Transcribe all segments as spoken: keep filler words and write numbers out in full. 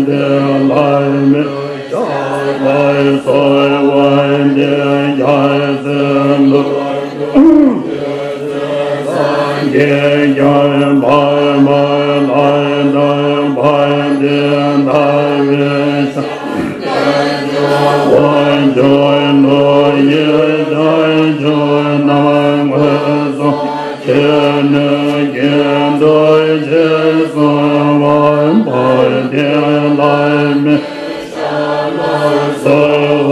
དེ་ལ་མི་ཤ་ལ་སོགས་པ་དེ་ཡ་སེ་འདུ། སངས་རྒྱས་ཀྱང་བར་མ་ལ་དང་བར་དེ་ལྟ་བའི་ཤ་འོ་ཇོ་ནོ་ཡི་ཤ་ཇོ་ནང་ངོས་སུ། ཆོས་ནི་དགེ་འདུན་རྗེས་སུ་དབང་བསྐུར་ཏེ་ལྷ་མི་ཤ་ལ་སོགས་པ་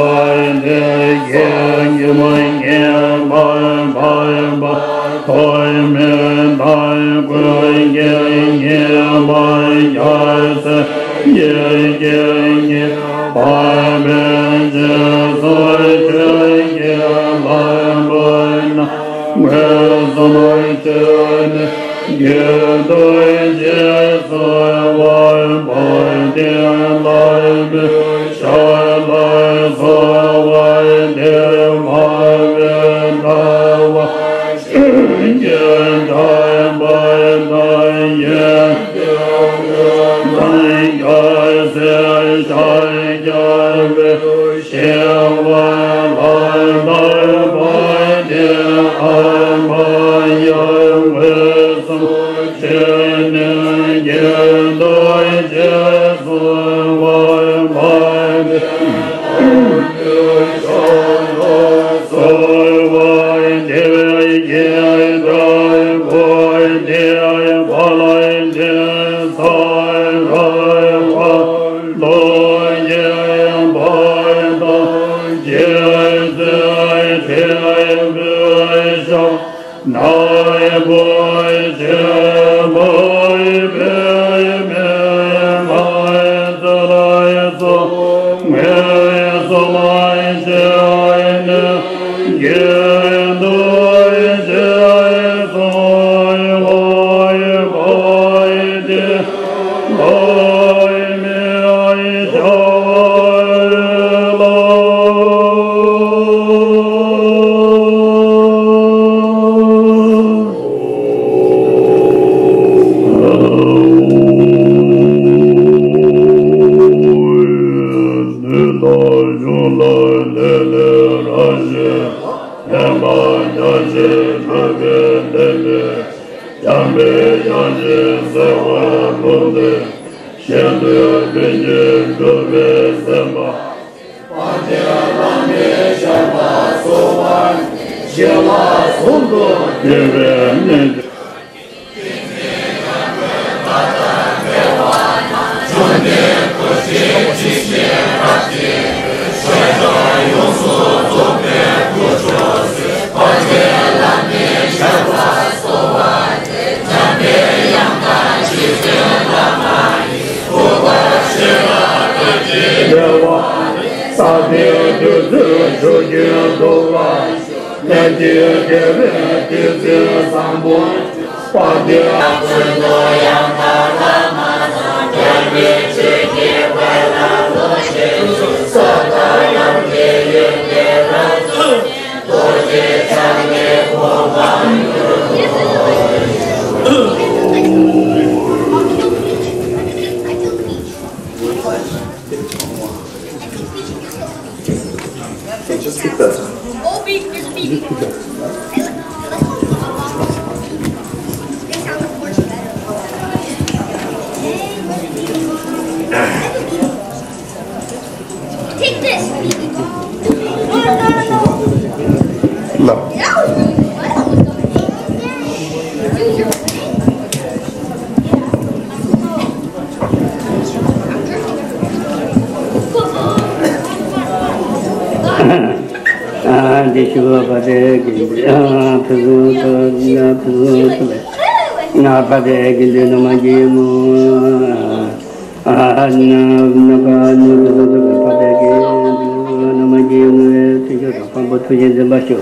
དེ་ཡི་ཉི་མ་ཉི་མ་བར་པ་ཐོགས་མེད་དང་ཀུན་མཁྱེན་ཉི་མ་ཡ་སེ་ཡེ་ཤེས་ཉི་མ་བར་པའི་རྗེས་སུ་ཆོས་ཀྱི་ལམ་པོ་ན། མངོན་སུམ་ཆོས་ནི་དགེ་འདུན་རྗེས་སུ་དབང་བསྐུར་ཏེ་ལྷ་མི་ཤ་ལ་སོགས་པ་དེ་མ་བས་ལྟ་བ་ཤིང་གི་འགྲམ་པ་དང་ཡན་ལག་དང་ཡ་སེ་ཤཱཀྱ་པའི་ཞིང་བ་ལ་དང་བ་དེ་ཨ་མ་ཡང་འོད་སྲུང་ཆོས་ནི་དགེ་འདུན་རྗེས་སུ་དབང་བསྐུར་ཏེ་ཤ་ལ་སོགས་པ་དེ་ཡི་འགྲམ་པོ་དེ་བ་ལ་དེ་ས་ར་བ། ལོ་ཡི་བར་དང་རྗེས་སུ་དྲིལ་བུ་ཤ་ནག་པོ་ཆེན་པོའི་པདྨའི་ངོས་ལ་སོགས་མངོན་སུམ་ཆོས་ནི་དགེ་འདུན་རྗེས་སུ་དབང་བསྐུར་ཏེ། བྱམས་པའི་དབྱངས་ཅན་གསོལ་བ་འབུལ་ཏེ། གཞན་དོན་ལྷུན་གྱིས་གྲུབ་པའི་སེམས་དཔའ། དཔལ་ལྡན་བླ་མའི་ཞབས་ལ་གསོལ་བ། ཞི་བ་གསུམ་དུ་འདུས་པའི་གནས། ས་སྟེང་བདུད་རྩིའི་ཆུ་རྒྱུན་འདུ་བ། ལྷན་ཅིག་དགེ་བའི་བདུད་རྩི་བཟང་པོ། དཔལ་ལྡན། Just keep that. Take this. No, no, no. No. འདི་ཞུ་བ་པ་དེ་གི་ཕུན་སུམ་ཚོགས་ན་ཕུན་སུམ་ཚོགས་པའི་ང་པ་དེ་གི་འདི་ནུ་མ་གི་མོ། ཨ་ན་ན་པ་ནུ་རུ་རུ་རུ་པ་དེ་གི་ནུ་མ་གི་མོ། ཐུགས་རྗེ་དང་དཔང་པོ་ཐུགས་རྗེ་འཛིན་པ་ཤོག་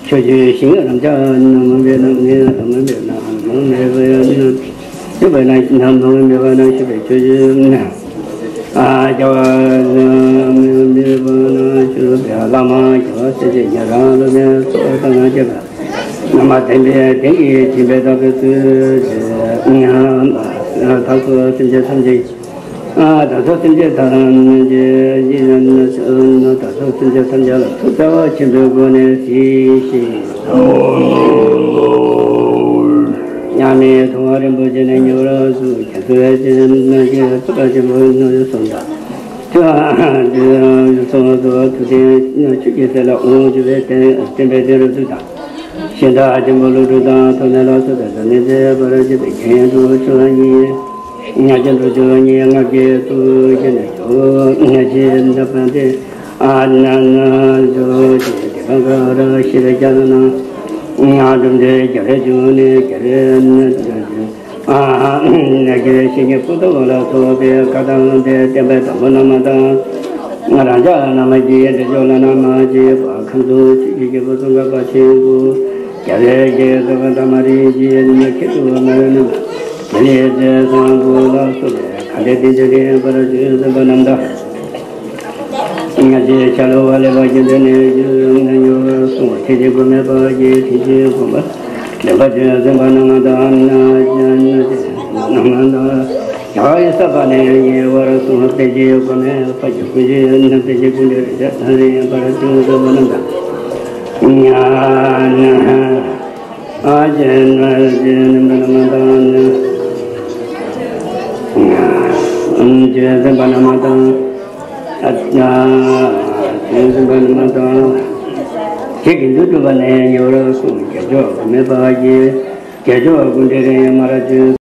ཆོས་ཀྱི་ཞིང་རབ་འབྱམས་རྣམ་མང་པའི་ནང་ནས་རབ་མང་པའི་ནང་མང་མེད་པའི་ནང་ཞུ་བའི་ནང་རྣམ་མང་མེད་པ་ནང་ཞུ་བའི་ཆོས་ཀྱི་ཨ་རྒྱལ་བ་རྣམ་མང་མེད་པ་ནང་ཞུ་བའི་བླ་མ་རྒྱལ་བ་སྲས་བཅས་ཉན་རང་བློ་ལྡན་ཚོགས་གཙོ་ནང་བཅས་པ་རྣམ་པ་བདེན་པའི་དོན་གྱི་སྦྱིན་པའི་བདག་པོའི་ཚུལ་དུ་བདག་སོགས་སེམས་ཅན་ཐམས་ཅད། ཨ། ད་ཚོ་སེམས་ཅན་ཐམས་ཅད་ཀྱི་ཡིན་ན་ད་ཚོ་སེམས་ཅན་ཐམས་ཅད་ལ་ཐུགས་རྩ་བ་ཆེན་པོའི་སྒོ་ནས་གཟིགས་ཤིག། མཉམ་མེད་ཐུབ་དབང་རིན་པོ་ཆེ་ནས་ཉེ་བར་བཟུང་། རྒྱ་མཚོའི་གཏིང་ན་གྱི་ཐུབ་པ་ཆེན་པོའི་སྣང་ཡུལ་གསུམ་དང་། ཐུབ་དབང་སོགས་སུ་ཐུབ་བསྟན་ཆོས་ཀྱི་ཟེར་ལ་དབང་བཅུ་པའི་སྟེང་བསྟན་པའི་སྟེང་རུ་ཚུལ་དང་། ཤིང་རྟ་ཆེན་པོ་ཀླུ་སྒྲུབ་དང་ཐོགས་མེད་ལ་སོགས་པའི་ཟབ་གནད་མཛད་པར་བྱེད་པའི་མཁན་དྲུག་མཆོག་གཉིས། ཉག་གཅིག་འགྲོ་མཆོག་གཉིས། ལྔ་བརྒྱའི་ཚུལ་གྱིས་ནི་མཆོག་ལྔ་བཞི་འདབ་བརྒྱད། ཨ་ན་ན་ཚུལ་གྱིས་དེ་བ་ག་ར་ཤེས་རྒྱ་ན་ན། སྒྲུབ་འབྲས་བརྒྱ་རེ་བཅུ་ནི་བརྒྱ་རེ་ན། ཨ་ནི་བརྒྱ་རེ་བཞི་ཉིད་ཕུ་ཏོ་ལ་སོགས་པའི་བཀའ་དང་བསྟན་པའི་དང་པོ་རྣམས་དང་། རང་ཅག་རྣམས་ཀྱི་འབྲས་ཆོས་ལ་རྣམ་དབྱེ་བ་ཁམས་གསུམ་ཆོས་ཀྱི་རྒྱལ་པོ་ཙོང་ཁ་པ་ཆེན་པོ། རྒྱལ་བའི་དགྱེས་རྟགས་དང་མ་རིག་བཞི་ནི་ཁྱད་དུ་མ་རེད་ན། དེ་ལས་རྫས་བཟང་པོ་ལ་སོགས་པའི་ག་ལེ་དེ་འདྲ་རིམ་པར་བྱོན་ཟིན་པ་རྣམས་དང་། སྔ་ཕྱི་ཤྭ་ལོ་ཀ་ལེ་པ་རྒྱུད་འདི་ནས་བརྒྱུད་ནས་ཉོར་སོང་བ། ཐེག་ཆེན་དགོས་མེད་པ་ཡི་ཐེག་ཆེན་དགོངས་པ་ལེན་པར་བྱོན་ཟིན་པ་རྣམས་དང་། རྣམས་དང་། ཡང་ཡི་ས་པ་ནས་ཉེ་བར་སོང་བ། དཔེ་ཆའི་དགོས་མེད་པ་ཡི་ཀུན་གཞི་རྣམས། དཔེ་ཆའི་ཀུན་གཞི་རེ་རེ་ལ་རིམ་པར་བྱོན་ཟིན་པ་རྣམས་དང་། ཉ་ན། ཨ་ཅེ་ན་ཅེ་ན་མ་ན་མ་ད་ན། ཨམ་ཅེ་ཟིན་པ་ན་མ་ད། ཨ་ཅེ་ཟིན་པ་ན་མ་ད། ཁྱེད་ཀྱི་འདུ་སྒྲུབ་པ་ནས་ཉེ་བར་སོང་བ། རྒྱལ་མཆོག་མེད་པ་ཡི། རྒྱལ་མཆོག་ཀུན་འདྲེན་རིམ་པར་བྱོན།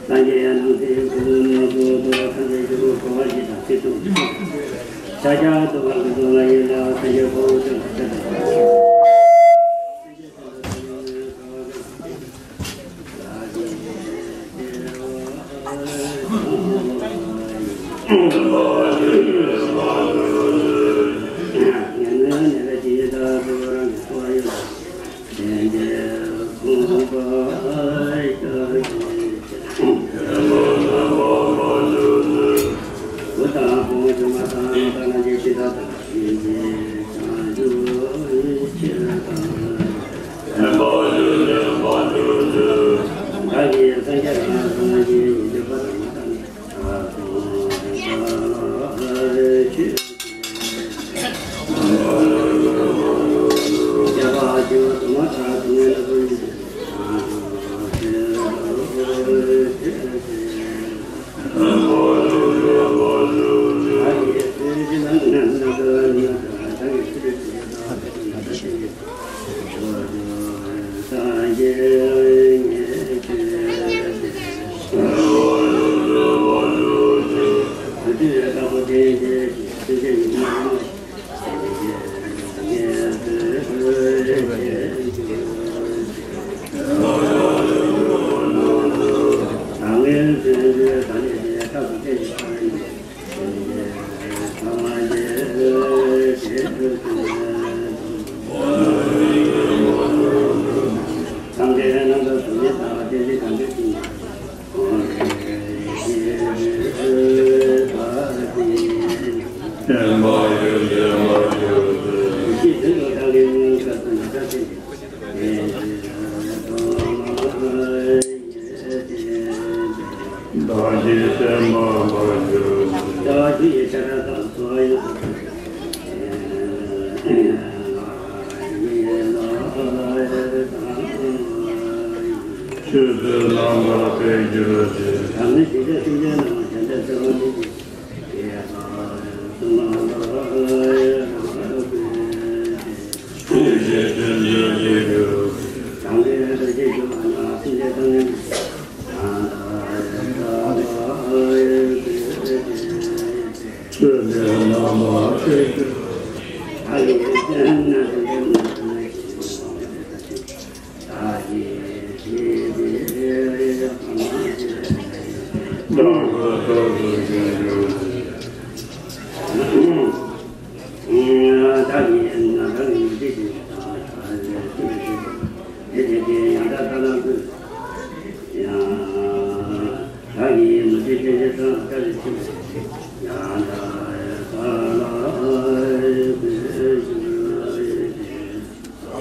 སངས་རྒྱས་ཡང་ནང་སྲིད་ཀུན་ཏུ་མང་པོ་འདུ་བ་ཐམས་ཅད་ཀྱི་རུ་གོ་བ་ཞིག་དང་སྲིད་དུ་ཤཱཀྱ་ཐུབ་པ་ཀུན་ཏུ་ང་ཡི་ལ་སངས་རྒྱས་ཁོ་བོ་ཀྱང་ཐམས་ཅད་དང་ བདག་གིས་བསྟན་པ་འཕགས་གྱུར་ཅིག་ཆོས་ཚུལ་རྣམ་པར་འཕེལ་གྱུར་ཅིག་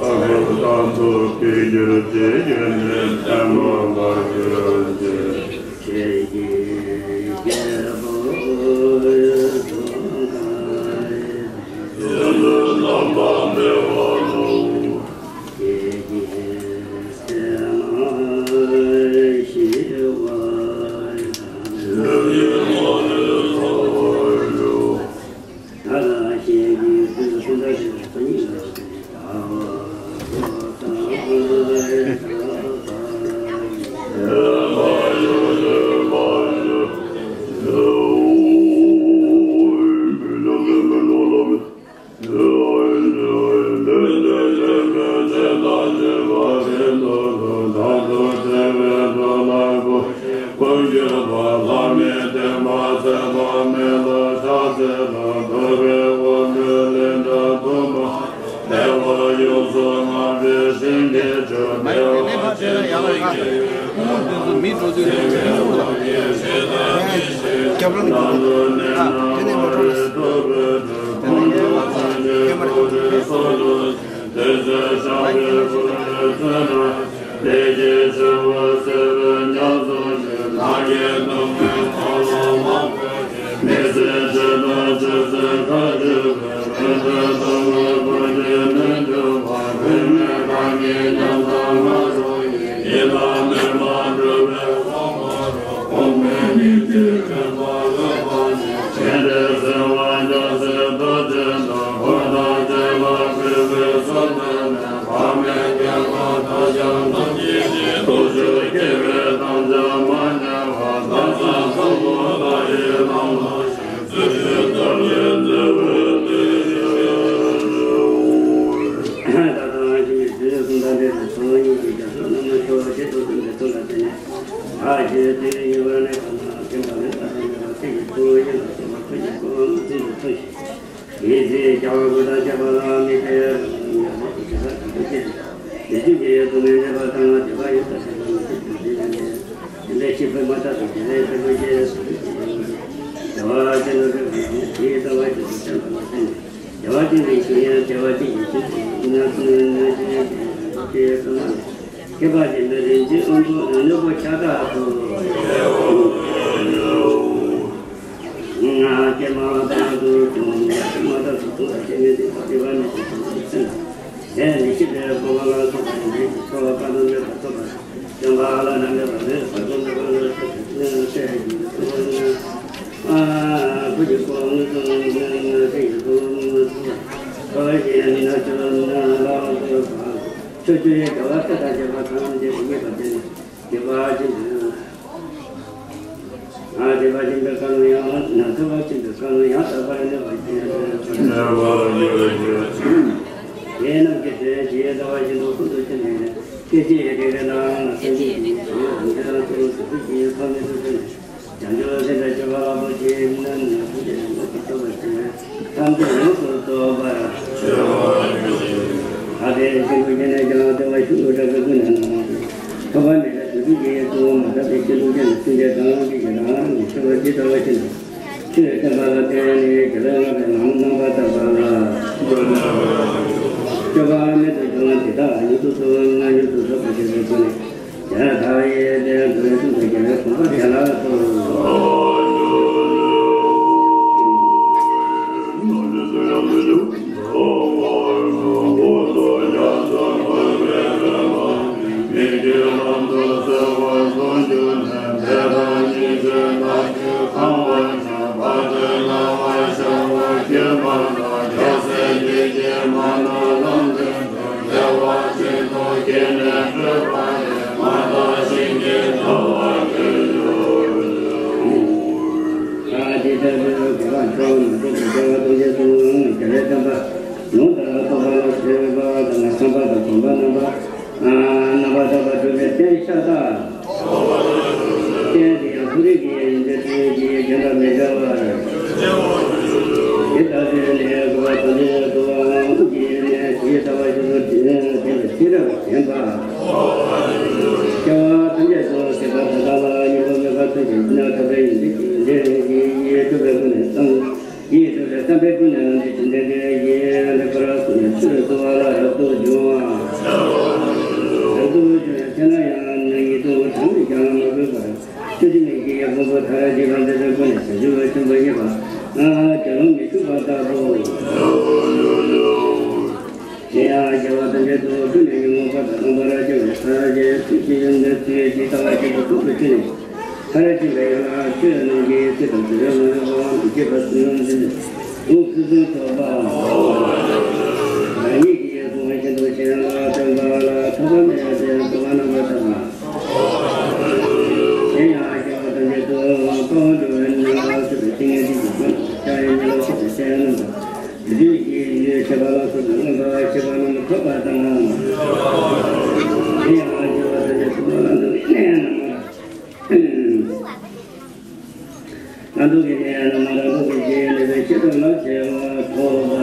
ལྷ་སྐུ་དང་ཐུགས་ཀྱི་རྒྱུད་ཀྱི་རྒྱུད་ནས་བསྟན་པ་འཕགས་གྱུར་ཅིག་སྐྱབས་རོགས་ནི་ཨ་དེ་ནས་མ་འགྲོ་ལ། དེ་ནས་སྐྱབས་མ་རེད། ཁྱད་པར་ཅན་དུ་རིན་ཆེན་དབང་པོ་དང་ནོར་བུ་ཤ་སྟག་ཏུ། ང་ཀྱེ་མ་བ་དང་དུ་ཀྱེ་མ་བ་དང་དུ་ཀྱེ་མེ་དེ་ཀྱེ་བ་ནི་ཀྱེ་དུ་ཀྱེ་སེམས། དེ་ནི་ཤི་བའི་འཁོར་བ་ལ་སོགས་པ་ཡིན་ཏེ་ཚོར་བ་པ་དང་མེད་པ་ཐོབ་པ་བྱམས་པ་ལ་ན་མེད་པ་མེད་པ་དང་མེད་པ་ལ་སོགས་པའི་སེམས་ཡང་སེམས་ཡིན་ཏེ་ཚོར་བ་ཡིན་ན། ཨ་བུ་ཀྱི་ཀོ་ངུ་ཚོ་ངུ་ཚོ་ངུ་ཚོ་ཡིན་ཚོ་ངུ་ཚོ་ཚོར་བ་ཡིན་ན་ཚོར་བ་ལ་སོགས་པ། ཕྱོགས་བཅུ་ཡི་རྒྱལ་བ་སྲས་དང་བཅས་པ་ཐམས་ཅད་མཉེས་པ་དེ་ནི་སྡིག་པ་ཅན་དུ། ང་སྡིག་པ་ཅན་དུ་བཀའ་ལུང་ཡང་ན་ཐུབ་པ་ཅན་དུ་བཀའ་ལུང་ཡང་དག་པར་གནས་པ་ཅན་དུ་གནས་པར་འགྱུར་ཞིང་། དེ་རྣམས་ཀྱི་དོན་ཇི་ལྟ་བ་བཞིན་དུ་ཀུན་ཏུ་སྤྱད་ནས་ནི། སྐད་ཅིག་ཡང་དེ་ལས་ལའང་སངས་རྒྱས་ཀྱི་ཞིང་ཡང་དེ་རང་ཚུལ་དུ་ཐུགས་ཀྱི་ཐོག་མེད་དུ་ཐོན་ནས། བྱང་ཆུབ་སེམས་དཔའ་སྤྱོད་ ཀྱང་སེམས་ཅན་དང་སྐད་ཅིག་རང་རང་གི་ཆེ་བ་ཇི་ལྟ་བ་བཞིན་དུ། ཆོས་བསྟན་པ་ལ་བརྟེན་ནས་རྒྱལ་བའི་བསྔགས་པའི་ལམ་རྣམ་པར་དག་པ་ལ། སྤྱོད་པ་རྨད་དུ་བྱུང་བ་འདི་དག་ཡུན་དུ་བརྟན་པ་ཡུན་དུ་གྲོགས་པ་བྱེད་པའི་སྒོ་ནས། རྒྱལ་བ་དག་ཡིད་བརྟན་འགྲོ་བའི་ཀུན་ཏུ་རྒྱལ་བའི་གོ་འཕང་རྒྱལ་ལ་ཐོབ། རྣམ་པར་དག་པ་སྒྲུབ་པའི་རྟེན་ཤ་སྟག། རྟེན་དེ་ཡང་ཐུགས་རིག་གི་ཡོན་ཏན་ཀུན་གྱིས་རྒྱན་དང་མི་འབྲལ་བར། དེ་ལྟར་ནི་གོ་བ་དང་ལས་དུ་དབང་གིས་ནི་ཇི་ལྟ་བ་བཞིན་དུ་བསྟན་པའི་ཤེས་རབ་ལྡན་པ། སྐྱེ་བ་ཐམས་ཅད་དུ་སྲིད་པ་མཐའ་དག་ལ་གཉེན་པོ་མེད་པར་ཐུགས་རྗེ་ནས་ཐོབ་པའི་ཡོན་ཏན་གྱི་ཡོན་ཏན་གྱིས་སྤྲུལ་པའི་སྒོ་ནས་བསམ། ཡིད་སྤྲུལ་པའི་བསམ་པའི་ཀུན་ནས་ལམ་འདི་བྱེད་ལྡན་པའི་ཡིད་ལེགས་པར་གསུངས་ནས་ཆོས་སུ་བ་ལ་རབ་ཏུ་བྱུང་བ། རབ་ཏུ་བྱུང་བའི་ཚེ་ན་ཡང་ཉིད་དུ་གྲངས་མེད་ཀྱང་མ་གོས་པར་ཆུ་དུ་མིག་གི་ཕུང་པོ་མཐའ་ར་བརྗེ་བ་འདི་དག་ཀུན་ནས་བྱང་ཆུབ་ཀྱི་ཆེན་པོ་ཡིན་པ་ལ་རྒྱལ་བ་མི་འཁྲུགས་པ་ལྟ་བུ། དེ་ཡང་རྒྱལ་བ་ཐམས་ཅད་དུ་ཕུལ་ནས་ཉོན་མོངས་པ་དང་རྣམ་པར་རྒྱལ་བའི་ས་གཞི་ཐུགས་ཀྱི་ཡོན་ཏན་ཚུལ་ཇི་ལྟ་བ་བཞིན་དུ་ཐུགས་སུ་ཆུད་ནས། ཐར་ཕྱིན་པའི་ཡན་ལག་ཆོས་རྣམས་ཀྱི་ཚིག་དང་ཟེར་བའི་ངོ་བོ་མི་བསྐྱོད་པ་གསུམ་འཛིན་ཏེ་དབུ་ཁྲིད་གསུམ་ཐོབ་པ། བདག་ཉིད་ཀྱིས་གསུངས་པ་བཞིན་དུ་གཞན་ལ་སྟོན་པ་ལ་ཐོགས་པ་མེད་པའི་སྤྲོ་བ་རྣམ་པར་དག་པ། དེ་ཡང་སྐྱེ་བ་ཐམས་ཅད་དུ་དཔའ་བོ་འགྲོ་བའི་ནང་ལ་སྲིད་པའི་སྡུག་བསྔལ་འདི་ཡི་ཀུན་ལ་ཤར་བའི་མི་ལ་སོགས་པའི་སྤྱན་རྣམས་དང་། དེ་དུས་ཀྱི་ཡུལ་ཤེས་པ་ལ་སོགས་པའི་མངོན་པར་ཤེས་པ་རྣམས་ཐོབ་པ་དང་། དེ་ཡང་སྐྱེ་བ་ཐམས་ཅད་དུ་ལ་འདུ་བའི་གནས་རྣམས་ལ། ལ་འདུ་བའི་གནས་རྣམས་ལ་འདུ་བའི་རྗེས་ནས་པའི་ཤེས་རབ་ལ་བརྩེ་བ་ཐོབ་པ།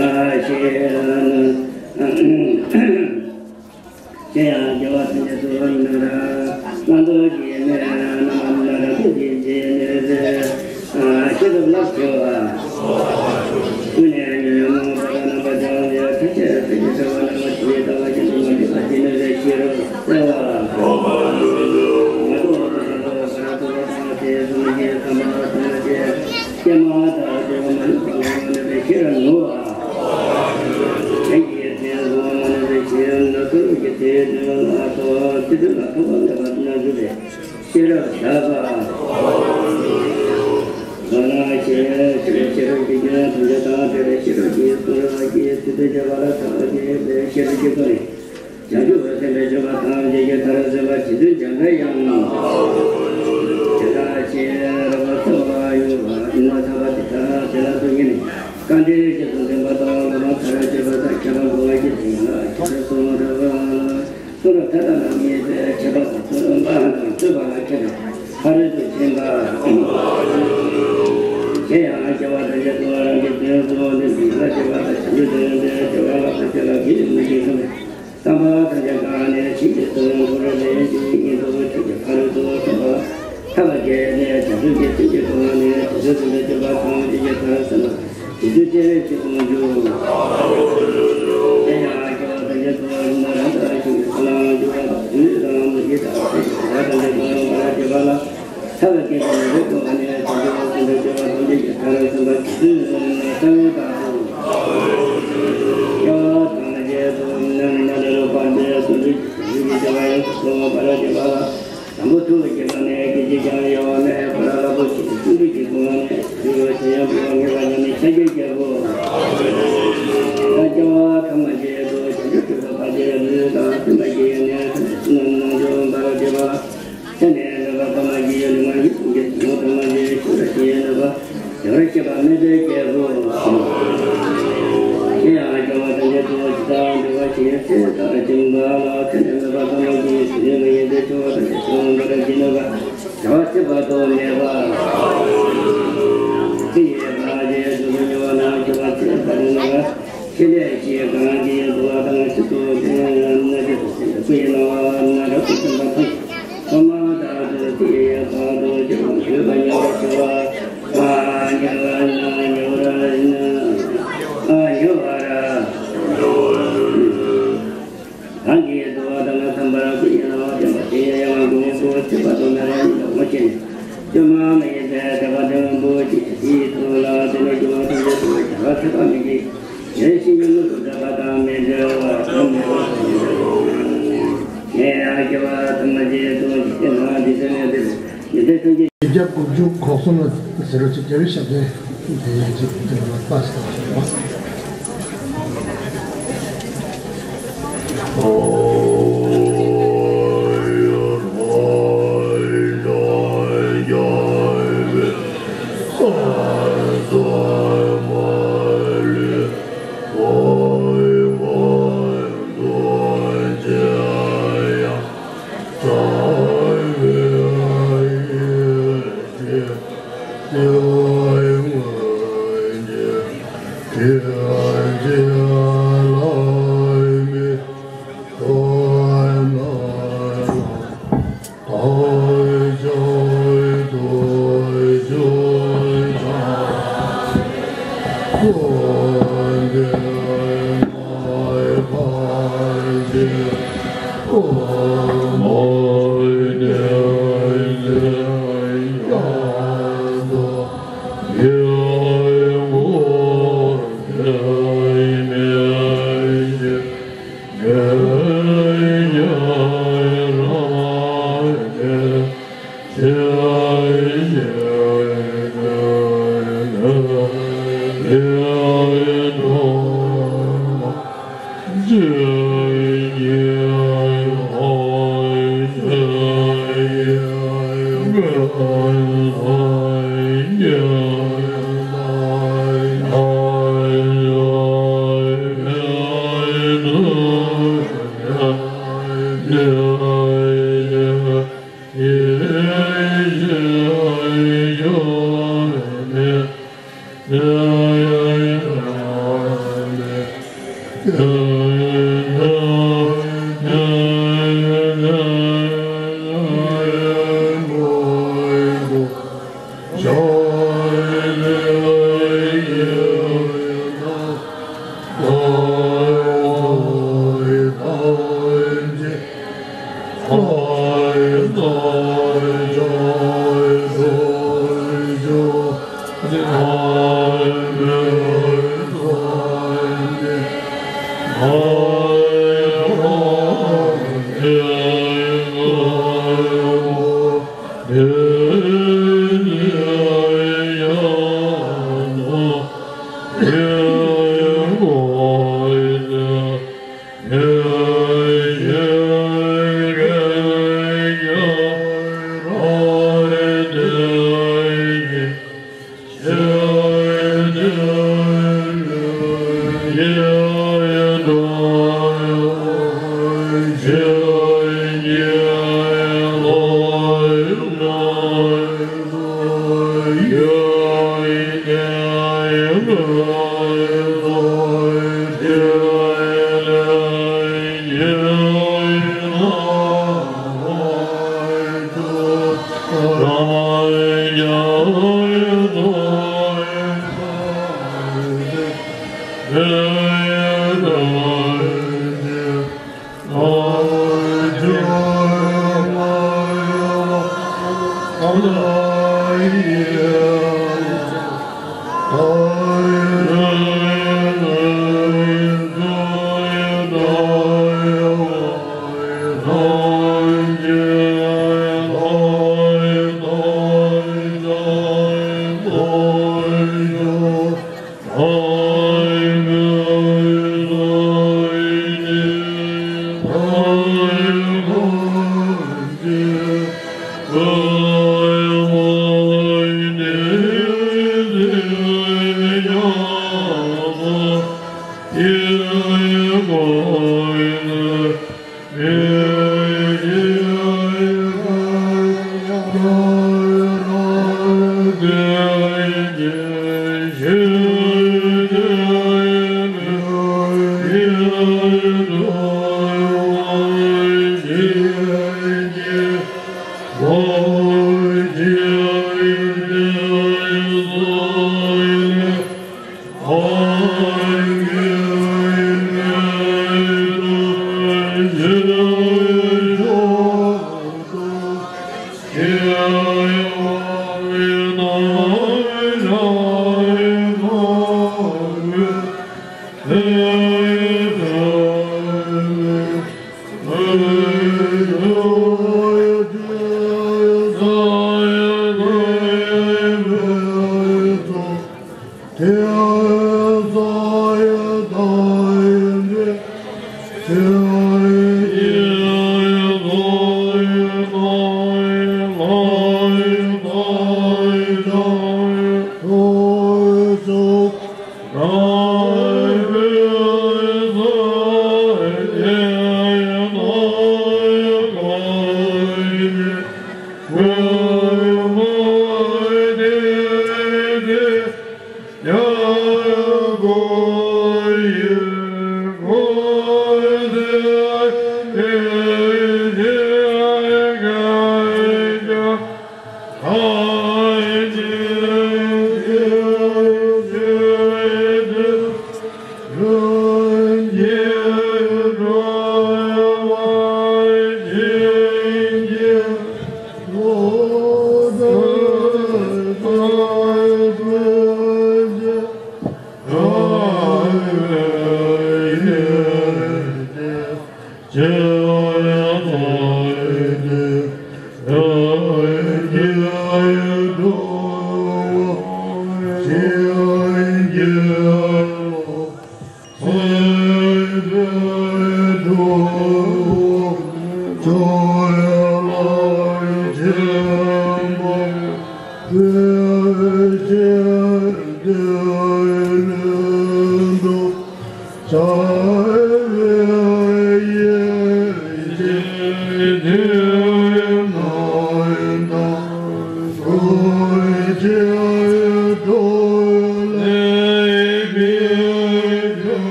ཨ་ཤེས་ན། དེ་ཡང་རྒྱལ་བ་ཐམས་ཅད་དུ་ནི་ར་ལ་འདུ་བའི་གནས་རྣམས་ལ་འདུ་བའི་རྗེས་ནས་པའི་ཤེས་རབ་ལ་བརྩེ་བ། ཀུན་ནས་ཉོན་མོངས་པ་དང་རྣམ་པར་བྱང་བའི་ཐམས་ཅད་ཐམས་ཅད་ཐར་པ་རྣམས་ཇི་ལྟ་བ་བཞིན་དུ་མ་འདྲེས་པ་ཇི་སྙེད་པའི་ཤེས་རབ་བརྩེ་བ། མ་རྟོགས་པ་དང་ལོག་པར་རྟོག་པ་དང་དེ་གསུམ་གྱི་ཁམས་པ་ཐམས་ཅད་ཀྱེ་མ་ཐག་ཏུ་མ་ལུས་པ་ངོ་མ་ནུས་པའི་ཤེས་རབ་ནུབ་པ། གཞན་གྱི་སེམས་ངོ་མ་ནུས་པའི་ཤེས་རབ་ནུབ་ཐུབ་ཀྱི་དེ་དོན་ལ་ཐོགས་ཚུལ་དོན་ལ་ཐོགས་པ་མེད་པར་སྣང་གྲུབ་པའི། ཤེས་རབ་དག་པ། ལ་ལ་ཤེས་ཤེས་ཤེས་རབ་ཀྱི་རྒྱུན་ཐམས་ཅད་དང་བྲལ་བའི་ཤེས་རབ་ཀྱི་གསུང་རབ་ཀྱི་ཚིག་དོན་ཁྱད་པར་ལ་ཐག་བཅད་པའི་ཤེས་རབ་ཀྱི་སྒོ་ནས་བྱང་ཆུབ་སེམས་དཔའི་སྤྱོད་པ་ཐམས་ཅད་ཀྱི་མཐར་སོན་པ་རྗེ་བཙུན་འཇམ་དཔལ་དབྱངས། དེ་དག་ཤེས་རབ་ལ་གསོལ་བ་ཡོད་པ་ཡིན་ན་ཐར་པ་དེ་དག་དེ་ལ་ཐུགས་ངེས་ནས་བཀའ་འདྲི་རྗེས་སུ་འཛིན་པ་དང་བླ་མ་མཐར་གྱུར་པ་དང་ཁྱད་པར་འགྲོ་བ་ཀྱི་དོན་ལ་ཤེས་རབ་གསུང་རབ་ལ། གསུང་རབ་མཐའ་དག་ལ་ངེས་པའི་ཁྱད་པར་དང་རྩོད་པ་དང་རྩོད་པ་ལ་མཁས་པའི་ཕ་རོལ་ཏུ་ཕྱིན་པ། དེ་ཡང་སྐྱེ་བ་ཐམས་ཅད་དུ་རང་གི་དོན་གཙོ་བོ་འདི་འདི་ལ་སྐྱེ་བ་དང་བྱང་ཆུབ་ཏུ་ཡོན་ཏན་སྐྱེ་བ་ལ་ཐམས་ཅད་ལ་གི་མི་འཇིགས་ཤིང་བསམ་པ་ཐམས་ཅད་གང་ནས་ཕྱིན་ཅི་དོན་འཁོར་ལས་ཀྱི་ཉིན་དུ་ཆོས་ཀྱི་ཕ་རོལ་ཏུ་ཕྱིན་པ་ཐར་པ་དགེ་ལས་བྱང་ཆུབ་ཀྱི་སེམས་ཀྱི་སྒོ་ནས་དེ་ཚོ་ཚུལ་འདི་སྤྱོད་པ་ཚང་མ་ཇི་སྐད་ལྟར་བསམ་པ། དེ་དུས་སྤྱན་རས་གཟིགས་དབང་ཕྱུག་དེ་ཡང་སྐྱེ་བ་ཐམས་ཅད་དུ་རིག་ན་རང་དང་ཆུང་གི་ཁ་ལ་འཇུག་པ་དང་དུས་དང་མི་དང་ཚེ་གཅིག་ར་དང་ལས་དང་བར་སྐྱེ་བ་ལ་ཐ་བ་སྐྱེ་བ་ནི་རིག་པ་ནི་དེ་དུས་སེམས་དང་སྐྱེ་བ་ཐམས་ཅད་ཀྱི་ཐར་སེམས་པ་དེ་དུས་ན་ས་བོན་དང་སྐྱེ་བ་ཐམས་ཅད་དུ་ནམ་ན་ལ་ལོ་པ་འདི་སུ་རིག་རིག་གི་སྐྱེ་བ་ཡོངས་སུ་བར་སྐྱེ་བ་ལ། དང་པོ་ཐུགས་ཀྱི་ཁ་ནས་སྐད་ཅིག་ཀྱང་ཡལ་བ་མེད་པར་རླབས་པོ་ཆེའི་སྤྲིན་དྲུག་གི་སྒོ་ནས་རི་བོ་ཆེ་ཡང་བུ་བ་ངེས་པ་ལ་ནི་ཤཱཀྱའི་རྒྱལ་པོ། ད་སྐྱེ་བ་ཐ་མ་བརྒྱད་དུ་བྱང་ཆུབ་སྤྲུལ་པ་ཕ་རྒྱལ་ལུས་དང་སེམས་ཀྱི་ཡོན་ཏན་ཐམས་ཅད་རྣལ་འབྱོར་འབར་བར་བྱེད་པ། ཆ་ནས་ནུས་པ་ཐ་མ་བརྒྱད་ཡོད་ལུས་ངག་ཡིད་གསུམ་གྱི་ཐུན་མོང་ཐ་མ་བརྒྱད་ཆོས་ལ་ཞེན་ནུས་པ། བདེ་བར་གཤེགས་པ་སྨན་པའི་རྒྱལ་པོ། དེ་ཡང་སྐྱེ་བ་ཐམས་ཅད་དུ་ཇི་ལྟར་འདུལ་བ་ཞིག་ཚེ་ཐག་བཅིངས་པ་ལ་ཚེ་ནས་མེད་པ་ཐ་མ་བརྒྱད་ཀྱི་དུས་མ་ཡིན་པའི་ཆོས་ཐམས་ཅད་ཀྱང་འབར་བར་བྱེད་ནུས་པ། བྱ་བ་ཚེ་བར་དུ་མེད་པ། ཚེ་ཡི་བར་ཆད་རྫོགས་པའི་མྱུར་བ་ན་སྐྱེ་བ་ཚེ་བར་ནུས་པ། ཆེ་ལས་ཆེ་གང་གིས་འདུལ་བ་དང་ཆེད་དུ་བསྟན་ན་ཆེད་དུ་བསྟན་པའི་སྐུ་ཡི་སྣང་བ། གང་གིས་འདུལ་བ་དང་ལ་ཚངས་པར་སྤྱོད་པའི་སྣང་བ་བསྟན་པ་དེ་ཡང་ཡང་དགོངས་སུ་ཆུད་པ་དང་ནི་རང་ཉིད་ལ་ངོ་ཤེས་ནས། བཅོས་མ་མ་ཡིན་པའི་དད་པ་དེ་སྔོན་པོ་ཅན་དེའི་ཐོག་ལ་དེ་ནས་སྦྱོར་བ་ཐམས་ཅད་དུ་བྱ་བ་ཚད་པ་མེད་ཅིང་། དེ་བཞིན་གྱི་ལུས་སུ་གྲགས་པ་དང་མི་འབྲལ་བ་དང་མི་འབྲལ་བ་ཞེས་སྐྱེ་བ་ཐམས་ཅད་དུ་འཇིག་རྟེན་ན་འདི་ཚེ་ནས་འདིར་ཉི་ཟླའི་ཕྲེང་རྒྱུད། བརྒྱ་དགུ་བཅུ་གོ་གསུམ་ལ་ཟེར་བ་ཅིག་རྒྱལ་བའི་ཞབས་བརྟན་དེ་ཡིན་ཅིག་དེ་ལ་ལྟ་ཟེར་བ་ཞིག་ཡོད་པ།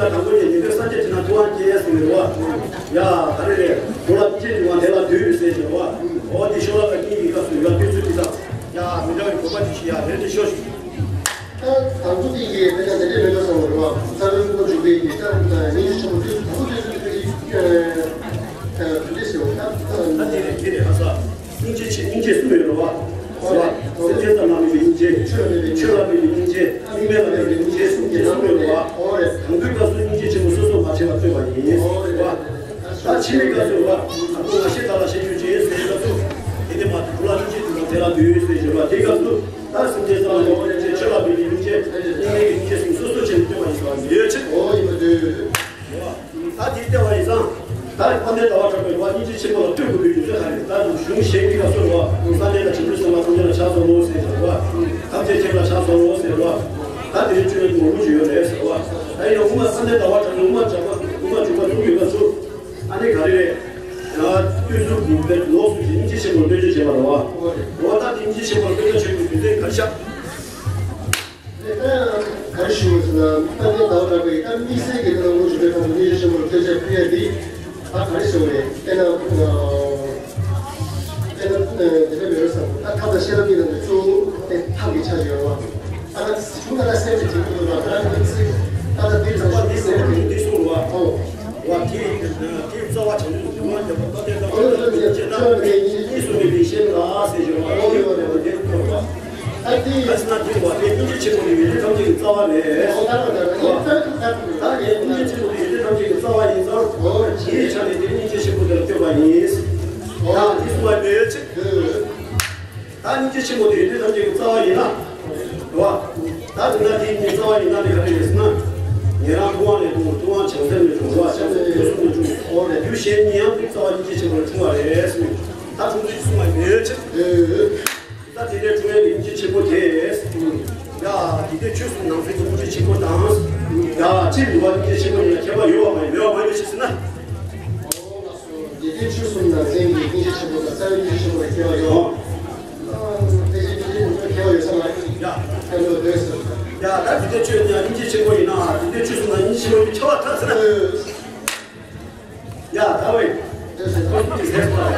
ལ་དང་པོ་ནས་ཉན་ཐོས་སངས་རྒྱས་ཀྱི་ནང་ཐུབ་དབང་སྐྱེས་ཟེར་བའི་རེད་བ། ཡ་ག་རེ་རེད། གོ་ལ་སྙིང་རྗེ་འབྱུང་བ་དེ་ལ་འདུད་ཟེར་གྱི་རེད་བ། འོ་དེ་ཤོ་ལོ་ཀ་གཉིས་ཀྱི་སྐབས་སུ་ཡོད་ལ་དུས་ཚོད་ཀྱི་སྐབས། ཡ་མི་འདྲ་བའི་གོ་བ་ཅིག་ཞིག་ཡ་རེད་དེ་ཤོ་ཞིག་ད་དང་པོ་དེ་ཡིན་དེ་ནས་དེ་འདྲའི་མེད་ལ་སོང་བ་རེད་བ། རྩ་བའི་དངོས་པོ་འཇུག་པའི་ཡིན་ད་སྙིང་རྗེ་ཆེན་པོ་དུས་དང་པོ་དུས་ཚོད་དུས་ཀྱི་དུས་འདྲ་ཟེར་བ་ད། ད་དེ་རེད་དེ་རེད་ཧ་ས། སྙིང་རྗེ་ཆེ་སྙིང་རྗེ་གསུམ་ཡོད་རེད་བ། ཟེར་བ། སེམས་ཅན་ཐམས་ལ་དམིགས་པའི་སྙིང་རྗེ། ཆོས་ལ་དམིགས་པའི་སྙིང་རྗེ། དམིགས་མེད་ལ་དམིགས་པའི་སྙིང་རྗེ་གསུམ་གྱི་གསུམ་ཡོད་རེད་བ། དང་པོའི་སྐབས་སུ་སྙིང་རྗེ་ཆེན་པོ་སོ་སོར་མ་ཕྱེ་བར་བསྟོད་པ་ཡིན། ཟེར་བ། ད་ཕྱི་མའི་སྐབས་སུ་རེད་བ། ད་ང་ཤི་དག་ལ་ཞེན་ཡོད་ཅེས་ཟེར་སྐབས་སུ། དེ་ནས་མ་དུ་ལ་སྙིང་རྗེ་དུ་དང་དེ་ལ་འདུད་ཟེར་བཞིན་པ་དེ་སྐབས་སུ། ད་སེམས་ཅན་ཐམས་ལ་དམིགས་པའི་སྙིང་རྗེ། ཆོས་ལ་དམིགས་པའི་སྙིང་རྗེ། དམིགས་མེད་ཀྱི་སྙིང་རྗེ་གསུམ་སོ་སོར་ཕྱེ་ནས་བསྟོད་པ་ཡིན་ཟེར་བ་ཡོད་ཅེས། ད་དེའི་ལྟེ་བ་ཡིན་ཙང་། ད་དཔལ་ལྡན་ཟླ་བ་གྲགས་པའི་རེད་བ། སྙིང་རྗེ་ཆེན་པོ་ལ་བསྟོད་དགོས་པའི་རྒྱུ་མཚན་ག་རེ་རེད། ད་གཞུང་གཞན་གྱི་སྐབས་སུ་རེད་བ། སངས་རྒྱས་དང་བྱང་ཆུབ་སེམས་དཔའ་ཐམས་ཅད་ལ་ཕྱག་འཚལ་ལོ་ཟེར་བ། ཐམས་ཅད་མཁྱེན་ལ་ཕྱག་འཚལ་ལོ་ཟེར་བ། ད་དེ་རིང་བཅོལ་བའི་ངོ་བོ་ཞིག་ཡོད་རེད་ཟེར་བ། ད་ཡང་དབུ་མ་སངས་རྒྱས་ཟླ་བ་གྲགས་པའི་དབུ་མ་འཇུག་པ་དབུ་མ་འཇུག་པ་གསུམ་གྱི་སྐབས་སུ། ཨ་ནི་ག་རེ་རེད། ཡང་བསྟོད་ཚུལ་དགུ་པའི་ལོགས་སུ་སྙིང་རྗེ་ཆེན་པོ་བསྟོད་བཅོས་བྱས་པ་རེད་བ། འོ་ད་དེ་སྙིང་རྗེ་ཆེན་པོ་བསྟོད་བཅོས་བྱེད་དགོས་རྒྱུ་མཚན་ག་རེ་ཤག་ག་རེ་ཞུ་དགོས་ཟེར་ན། ད་ལྟའི་ཟླ་བ་གྲགས་པས་ད་དམིགས་བསལ་གྱི་དེ་ལ་དངོས་གཞི་སྤེལ་སྟངས་སུ་སྙིང་རྗེ་ཆེན་པོ་ལ་བསྟོད་ཆ་ཕུལ་ཡ་འདི། ད་ག་རེ་ཟེར་བ་རེད། དཔེར་ན། དཔེར་ན། དེ་འདྲ་མེད་པར་བསམ། ད་ཐབས་དང་བཤད་ལམ་གཉིས་ནང་ནས་གཙོ་བོ་དེ་ཐབས་ཀྱི་ཆ་ཞིག་ཡོད་རེད་བ། ད་ད་གཞུང་ད་ལྟ་གསལ་བྱེད་ཀྱི་འདུག་ལ། ད་ལྟ་དམིགས་བསལ་ད་ལྟ་འདིར་ཚོགས་པ་འདི་གསལ་བྱེད་འདི་གསུངས་རེད་བ། ཨོ། བ་དེ་དེ་རྩ་བ་བྱང་ཆུབ་ཀྱི་སྒོ་ནས་བསྟན་པ་ཀ་ཏེ་ཀ་ཏེ་ཀ་ཏེ་ཀ་ཏེ་ཀ་ཏེ་གཉིས་སུ་མེད་པའི་ཤེས་རབ་ཟེར་བཞིན་པ་ཨོ་ཡོད་པ་རེད་པ། དེ་ཁོ་རེད་པ། ད་དེ་ཡིན་ན་དེ་བ་དེ་སྙིང་རྗེ་ཆེན་པོ་ནི་ཡོན་ཏན་ཐམས་ཅད་ཀྱི་རྩ་བ་རེད། ཨོ་ད་རེད་ད་རེད། ད་ངས་སྙིང་རྗེ་ཆེན་པོ་དེ་ཡོན་ཏན་ཐམས་ཅད་ཀྱི་རྩ་བ་ཡིན་ཙང་། ཨོ་དེའི་ཆ་ནས་དེ་སྙིང་རྗེ་ཆེན་པོ་དེ་ལ་བསྟོད་པ་ཡིན། ཨོ་ད་དེ་གསུངས་པ་མེད་ཅིག་ད་སྙིང་རྗེ་ཆེན་པོ་དེ་ཡོན་ཏན་ཐམས་ཅད་ཀྱི་རྩ་བ་ཡིན་ན། རེད་བ། ད་དེ་ན་དེའི་རྩ་བ་ཡིན་ན་དེ་ག་རེ་རེད་ཟེར་ན། ཉན་རང་ཕུང་བ་ནས་འཁྲུངས། འཁྲུངས་པ་བྱང་སེམས་ནས་འཁྲུངས། འཁྲུངས་པ་བྱང་སེམས་རྒྱུ་གསུམ་ནས་འཁྲུངས། འོ་རེད། རྒྱུ་གཞན་གཉིས་ཡང་དེ་རྩ་བ་སྙིང་རྗེ་ཆེན་པོ་ལ་འཁྲུངས་པ་རེད་ཟེར། ད་འཁྲུངས་ཚུལ་གྱི་གསུངས་པ་མེད་ཅེས། ད་དེ་འདྲའི་འཁྲུངས་ཡས་ཀྱི་སྙིང་རྗེ་ཆེན་པོ་དེ། ཡ། དེ་དེ་ཆོས་གསུམ་ནང་ཚན་གྱི་སྙིང་རྗེ་ཆེན་པོ་དང་། ཡ། ཅི་ལུས་པ་སྙིང་རྗེ་ཆེན་པོ་ཡིན་ན་ཁྱད་པར་ཡོད་པ་མ་ཡིན། མེད་པ་མ་ཡིན་ཞེས་ཟེར་ན། འདི་དེ་ཆོས་གསུམ་ནང་ཚན་གྱི་སྙིང་རྗེ་ཆེན་པོ་དང་རྩ་བའི་སྙིང་རྗེ་ཆེན་པོ་ལ་ཁྱད་པར་ཡོད། ཨ། དེ་བཞིན་སྙིང་རྗེ་ཆེན་པོ་ཁྱད་པར་ཡོད་ས་མ་རེད། ཡ། ཁྱད་པར་ཡོད་ཟེར། ཡ། ད་འདི་དེ་ཆོས་ཀྱང་སྙིང་རྗེ་ཆེན་པོ་ཡིན་ན། འདི་དེ་ཆོས་གསུམ་ནང་སྙིང་རྗེ་ཆེན་པོ་གི་ཁྱད་པར་ཐག་ཟེར་ན། ཡ། ད་བས། དེ་ཟེར་ཁོ་ཚོས་ཟེར་སོང་།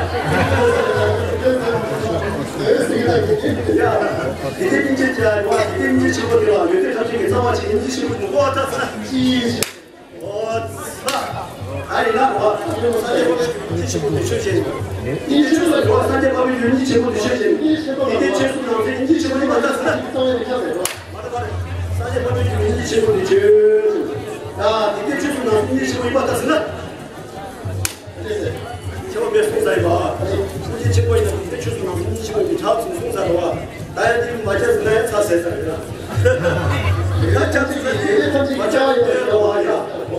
དེ་ཟེར་གྱི་ད་གི་ ཡ། དེ་དེ་སྙིང་རྗེ་ཅན་བ། དེ་དེ་སྙིང་རྗེ་ཆེན་པོ་དེ་ལ་ཡོན་ཏན་ཐམས་ཅད་ཀྱི་རྩ་བ་ཆེ། སྙིང་རྗེ་ཆེན་པོ་དེ་ལ་ཨོ་ད་ས་ཅི། ཨོ་ད་ཡིན་ན་བ། སངས་རྒྱས་དཔག་མེད་ཀྱི་སྙིང་རྗེ་ཆེན་པོ་དེ་ཆོས་ཅན། སྙིང་རྗེ་ཆེན་པོ་ལ་འགྲོ་བ། སངས་རྒྱས་དཔག་མེད་ཀྱི་སྙིང་རྗེ་ཆེན་པོ་དེ་ཆོས་ཅན། དེ་དེ་ཆོས་གསུམ་ནང་ཚན་སྙིང་རྗེ་ཆེན་པོ་ཡིན་པ་ད་ས་ན། མ་ད་པར་སངས་རྒྱས་དཔག་མེད་ཀྱི་སྙིང་རྗེ་ཆེན་པོ་དེ་ཆོས་ཅན། ད་དེ་དེ་ཆོས་གསུམ་ནང་ཚན་སྙིང་རྗེ་ཆེན་པོ་ཡིན་པ་ད་ས་ན། ཁྱེད་པ་མེད་གསུངས་ཚར་ཡིན་པ། སྙིང་རྗེ་ཆེན་པོ་ཡིན་ན་དེ་ཆོས་སུ་ནང་སྙིང་རྗེ་ཆེན་པོ་ཡིན་པའི་ཁྱབ་ཚུལ་གསུངས་ཚར་རོ། ད་ཡ་དེ་མ་ཁྱབ་ཟིན་ན་ཡ་ཚ་ཟེར་ཚར་ཡིན་ན། ཡ་ཁྱབ་ཚུལ་དེ་མ་ཁྱབ་ཡོད་རོ་བ་ཡ།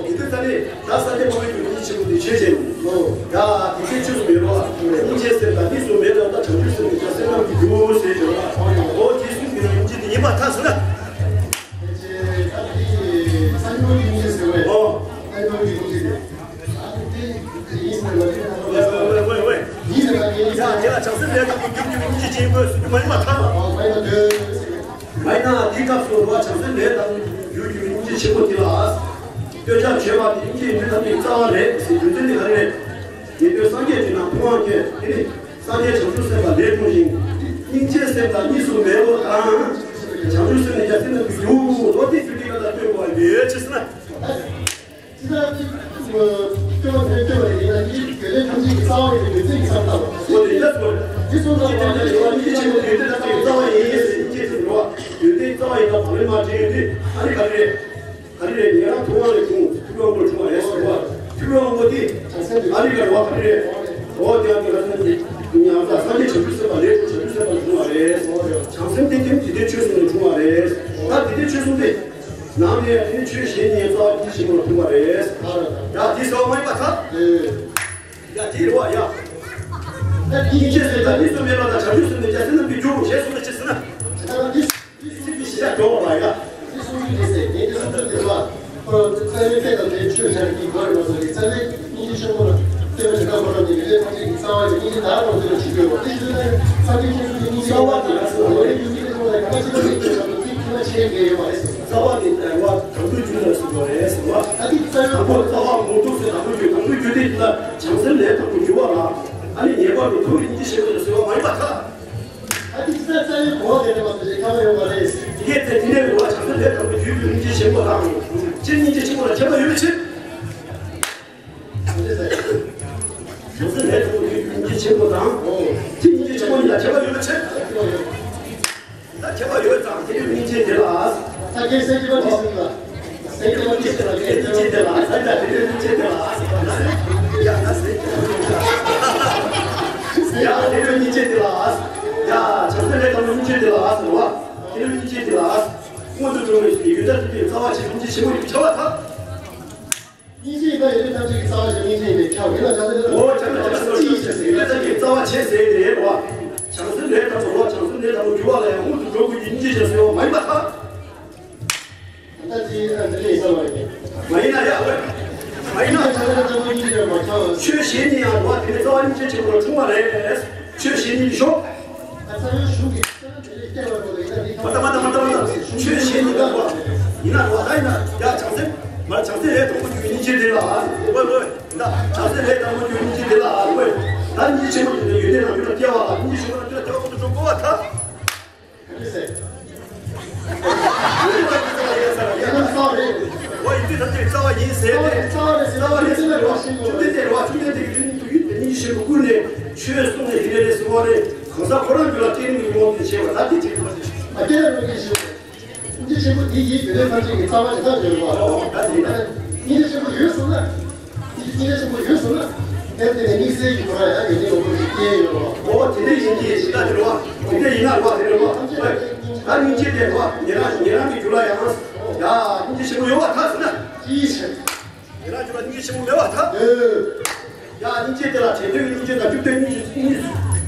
དེ་དུས་ད་ནི་ད་སངས་རྒྱས་དཔག་མེད་ཀྱི་སྙིང་རྗེ་ཆེན་པོ་དེ་ཆོས་ཅན། ཡ་དེ་ཆོས་ཆོས་སུ་མེད་རོ། སྙིང་རྗེ་སེམས་དང་གཉིས་སུ་མེད་ལ་ད་བྱང་ཆུབ་སེམས་ཀྱི་སེམས་རྣམས་ཀྱི་རྒྱུ་ཟེར་ཅོ། འོ་དེ་གསུམ་གྱི་ནང་སྙིང་རྗེ་དེ་ཡིན་པ་ཐལ་ཟེར་ན། ཨོ། ཡ། དེ་ལ་བྱང་སེམས་ལས་དང་པོ་རྒྱུ་རྒྱུ་སྙིང་རྗེ་ཅན་པོ་སུ་མ་ཡིན་པ་ཐལ། མ་ཡིན་ན་དེའི་སྐབས་སུ་བ་བྱང་སེམས་ལས་དང་རྒྱུ་རྒྱུ་སྙིང་རྗེ་ཆེན་པོ་དེ་ལ། སྟོན་ཆ་བྱེད་པ་དེ་སྙིང་རྗེ་ཡོན་ཏན་ཐམས་ཅད་རྩ་བ་རེད་ཟེར། རྒྱུ་མཚན་དེ་ག་རེ་རེད། ཉན་ཐོས་སངས་རྒྱས་ཀྱི་ནང་ཕུང་བ་སྐྱེས་དེ་ནི་སངས་རྒྱས་བྱང་ཆུབ་སེམས་དཔའ་ལས་འཁྲུངས་ཤིང་། སྙིང་རྗེ་སེམས་དང་གཉིས་སུ་མེད་པ་དང་། བྱང་ཆུབ་སེམས་ནི་རྒྱལ་སྲས་རྣམས་ཀྱི་རྒྱུ་ལོ། དེ་རྒྱུ་དེ་ག་ལ་སྟོན་དགོས་པ་ཡོད་ཅེས་ཟེར་ན། ཅི་ལྟར་ཅིག་སྐྱོ་བ་དེ་སྐྱོ་བ་དེ་ཡིན་ན་ཡིད་ཀྱི་ལས་ཐམས་ཅད་ཀྱི་རྩ་བ་ཡིན་པའི་ཚིག་གི་ས་ལྟ་བ། འོ་དེ་ཡིན་ན་སོ། དེ་སོང་ཙང་བ་ལས་རེ་བ་ཡིད་ཆེན་པོ་ཡོན་ཏན་ཐམས་ཅད་ཀྱི་རྩ་བ་ཡིན་ཟེར། ཡིད་ཆེན་པོ་རེ་བ་ཡོན་ཏན་རྩ་བ་ཡིན་ན་བག་མེད་མ་དྲན་ཡོད་དུས་ཨ་ནི་ག་རེ་རེད། ག་རེ་རེད། ཉན་རང་ཐུབ་དབང་ལས་བྱུང་ཐུབ་པའི་དབང་པོ་བྱུང་བ་རེད་ཟེར་བ། ཐུབ་པའི་དབང་པོ་དེ་ཨ་ནི་ག་རེ་བ་ག་རེ་རེད། འོ་དེ་ཨ་ནི་ག་རེ་ཉན་རང་སངས་རྒྱས་བྱང་ཆུབ་སེམས་དཔའ་ལས་བྱུང་བྱང་ཆུབ་སེམས་དཔའ་ལས་བྱུང་བ་རེད། བྱང་སེམས་དེ་དེ་དེ་ཆོས་གསུམ་ལས་བྱུང་བ་རེད། ད་དེ་དེ་ཆོས་གསུམ་དེ། ནང་ནས་ནི་ཆོས་གཞན་གཉིས་རྩ་བ་ཉིད་ཆེན་པོ་ལ་ཐུག་པ་རེད། ཡ་དེ་ཟེར་བ་མ་ཡིན་པ་ཐལ། ཡ་དེ་རེད་བ་ཡ། སྙིང་རྗེ་ཟེར་ད་གཉིས་སུ་མེད་པ་དང་བྱང་ཆུབ་སེམས་ནི་རྒྱལ་སྲས་རྣམས་ཀྱི་རྒྱུ་ཞེས་གསུངས་ན་ཅི་ཟེར་ན། ཚིག་གི་གཞི་ལ་འགྲོ་བ་ལ་ཡ། འདི་གསུང་རྒྱུ་དེ་ཟེར་ངས་འདི་གསུང་རྒྱུ་དེ་ལ། ཁོ་རང་ཚོ་རྩ་བའི་དཔེ་དང་དེའི་ཆོས་ཆ་རེ་གཉིས་དགོས་རེད་མ་གཏོགས་རྩ་བའི་སྙིང་རྗེ་ཆེན་པོ་ལ་ལྟོས་པ་ཞིག་ད་ཁོ་རང་གི་ལས་ཐམས་ཅད་ཀྱི་རྩ་བ་ཡི་སྙིང་རྗེ་དག་རང་ཚོ་ལ་བྱེད་དགོས་པ་དེ་ཞུ་ན་ས་དེ་ཁྱེད་ཚོ་གི་སྙིང་རྗེ་རྩ་བ་དེ་ལ་སོ་ལོ་རེ་ཡུལ་གྱི་ལས་ཁོ་ལ་ག་ཚོད་ཅིག་ལས་ཀྱི་ལ་ཚིག་ཁྱི་ལ་ཆེ་གི་ཡོད་མ་རེད། རྩ་བ་དེ་ལྟ་བ་དང་པོའི་རྒྱུ་ལ་སོ་དགོས་རེད་ཟེར་བ། ད་དེ་རྩ་བའི་དང་པོ་རྩ་བ་མུ་སྟེགས་སུ་དང་པོའི་རྒྱུ་དང་པོའི་རྒྱུ་དེ་ལ་བྱང་སེམས་ལས་དང་པོ་རྒྱུ་བ་ལ་ཨ་ནི་ངེས་པར་དུ་ཐུགས་སྙིང་རྗེ་ཆེན་པོ་ལ་ཟེར་བ་མ་ཡིན་པ་ཐལ། ཨ་ཏི་ས་ས་ཡི་གོ་བ་དེ་ནས་མ་ཚོད་ཁྱད་པར་ཡོད་པ་རེད། ཡིན་ཏེ་དེ་ནས་རུ་བ་བྱང་སེམས་ལས་དང་པོ་རྒྱུད་ཀྱི་སྙིང་རྗེ་ཆེན་པོ་དང་། སྤྱིར་སྙིང་རྗེ་ཆེན་པོ་ལ་ཁྱད་པར་ཡོད་པའི་ཕྱིར། བྱང་སེམས་ལས་དང་པོ་རྒྱུད་ཀྱི་སྙིང་རྗེ་ཆེན་པོ་དང་། སྤྱིར་སྙིང་རྗེ་ཆེན་པོ་གཉིས་ལ་ཁྱད་པར་ཡོད་པའི་ཕྱིར། ད་ཁྱད་པར་ཡོད་ཙང་དེ་ནི་སྙིང་རྗེ་དེ་ལ། ད་ཁྱེད་སེམས་ཀྱི་མ་དྲིས་སོང་ལ། སེམས་ཀྱི་མ་དྲིས་སོང་ལ་ཁྱེད་སྙིང་རྗེ་དེ་ལ། ད་ད་དེ་ནི་སྙིང་རྗེ་དེ་ལ། ཡ་ད་སེམས་ཀྱི་མ་དྲིས་སོང་ལ། ཡ་དེ་ནི་སྙིང་རྗེ་དེ་ལ། ཡ་བྱང་སེམས་ལས་དང་པོ་སྙིང་རྗེ་དེ་ལ་ཟེར་བ། དེ་ནི་སྙིང་རྗེ་དེ་ལ། སྔོན་དུ་འགྲོ་བའི་ཡོན་ཏན་དེ་རྩ་བ་ཆེ་སྙིང་རྗེ་ཆེན་པོ་ཡིན་པའི་ཁྱབ་པ་དང་། སྙིང་རྗེ་ཡིན་ན་ཡོན་ཏན་ཐམས་ཅད་ཀྱི་རྩ་བ་ཆེ་སྙིང་རྗེ་ཡིན་པའི་ཁྱབ་ཡིན་ལ་བྱང་སེམས་ལས། འོ་བྱང་སེམས་ལས་དང་པོ་ཡོན་ཏན་ཐམས་ཅད་ཀྱི་རྩ་བ་ཆེ་ཟེར་ནས་རེད་བ། བྱང་སེམས་ལས་དང་པོ་རོ་བྱང་སེམས་ལས་དང་པོ་རྒྱུ་བ་ལ་ཡང་སྔོན་དུ་འགྲོ་དགོས་ཀྱི་སྙིང་རྗེ་ཆེ་ཟེར་བ་མ་ཡིན་པ་དང་། ད་དེ་འདི་ལས་བསམ་པ་རེད། མ་ཡིན་ན་ཡ་ཝེ། མ་ཡིན་ན། ཆོས་གཞན་གཉིས་ཡང་རོ་དེ་ནི་རྩ་བ་སྙིང་རྗེ་ཆེན་པོ་ལ་འཁྲུངས་པ་རེད། ཆོས་གཞན་གཉིས་ཀྱི་ཞོག་མ་ད་མ་ད་མ་ད་མ་ད། ཆོས་གཞན་གཉིས་ཀ་རོ། ཡིན་ན་རོ་ད་ཡིན་ན་ཡ་བྱང་སེམས། མ་བྱང་སེམས་ལས་དང་པོ་རྒྱུ་སྙིང་རྗེ་དེ་ལ། ཝེ་ཝེ། ད་བྱང་སེམས་ལས་དང་པོ་རྒྱུ་སྙིང་རྗེ་དེ་ལ་ཝེ། ད་སྙིང་རྗེ་ཆེན་པོ་དེ་ཡོན་ཏན་རང་རྒྱུད་ལ་སྐྱེ་བ་ལ་སྙིང་རྗེ་ཆེན་པོ་རང་རྒྱུད་ལ་སྐྱེ་བ་ཁོ་ཚོ་འགྲོ་དགོས་པ་ད། ཨོ་ཡིན་དུས་ཐམས་ཅད་རྩ་བ་ཡིན་ཟེར་ཏེ། རྩ་བ་རེད་ཟེར་བ་ཡིན་ཟེར་བ་བཅོམ་ལྡན་འདས་རེད་བ། བཅོམ་ལྡན་འདས་ཀྱི་ཡུལ་དུ་ཡུལ་དེ་སྙིང་རྗེ་ཆེན་པོ་ཀུན་ནས་ཆོས་གསུངས་ནས་དེ་འདྲ་རེད་ཟེར་བ་རེད། གང་ཟག་ཁོ་རང་རྒྱུད་ལ་སྐྱེ་ནས་ཀྱི་ངོ་བོ་དེ་ཆེ་བ་ད་དེ་ཆེ་བ་རེད། ཨ་དེ་ལ་རོ་ཀྱི་ཞུ། སྙིང་རྗེ་ཆེན་པོ་འདི་ཡིས་ཡོན་ཏན་ཐམས་ཅད་ཀྱི་རྩ་བ་ཞིག་ཐག་ཆོད་པ། ཨོ་ད་དེ་ཡིན། སྙིང་རྗེ་ཆེན་པོ་ཡོད་གསུངས་ན། སྙིང་རྗེ་ཆེན་པོ་ཡོད་གསུངས་ན། དེར་བརྟེན་ནས་དམིགས་བསལ་གྱི་ཁོ་རང་ཡང་ཡོན་ཏན་མང་པོ་ཞིག་སྐྱེས་ཡོད་པ། ཨོ་དེ་འདྲ་ཡིན་གྱི་ཞིག་ད་དེ་རེད་བ། དེ་འདྲ་ཡིན་ན་རེད་བ་དེ་རེད་བ། ད་སྙིང་རྗེ་དེ་རེད་བ་ཉེ་རང་ཉེ་རང་གི་རྒྱུད་ལ་ཡང་། ཡ་སྙིང་རྗེ་ཆེན་པོ་ཡོད་བ་ཐལ་ཟེར་ན། ཅིའི་ཕྱིར། ཉེ་རང་རྒྱུད་ལ་སྙིང་རྗེ་ཆེན་པོ་མེད་བ་ཐལ། ཡ་སྙིང་རྗེ་དེ་ལ་དྲན་འདོད་ཀྱི་སྙིང་རྗེ་དང་སྐྱོབ་འདོད་སྙིང་རྗེ་གཉིས་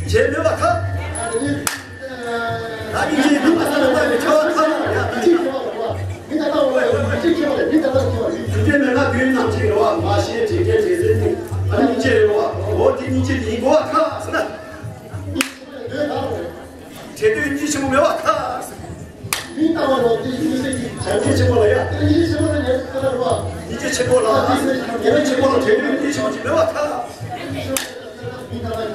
བྱས་མེད་བ་ཐལ། ད་སྙིང་རྗེ་ནུབ་པ་ས་ལ་བལྟ་བའི་ཁྱབ་པ་ཐལ། ཡ་ད་ཅི་ཁྱབ་པ་རེད་བ། མི་ད་ལྟ་བ་ཡོད་མི་ཅི་ཁྱབ་པ་རེད། མི་ད་ལྟ་ཁྱབ་པ་རེད། སྒྱུ་འཕྲུལ་མན་ངག་བདུན་ནང་བཞིན་རེད་བ། མ་ཤེས་དྲན་སྐྱེ་དྲན་སེམས་ནི་ཨ་ནི་སྙིང་རྗེ་རེད་བ། འོ་དེ་སྙིང་རྗེ་དེ་ཡིན་དགོས་བ་ཐལ་ཟེར་ན། དྲན་འདོད་སྙིང་རྗེ་ཆེན་པོ་མེད་བ་ཐལ། མི་ལྟ་བ་ལ་དེ་སྙིང་རྗེ་ཆེན་པོ་ལ་ཡ། དེ་སྙིང་རྗེ་ཆེན་པོ་ལ་ཡ་ཁ་ལ་རུ་བ། སྙིང་རྗེ་ཆེན་པོ་ལ། ཉེ་རང་ཆེན་པོ་ལ་དྲན་འདོད་སྙིང་རྗེ་ཆེན་པོ་ཅིག་མེད་བ་ཐལ། མི་ལྟ་བ་ལ་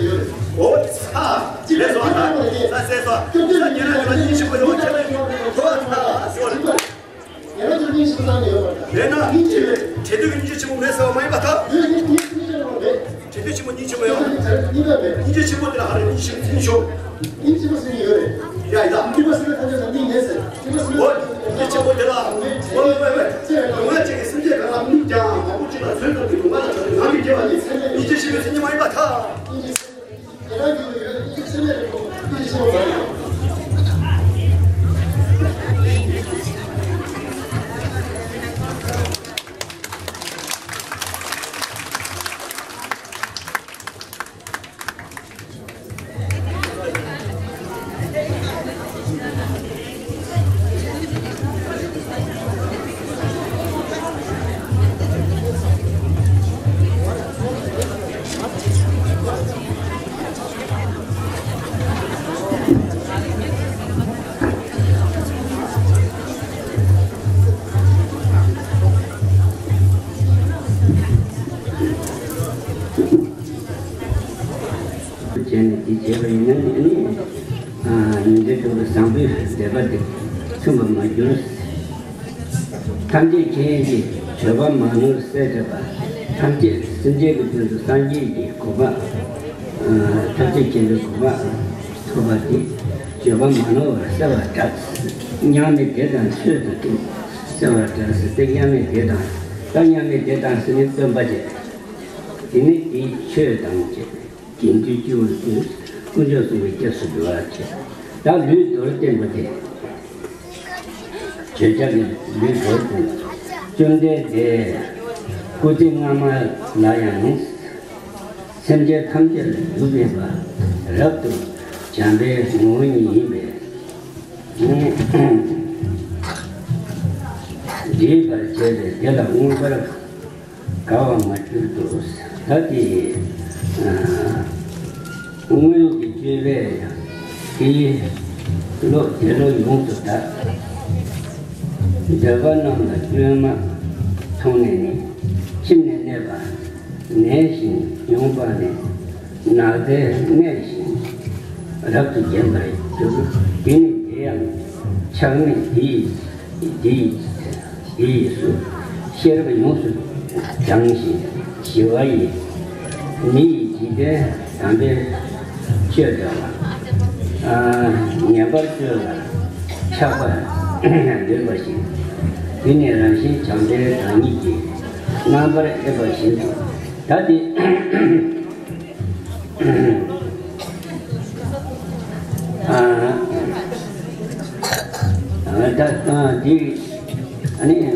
ཡོད། འོ་ཚ། ལས་སོ། ད་ས་སེ་སོ། ས་ཉེ་རང་ཉེ་རང་སྙིང་རྗེ་པོ་ཡོད་ཁྱེད་ལ་ཐོ་བ་ཐ་ཟེར་བ་རེད། ཡོད་ན་སྙིང་རྗེ་པོ་བསམ་ནས་ཡོད་པ་རེད། ཡོད་ན་སྙིང་རྗེ་པོ་བྱེད་འདོད་ཀྱི་སྙིང་རྗེ་ཆེན་པོ་མེད་ཟེར་བ་མ་ཡིན་པ་ཐ། ཡོད་ན་སྙིང་རྗེ་པོ་རེད། བྱེད་འདོད་ཆེན་པོ་སྙིང་ཆེན་པོ་ཡོད་པ་རེད། སྙིང་རྗེ་པོ་རེད། སྙིང་རྗེ་ཆེན་པོ་དེ་ལ་ཧ་རེ་སྙིང་རྗེ་ཆེན་པོ་ཟེར་ནས་ཤོག་སྙིང་རྗེ་པོ་ཟེར་ནས་ཡོད་རེད། ཡ་ཡ། སྙིང་པོ་ཟེར་ན་ཐམས་ཅད་ལ་སྙིང་མེད་ཟེར། སྙིང་པོ་ཟེར་ན། འོ། སྙིང་རྗེ་ཆེན་པོ་དེ་ལ། ཝེ་ཝེ་ཝེ། སྡུག་བསྔལ་ཅན་གྱི་སེམས་ཅན་གང་ལ་མི་སྙིང་རྗེ་མང་པོ་ཅིག་ལ་ཚོད་བཏང་སྟེ་སྡུག་བསྔལ་དང་བྲལ་བའི་ངང་གིས་སྐྱེ་བ་ནི་སྙིང་རྗེ་ཆེན་པོའི་མཚན་ཉིད་མ་ཡིན་པར་ཐལ། བྱས་ནས་འདི་བྱས་པ་ཡིན་ན་ནི། ཨ་ནི། ཉིན་མཚན་ཐོག་ཏུ་བཟང་པོའི་མཛད་པ་འདི་མཚུངས་པར་མ་གྱུར། ཐམས་ཅད་མཁྱེན་ཅིང་བརྗོད་པ་མ་ནོར་གསལ་བྱེད་པ། ཐམས་ཅད་སེམས་ཅན་གྱི་དོན་དུ་སངས་རྒྱས་ཀྱི་གོ་འཕང་། ཨ་ཐམས་ཅད་མཁྱེན་པའི་གོ་འཕང་ཐོབ་པ་འདི་བརྗོད་པ་མ་ནོར་བར་གསལ་བར་གྲགས། མཉམ་མེད་བདེ་དང་ཆོས་དང་ལྡན། གསལ་བར་གྲགས་ཟེར་ཏེ་མཉམ་མེད་བདེ་དང་། ད་མཉམ་མེད་བདེ་དང་ཟེར་ནས་སྟོན་པ་བྱས། དེ་ནས་དེའི་ཆོས་དང་བཅས་པའི་དགེ་འདུན་སྤྱི་བོར་བསྡུས། དཀོན་མཆོག་གསུམ་གྱི་སྐྱབས་སུ་འགྲོ་བར་བྱེད། ད་ལུས་མདོར་བསྟན་པ་དེ། བརྗོད་བྱ་གི་ལུས་མདོར་བསྟན་པ། བཅོམ་ལྡན་འདས་སྐུ་ཚེ་སྔ་མ་ལ་ཡང་ནི། སེམས་ཅན་ཐམས་ཅད་ལ་རྒྱུ་མེད་པར་རབ་ཏུ་བྱམས་པའི་ངོ་བོ་ཉིད་ཡིན་པས། འདྲིས་པར་བྱས་པས་དེ་ལ་མངོན་པར་དགའ་བར་མ་གྱུར་ཏོ། ད་དེ་སྔོན་གྱི་སྤྱོད་པས་དེའི་བློ་དེ་བློ་ཡོངས་སུ་དག། འདོད་པ་རྣམས་ལ་སྐྱོན་མ་མཐོང་ནས་ནི། ཁྱིམ་ནས་གནས་པ་ནད་བཞིན་མྱོང་བ་ནི། ནགས་ཚལ་གནས་ཤིང་རབ་ཏུ་བརྒྱན་པར་འགྱུར། དེ་ནི་དེ་ཡང་ཆགས་མེད་འདི་ཡིས་འདི་ཡིས་འདི་ཡིས་སུ། ཤེས་རབ་ཡོངས་སུ་སྦྱངས་ཤིང་ཞི་བ་ཡི། མི་ཡི་འཇིག་རྟེན་དམ་པའི་ཆོས་འདྲ་བ། ངན་པར་སྤྱོད་ལ་ཆགས་པ་ཡང་ཡོད་པ་ཞིག་དེ་ནི་རང་བཞིན་བྱམས་པའི་བདག་ཉིད་ཀྱི་རྣམ་པར་དབྱེ་བ་བཞིན་དུ། ད་དེ། ཨ་ཨ་ད་ཨ་འདི་ཨ་ནི་ཨ་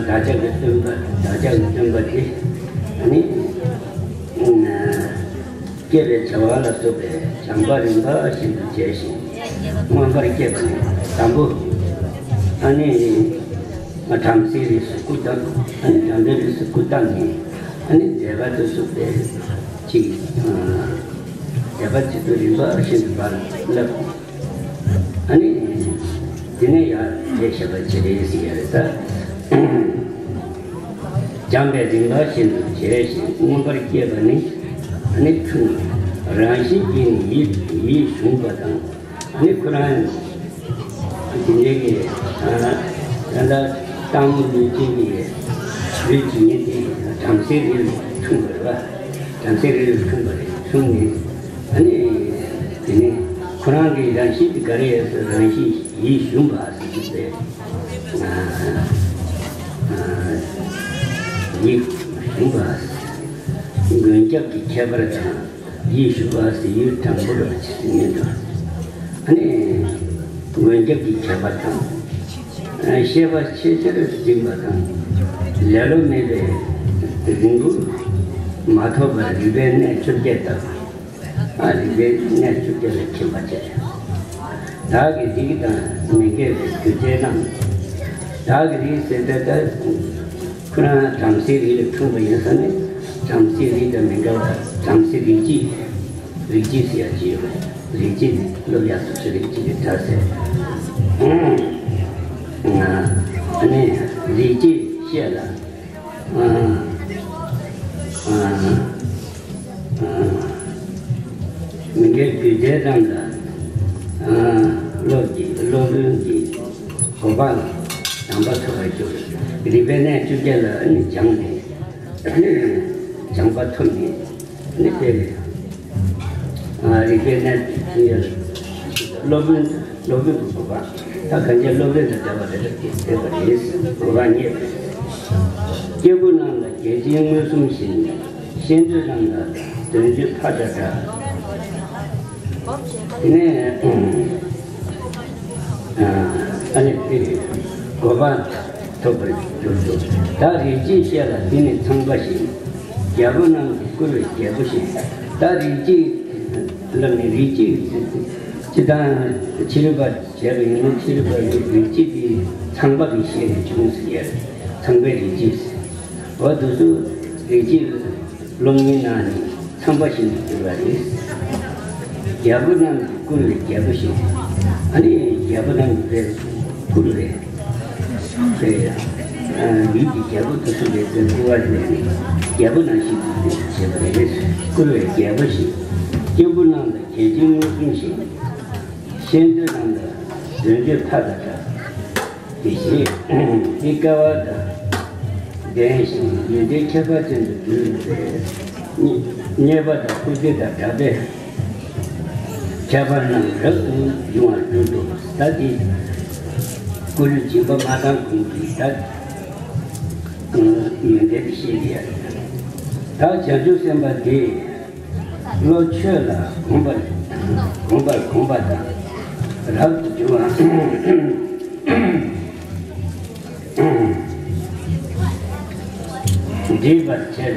བདག་ཅག་གི་སྟོན་པ། བདག་ཅག་གི་སྟོན་པ་དེ་ཨ་ནི་ཨ་བསྐྱེད་པའི་བྱ་བ་ལ་སོགས་པའི་བྱམས་པ་རིམ་པ་བཞིན་དུ་བྱས་ཤིང་། མངོན་པར་བསྐྱེད་པ་ནི་དང་པོ། ཨ་ནི། བྲམ་ཟེའི་རིགས་སུ་སྐུ་བལྟམས། ཨ་ནི་བྲམ་པའི་རིགས་སུ་སྐུ་བལྟམས་ནས། ཨ་ནི་མཛད་པ་དེ་གསུངས་པས་ཅིག་མཛད་པ་དེ་ཚོ་རིམ་པ་བཞིན་དུ་བར་བསླབས། ཨ་ནི་དེ་ནས་ཡར་དེ་བཤད་པ་ཅི་རེད་ཟེར་ཡ་རེད་ད། བྱམས་པའི་རིམ་པ་བཞིན་དུ་བྱས་ཤིང་མངོན་པར་བསྐྱེད་པ་ནི། ཨ་ནི་འཁྲུངས། རང་བཞིན་གྱིས་ནི་ཡིད་ཡིད་གཞུངས་པ་དང་། ཨ་ནི་ཁོ་རང་དེ་འདྲའི་གི་ད་ལྟ་སྟག་མོ་ལུས་ཅན་གྱི་ལུས་ཀྱི་ཉིད་དེ་བྲམ་ཟེའི་རིགས་ལ་འཁྲུངས་པ་རེད་པ། བྲམ་ཟེའི་རིགས་ལ་འཁྲུངས་པ་རེད། འཁྲུངས་ནས་ཨ་ནི་དེ་ནས་ཁོ་རང་གི་རང་བཞིན་དེ་ག་རེ་ཡོད་ཟེར། རང་བཞིན་ཡིད་གཞུངས་པ་ཟེར་གྱི་པས། ཡིད་གཞུངས་པ། མགོན་སྐྱབས་ཀྱི་ཁྱད་པར་དང་། ཡིད་གཞུངས་པ་ཟེར་ཡུལ་དྲང་པོར་ཇི་སྲིད་ཉིད་དུ། ཨ་ནི་མགོན་སྐྱབས་ཀྱི་ཁྱད་པར་དང་། ཤེས་པ་ཆེས་ཆེར་འཛིན་པ་དང་། ལེ་ལོ་མེད་པའི་རིང་པོར་མ་ཐོགས་པར་རིག་པའི་གནས་བཅོ་བརྒྱད་དག། ཨ་རིག་པའི་གནས་བཅོ་བརྒྱད་ལ་མཁྱེན་པ་བྱས། བདག་གི་རིགས་དང་མི་འགལ་བའི་རྒྱུ་མཚན་རྣམས། བདག་གི་རིགས་ཟེར་ཏེ་ད་ཁོ་རང་བྲམ་ཟེའི་རིགས་ལ་འཁྲུངས་པ་ཡིན་ཙང་ནི། བྲམ་ཟེའི་རིགས་དང་མི་འགལ་བ། བྲམ་ཟེའི་རིགས་སྤྱི། རིགས་སྤྱི་ཟེར་ཡ་ཅིག་ཡོད་པས། རིགས་སྤྱི་ནི་སློབ་ཡག་ཏུ་ཆུ་རིགས་སྤྱི་གི་གྲྭ་ཟེར། ཨ་ནི་རིགས་སྤྱི་བཤད་ལ། ཨ་ཨ་ཨ་མི་ རང་ལ་སློབ་ཀྱི་སློབ་དཔོན་གྱི་གོ་འཕང་དམ་པ་ཐོབ་པར་འགྱུར། རིག་པའི་གནས་བཅོ་བརྒྱད་ལ་ནི་སྦྱངས་ནས་སྦྱངས་པ་ཐོབ་ནས་ནི་དེ་རིག་པའི་གནས་སློབ་དཔོན། སློབ་དཔོན་གྱི་གོ་འཕང་། ད་གང་ཅི་སློབ་དཔོན་དང་འདྲ་བ་ལ་ལེགས་པར་བསྟན་པ་རེད། གོ་འཕང་བརྙེས་པ་རེད། སྐྱེས་བུ་རྣམས་ལ་རྒྱལ་ཆེན་མངོན་སུམ་བཞིན། ཤེས་འདོད་རྣམས་ལ་དོན་བརྗོད་ཕ་དང་འདྲ། དེ་ནས་ཨ་ནི་དེ་གོ་འཕང་ཐོབ་པར་གྱུར་ཏོ། ད་རིགས་གཅིག་བཤད་ལ་དེ་ནི་ཚངས་པ་བཞིན། རྒྱལ་པོ་རྣམས་ཀྱིས་བཀུར་བའི་རྒྱལ་པོ་བཞིན། ད་རིགས་གཅིག་ལབ་ནས་རིགས་གཅིག་སྤྱིར་བཏང་ཕྱི་རོལ་པ་བྱས་པ་ཡིན་ན། ཕྱི་རོལ་པ་རིགས་གཅིག་དེ་ཚངས་པ་གི་ཞལ་ནས་བྱུང་ཟེར་ཡ། ཚངས་པའི་རིགས་གཅིག་ཟེར། འོ་དེ་ཚོ་རིགས་གཅིག་སློབ་གཉེར་གནང་ནས་ཚངས་པ་བཞིན་དུ་གྱུར་པ་རེད། རྒྱལ་པོ་རྣམས་ཀྱིས་བཀུར་བའི་རྒྱལ་པོ་བཞིན། ཨ་ནི་རྒྱལ་པོ་རྣམས་ཀྱིས་བཀུར་བའི། དེ་ཡང་ལུས་ཀྱི་རྒྱལ་པོ་དེ་ཚོ་ལས་དེ་བཀུར་བ་ལས་ནི་རྒྱལ་པོ་ནང་བཞིན་དུ་བྱེད་པ་རེད། བཀུར་བའི་རྒྱལ་པོ་བཞིན། སྐྱེས་བུ་རྣམས་ལ་རྒྱལ་ཆེན་མངོན་སུམ་བཞིན། ཤེས་འདོད་རྣམས་ལ་དོན་བརྗོད་ཕ་དང་འདྲ། དེ་བཞིན་དེ་སྐལ་བ་དང་ལྡན་ཞིང་ཡོན་ཏན་ཁྱད་པར་ཅན་དུ་གྱུར་པའི་མཉེས་པ་དང་བཀུར་སྟི་དང་གྲགས་པས་ཁྱད་པར་རྣམས་རབ་ཏུ་འབྱུང་བར་གྱུར་ཏོ། ད་དེ་སྐུ་ལུས་སྦྱིན་པ་མ་བཏང་གོང་གི་ད་ཡོན་ཏན་དེ་ཤེས་ཀྱི་ཡ་རེད། ད་བྱང་ཆུབ་སེམས་དཔའ་དེ། བློ་ཆོས་ལ་གོམས་པར་གོམས་པར་གོམས་པ་དང་རབ་ཏུ་འབྱུང་བ། འདྲིས་པར་བྱས་པས་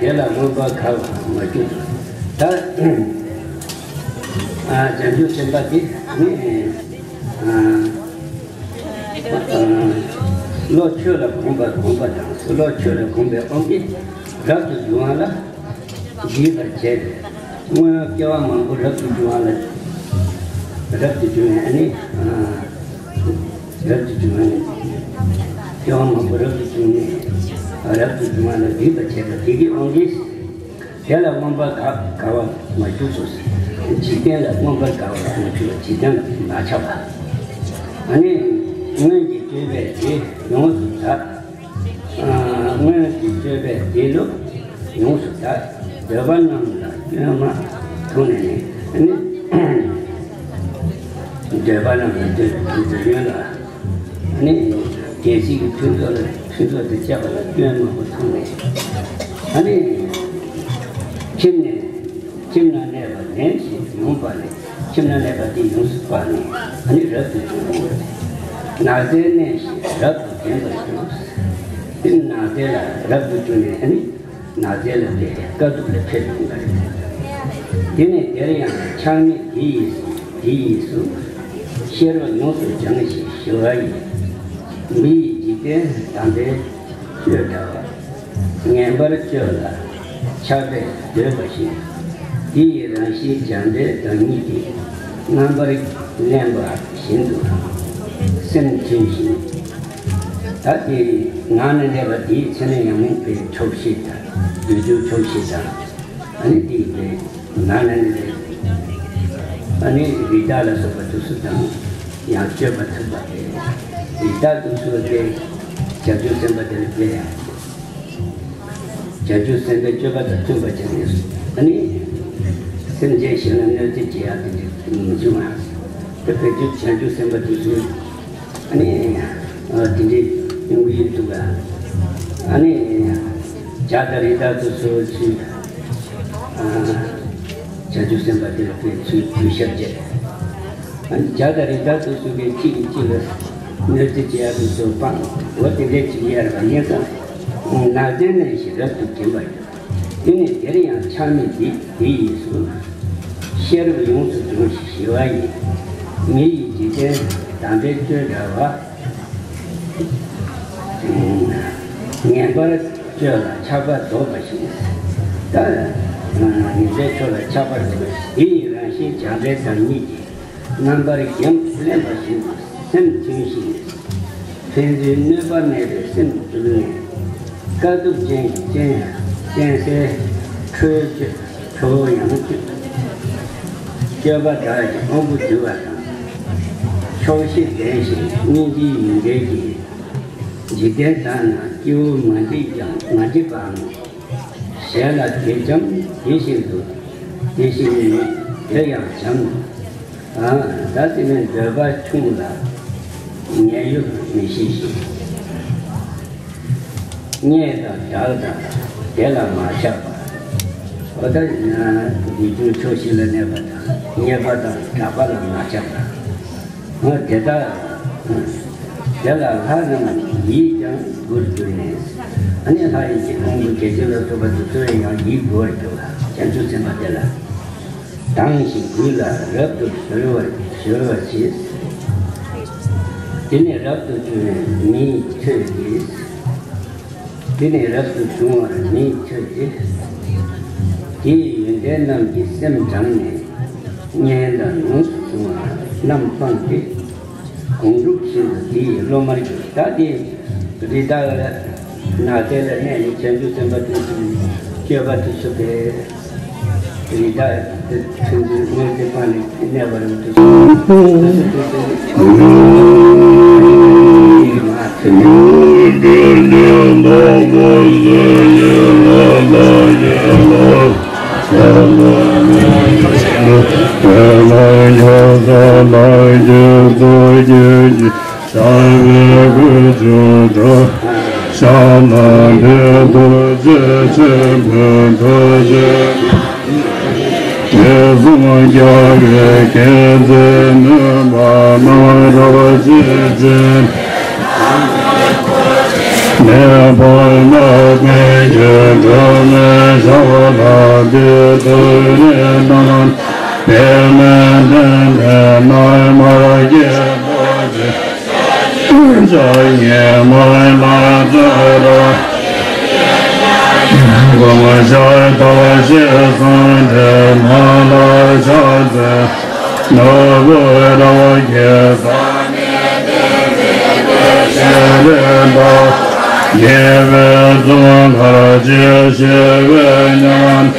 དེ་ལ་མངོན་པར་དགའ་བར་མ་གྱུར་ཏོ། ད་བྱང་ཆུབ་སེམས་དཔའ་དེ་ནི། བློ་ཆོས་ལ་གོམས་པར་གོམས་པ་དང་། བློ་ཆོས་ལ་གོམས་པའི་དབང་གིས་རབ་ཏུ་འབྱུང་བ་ལ་འདྲིས་པར་བྱས་ཏེ། སྔོན་སྐྱེ་བ་མང་པོ་རབ་ཏུ་འབྱུང་བ་ལ། རབ་ཏུ་འབྱུང་བའི་ཨ་ནི། རབ་ཏུ་འབྱུང་བ་ནི། སྐྱེ་བ་མང་པོ་རབ་ཏུ་འབྱུང་ནས་རབ་ཏུ་འབྱུང་བ་ལ་འདྲིས་པར་བྱས་པ་དེ་གི་དབང་གིས། དེ་ལ་མངོན་པར་དགའ་དགའ་བར་མ་གྱུར་ཏོ། འཇིག་རྟེན་ལ་མངོན་པར་དགའ་བར་མ་གྱུར་པ། འཇིག་རྟེན་ལ་མ་ཆགས་པ། ཨ་ནི་སྔོན་གྱི་སྤྱོད་པས་དེ་ཡོངས་སུ་དག། སྔོན་གྱི་སྤྱོད་པས་དེ་ལུ་ཡོངས་སུ་དག། འདོད་པ་རྣམས་ལ་སྐྱོན་མ་མཐོང་ནས་ནི། འདོད་པ་རྣམས་ལ་སྐྱོན་མ་མཐོང་། འདོད་ཡོན་ལ། ནི། རྒྱལ་སྲིད་ཀྱི་ཕུན་ཚོགས་ལ་ཕུན་ཚོགས་དེ་བཅག་པ་ལ་སྐྱོན་མང་པོ་མཐོང་ནས། ཨ་ནི། ཁྱིམ་ནས་ཁྱིམ་ན་གནས་པ་ལེན་ཞིང་ཡོངས་སྤངས་ནས། ཁྱིམ་ན་གནས་པ་དེ་ཡོངས་སུ་སྤངས་ནས་ཨ་ནི་རབ་ཏུ་འབྱུང་ངོ་། ནགས་ཚལ་གནས་ཤིང་རབ་ཏུ་བརྒྱན་པར་གྱུར། དེ་ནགས་ཚལ་ལ་རབ་ཏུ་བྱུང་ནས་ཨ་ནི། ནགས་ཚལ་ལ་དེ་དཀའ་ཐུབ་ལ་ཕེབས་ཡོང་བ་རེད། དེ་ནས་དེར་ཡང་ཆགས་མེད་དེ་ཡིས་དེ་ཡིས་སུ། ཤེས་རབ་ཡོངས་སུ་སྦྱངས་ཤིང་ཞི་བ་ཡིས། མི་ཡི་འཇིག་རྟེན་དམ་པའི་སྤྱོད་འདྲ་བ། ངན་པར་སྤྱོད་ལ་ཆགས་པས་འདོད་པ་བཞིན། དེ་ཡི་རང་བཞིན་བྱམས་པའི་བདག་ཉིད་ཀྱིས། རྣམ་པར་གླེན་པ་བཞིན་དུ་སེམས་མཐུན་ཞིང་། ད་དེ་ནང་ན་གནས་པ་དེའི་ཚེ་ན་ཡང་མིན་པའི་ཆོག་ཤེས་དང་། དུས་རྒྱུན་ཆོག་ཤེས་དང་། ཨ་ནི་དེའི་ནང་ན་གནས་པའི་ཨ་ནི་རི་དྭགས་ལ་སོགས་པ་དེ་ཚོ་དང་ཡང་སྤྱོད་པ་མཐུན་པ་དེ། རི་དྭགས་དེ་ཚོ་དེ་བྱང་ཆུབ་སེམས་དཔའ་དེ་ལ་དཔེ་ཡང་། བྱང་ཆུབ་སེམས་དཔའི་སྤྱོད་པ་དང་མཐུན་པ་བྱས་ནས། ཨ་ནི། སེམས་ཅན་གཞན་ལ་གནོད་འཚེ་བྱེད་ཡག་དེ་འདྲ་མི་བྱུང་བ། དེ་བས་ཀྱང་བྱང་ཆུབ་སེམས་དཔའ་དེ་ཚོས། ཨ་ནི། ཨ་དེ་འདྲའི་ཡོང་གི་ཡོད་འདུག་ག་ཨ་ནི། བྱ་དང་རི་དྭགས་དེ་ཚོ་ཚུར། ཨ་བྱང་ཆུབ་སེམས་དཔའ་དེ་ལ་དཔེ་ཚུར་གུས་ཞབས་བྱས། བྱ་དང་རི་དྭགས་དེ་ཚོ་གིས་གཅིག་གིས་གཅིག་ལ་གནོད་འཚེ་བྱེད་ཡག་དེ་ཚོ་སྤང་། འོ་དེ་འདྲའི་ཅིག་ཡར་བ་ཡིན་ཙང་། ནགས་ཚལ་གནས་ཤིང་རབ་ཏུ་བརྒྱན་པར་གྱུར། དེ་ནས་དེར་ཡང་ཆགས་མེད་དེ་དེ་ཡིས་སུ། ཤེས་རབ་ཡོངས་སུ་སྦྱངས་ཤིང་ཞི་བ་ཡིས། མི་ཡི་འཇིག་རྟེན་དམ་པའི་སྤྱོད་འདྲ་བ། ངན་པར་སྤྱོད་ལ་ཆགས་པ་ལྡོག་པ་བཞིན། ད་ངན་པའི་ཕྱོགས་ལ་ཆགས་པ་ལྡོག་པ་བཞིན། དེ་ཡི་རང་བཞིན་བྱམས་པའི་བདག་ཉིད་ཀྱིས། རྣམ་པར་གྱེན་གླེན་པ་བཞིན་དུ་སེམས་མཐུན་ཞིང་། ཕན་ཚུན་གནོད་པ་མེད་པའི་སེམས་གྲུབ་ནས། དཀའ་ཐུབ་ཅན་གྱི་སྤྱན་སྤྱན་གསལ་ཁྲོ་ཁྲོ་བོ་ཡང་བཀོད། སྤྱོད་པ་དག་གིས་དབང་པོ་འདུལ་བ་དང་། ཆོག་ཤེས་ལྡན་ཞིང་སྙིང་རྗེའི་ཡོན་ཏན་གྱིས། འཇིག་རྟེན་དག་ན་སྐྱེ་བོ་མ་འདྲིས་ཀྱང་མ་འདྲིས་པའམ། གཞན་ལ་དེ་བྱམས་དེ་བཞིན་དུ། དེ་བཞིན་ནི་དེ་ཡང་བྱམས། ཨ། ད་དེ་ནས་འདོད་པ་ཆུང་ལ་ཉེན་གཡོལ་མི་ཤེས་ཤིང་། རྙེད་དང་གྲགས་དང་དེ་ལ་མ་ཆགས་པ། འོ་ད་ཡིན་ན་འདི་ཚོའི་ཕྱོགས་བཞི་ལ་གནས་པ་དང་རྙེད་པ་དང་གྲགས་པ་ལ་མ་ཆགས་པ། འོ་དེ་དག་དེ་ལ་ལྷ་རྣམས་ཡིད་ཀྱང་མགུར་གྱུར་ནས། ཨ་ནི་ལྷ་ཡི་གི་ཕུང་པོ་བརྒྱད་ཅུ་ལ་སོགས་པ་དེ་ཚོ་ཡང་ཡིད་མགུ་བར་གྱུར་པ། བྱང་ཆུབ་སེམས་དཔའ་དེ་ལ། དང་ཞིང་གུས་ལ་རབ་ཏུ་གཞོལ་བར་གཞོལ་བར་བྱེད། དེ་ནས་རབ་ཏུ་བྱུང་བས་མིའི་ཆོས་ཀྱིས། དེ་ནས་རབ་ཏུ་བྱུང་བར་མིའི་ཆོས་ཀྱིས། དེའི་ཡོན་ཏན་རྣམས་ཀྱིས་སེམས་དྲངས་ནས། གཉེན་དང་ཡོངས་སུ་བཟུང་བ་རྣམས་སྤངས་ཏེ། དགོངས་གྲུབ་བཞིན་དུ་དེ་ཡི་སློབ་མར་གྱུར། ད་དེ་རི་དྭགས་ལ་ནགས་ཚལ་ལ་གནས་ནས་བྱང་ཆུབ་སེམས་དཔའ་དེ་ཚོའི་སྤྱོད་པ་དེ་ཚོ་དེ་རི་དྭགས་དེ་ཚོའི་དངོས་དེ་སྤངས་ནས་གནས་པ་རེད་འདུག། དགེ་བའི་ཚོགས་ལ་རྗེས་ཤེས་པའི་ཉམས།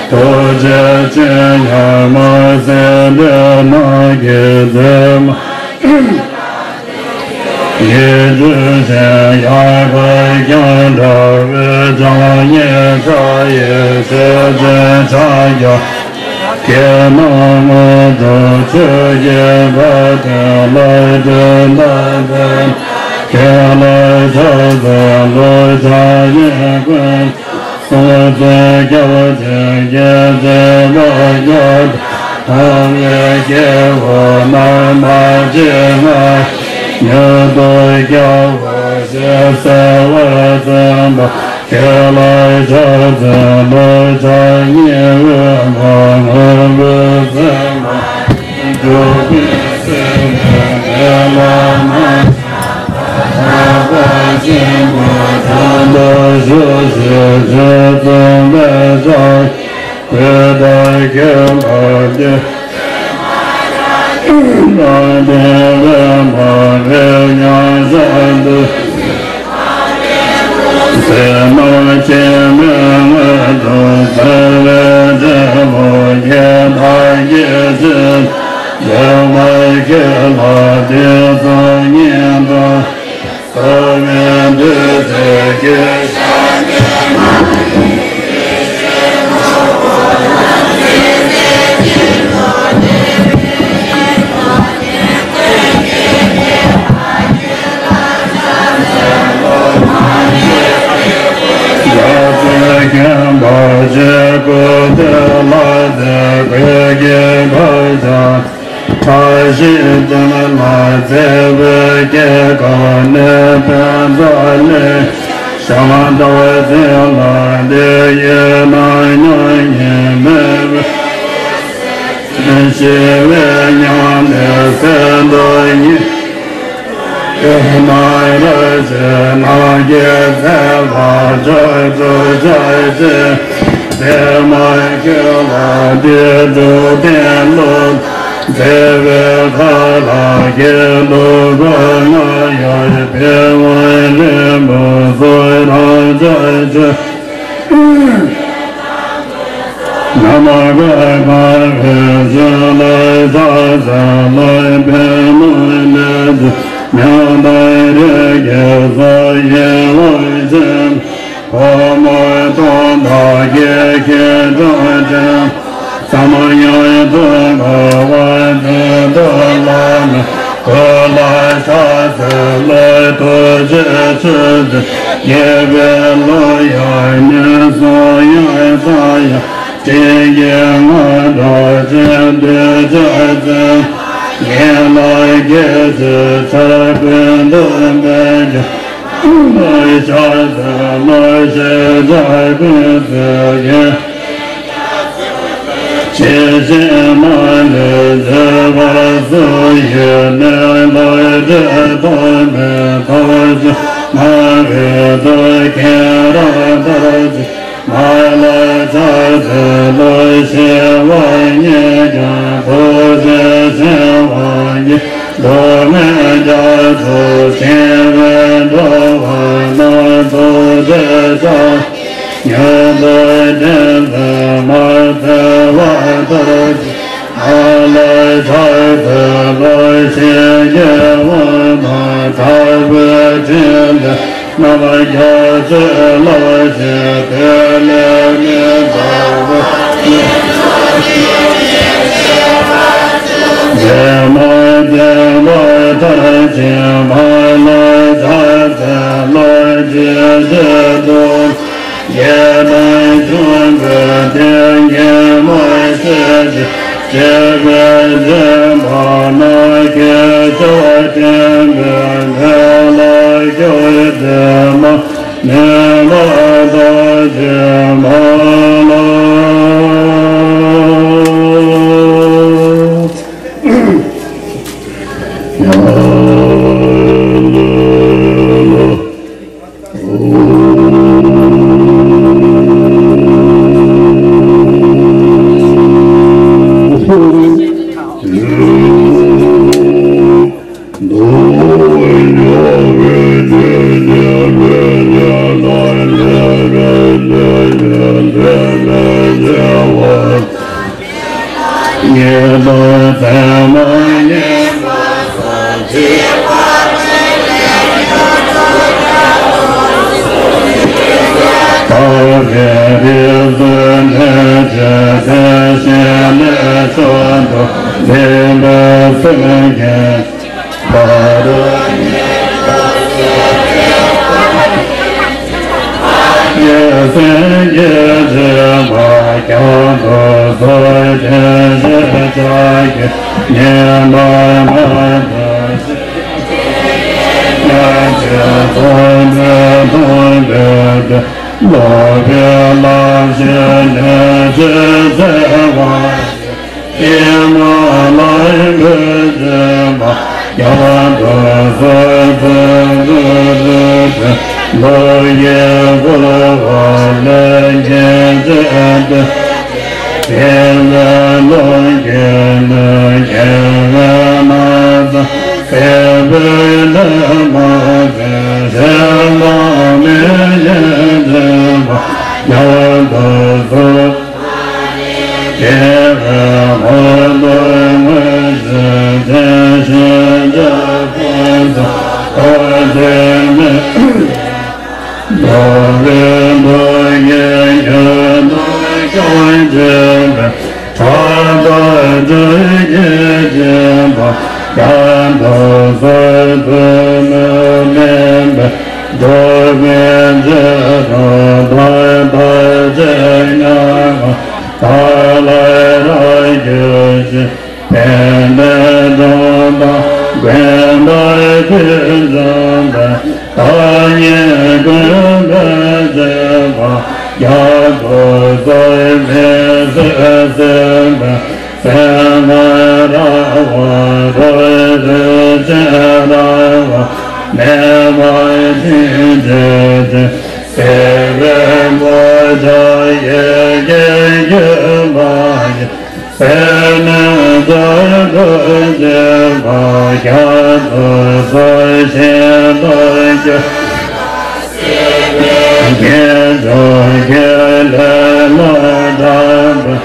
ཐུགས་རྗེ་ཆེ་ཡ་མ་སེ་འདི་ནང་གི་མཛད་མ། ཡིད་སྤྲུལ་ཞིང་ཡལ་ག་ཀྱང་འདྲ་བའི་ཕྱག་གཉིས་ཕྱག་གཡས་ཞལ་ཅན་ཕྱག་རྒྱ། ཁྱེད་རྣམས་དངོས་གྲུབ་ཆོས་ཀྱི་དགའ་སྟོན་ལ་བརྟེན་ད་ཕན། ཁྱེད་ལ་ཕྱག་འཚལ་ལོ། ཕྱག་གཡས་ཀུན་གསུང་ཚུལ་སྐྱབས་ཆེན་གྱི་མཛད་པ་རྒྱ་ཐམས་ཅད་སྐྱེ་བོ་རྣམས་མ་སྐྱེས་སྔ་མྱུར་དུ་སྐྱབས་འོ་ཞེས་གསོལ་བར་མཛད་པ། ཁྱེད་ལ་ཕྱག་འཚལ་ལོ། ཕྱག་གཉིས་པའི་མ་དངོས་པོའི་མཛད་པ་འཇུག་པའི་སེམས་ལྡན་མེ་ལ་མ། ཆགས་པ་ཆེན་པོ་དྲན་པ་ཞུ་ཞེས་རྗེ་བཙུན་པའི་ཕྱག་གུས་དང་མཁྱེན་པ་འདི། རྣམ་བདེན་པའི་མ་རིག་ཡང་ཤར་དུ། ཚེ་རྣམས་སྐྱེ་མེད་མངོན་དུ་གསལ་བའི་འབྲས་བུ་ཉིད་བདག་གིས་ཅི་འདོད་མ་ཁྱེད་ལ་དེ་ཙམ་ཉིད་དུ། ཐོབ་པའི་དུས་དེར་ཀྱེ། བདག་ཚེ་མཁྱེན་པ་ཆེ་སྐུ་དེ་ལ་དེ་སྐུའི་དཀྱིལ་འཁོར་བྱ། བཀྲ་ཤིས་བདེ་ལ་མཛེས་པའི་སྐྱེ་སྒོ་ནས་ཕན་མཛའ་ལས། ཞག་ལྟ་བུ་ཚེ་ལ་དེ་ཡི་ནང་མྱ་ངན་མེད་པའི་ཞི་བའི་མྱང་འདས་གསལ་སྟོང་ཉིད། ཡུམ་མ་ར་ཞེས་ནམ་མཁའི་མཛད་པ་མཆོག་ཏུ་གྲགས་ཅན། མཛད་མ་ཁྱོད་ལ་འདི་སྒྲུབ་བསྟན་ལུགས། མཛད་པའི་མཐའ་ལ་ཁྱེད་ལུགས་མགོན་ང་ཡོད། པའི་དབང་རིང་པོ་སོགས་རང་ཅག་ཆོས། ན་མ་ག་ག་བའི་ཆོས་ལ་ མྱང་འདས་རིགས་ཀྱི་སྲོག་ཡིད་བློ་ཆེན། ཕོ་མོ་སྟོང་དང་སྐྱེ་མཆེད་གྲངས་ཅན། ས་མ་ཡ་ཐུབ་པ་དབང་ཕྱུག་ཏུ་ལ་ནི། སྐུ་ལ་ཕྱག་འཚལ་ལོ། ཐུགས་རྗེ་ཆེ་ཞུ། དགྱེས་པའི་བློ་ཡང་ངན་སོང་ཡང་དག་ཡང་། སྲིད་ཀྱི་སྔོན་འགྲོ་ཆེ་འདོད་ཆགས་ཅན། ཡན་ལག་སྐྱེ་མཆེད་ཆགས་ཀུན་འདུལ་བའི་རྒྱལ། ཕྱག་འཚལ་ལོ། ཞེས་བྱ་ཀུན་བརྩེ་ཡིས། ཇི་བཞིན་མ་ལུས་བརྗོད་པར་གསོལ། ཡིད་ནི་ལོག་སྒྲིབ་ཐོགས་མེད་ཐོབ་ཤོག་སྨྲ་བའི་ཐུགས་ཀྱིས་རབ་ཐར་ཅིག་མ་ལུས་ཕྱག་འཚལ་ལོ། ཞི་བ་ཉིད་ཀྱང་ཐུགས་རྗེ་ཆེ་བ་ཉིད། སྡུག་བསྔལ་རྒྱ་མཚོ་ཞི་བའི་འགྲོ་བ་རྣམས། ཐུགས་རྗེ་ཕྱག་མྱུར་དུ་བྱིན་གྱིས་མ་ཚིམ་པ་ལྟར། མ་ལུས་ཕྱག་འཚལ་ལོ། ཞིང་གི་དབང་ཐང་དྲག་པོའི་ཕྲིན་ལས་རྣམས། རྒྱ་མཚོའི་རླབས་བཞིན་ཐིག་ལེ་མི་འདའ་བར། འདྲེས་མ་འདྲེས་པ་མཐར་ཕྱིན་པ་ལ། ཕྱག་འཚལ་ལོ། ཇི་སྲིད་དུ་ཡི་དམ་འབྱུང་པོའི་ཏིང་ངེ་མ་ཤེས་ཀྱི། སྲིད་པའི་འཛིན་པ་རྣམས་ཀྱི་ཕྱོགས་བསྟན་པའི་དོན་ལ་སྐྱོད་དེ་མ་ནུས་པ་དག་ཅིག་མ་ལགས། ཉེས་པ་ཚད་མ་ཉེས་པ་སོགས་བྱིས་པ་ཚེ་ལས་འགྲོ་ལྟ་བུ། ཐར་པའི་རིགས་སུ་གནས་བྱེད་དེ་བཞིན་ལས་མཆོག་ཏུ་འཛིན་པའི་སེམས་ཀྱི། ཡེ་སེམས་ཀྱི་སྤྱོད་པ་ཀྱང་དུ་གསོལ་ཞིང་ཞེས་བྱ་ཡི་ཉན་པ་མ་ཐུབ་ཅིང་ཡང་ཅིག་ཚོགས་འདུས་མཐོང་བའི་དེ། ལོག་པའི་ལམ་ཞིག་ནས་ཅི་འཚལ་བ། ཀྱེ་མ་ལ་འབུལ་བྱེད་པ་ཡང་དུ་གསོལ་ཚུལ་དུ་འདུད་དེ། བློ་ཡིས་བསྐུལ་བ་ལས་ཉེས་བྱས་ཏེ། དེ་ལས་ལོངས་སྐུའི་ནུས་རྒྱལ་བའི་སྣང་ཙམ་སྲིད་པའི་ལས་མ་བྱས། ཞེ་སྡང་མེད་ཅིང་དྲན་པ་ཡང་དུ་གསོལ། དེ་བས་ངོ་ལོག་དངོས་གཞི་བདེན་ཞེན་བྱ་ཕུང་སོགས་ཐོགས་བཅས་མེད། འགྲོ་བའི་དོན་གྱི་རྒྱུ་དང་སྐྱོང་བྱེད་པའི་ཕྲག་དོག་སྒྲིབ་བྱེད་ཅན་པ་ཡང་དུ་གསོལ་ཚུལ་དུ་མིན་པའི། འགྲོ་བའི་རྗེས་སུ་བདག་ཐར་ཅེས་སྙམ་པ་དག་ལ་རབ་གྱུར་ཅིག་ཕན་བདེའི་འབྱུང་ལྡན་མགོན་པོ་ཁྱེད་འབྱུང་པའི་བདག་ཉིད་ཀུན་ཕན་བྱེད་པ་ཡང་དུ་གསོལ། མི་བཟོད་སྲིད་པའི་སེམས་ཁམས་ར་བ་འགྲོ་བའི་རིན་ཆེན་ར་བ་མེད་པར་ཤིན་ཏུ་ཅིག་སྲིད་པའི་མུ་ཅག་ཡི་གེ་བརྒྱུད་པ་ཡི། སེམས་ནི་བདག་ཏུ་བྱེད་པ་ཡང་དུ་གསོལ། ཤིན་ཏུ་སྐྱོ་དགེ་སྦྱོར་གྱི་ལས་ལ་དག་པའི་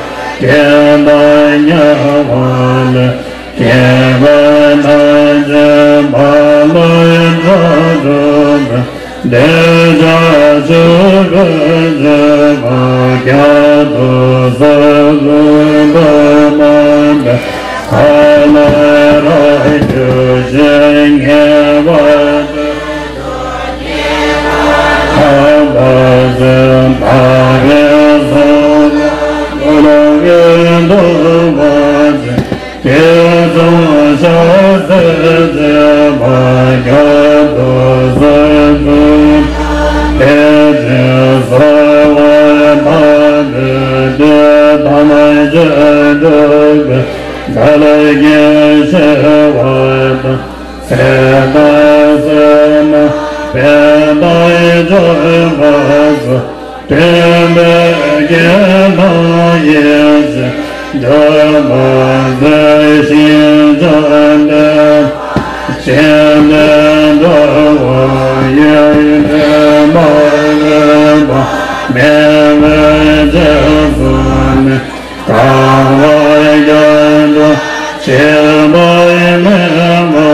དགེ་དང་ཉེ་བ་ལས་སྐྱེས་པ་ཐམས་ཅད་མ་ འདོད་ཆགས་ཆོས་སྐུ་འདོད་པ་རྒྱ་མཚོ་སོ་སོའི་སྟོབས་མ་འདྲ་ཁ་ལ་ར་རྒྱུ་ཞིང་ངེས་པ་ཁམས་པ་སེམས་དཔའ་བའི་སོ་སོ་ལ་གི་འདོད་པ་ཅན། དགེ་སྦྱོང་ཤ་ཟའི་སྤྱོད་པ་རྒྱ་མཚོ་སོ་སོའི་དེ་བཞིན་གསོལ་བ་མ་ལུས་ཏེ་ཐམས་ཅད་འགྲུབ་པའི་མཛད་ཀྱི་ཞི་བ་དང་། སྲིད་དང་སྲིད་མ་བས་དང་སྐྱོབ་པ་སོགས། སྟོན་པའི་དགེ་སློང་ཡིད་བཞིན་སྒྲོལ་མ་མཛད་ཞིང་བཅོམ་ལྡན་འདས་ཞིང་དུ་འགྲོ་བ་ཡི་དེ་མ་ལུས་པ་མེད་པའི་རྗེས་སུ་ནི། གང་བ་ཡང་དག་ཞི་བ་མེད་པ་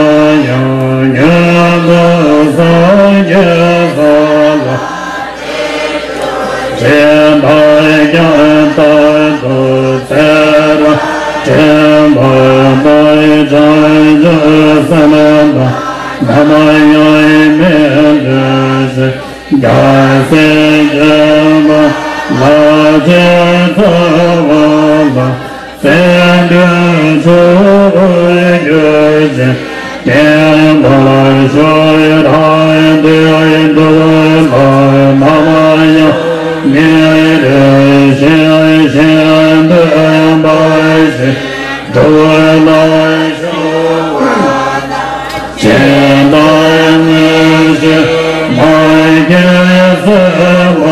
ཡང་ཡུན་དུ་སངས་རྒྱས་ས་ལ། ཞི་བ་ཡང་དག་ཏུ་ཚེ་རབས་འདྲེན་པ་དང་བྱང་ཆུབ་སེམས་དཔའ་ནམ་ཡང་མི་འབྲལ་ཞིང་། རྒྱལ་སྲས་ཀྱི་མ་ལ་ཆེས་མཐོ་བ་ལ། སེམས་དོན་ཆོས་སྐུའི་རྒྱུད་ཀྱི་བསྟན་པ་ཤུགས་དྲག་སྟེ་འགྲོ་བ་ནམ་ཡང་མི་རིགས་ཤིང་ཤིང་འདུས་པ་ཞིག་འགྲོ་ལ་ཞུགས་པ་དང་། སྦྱིན་བདག་དངོས་གཞི་མ་སྐྱེས་སྲིད་པ་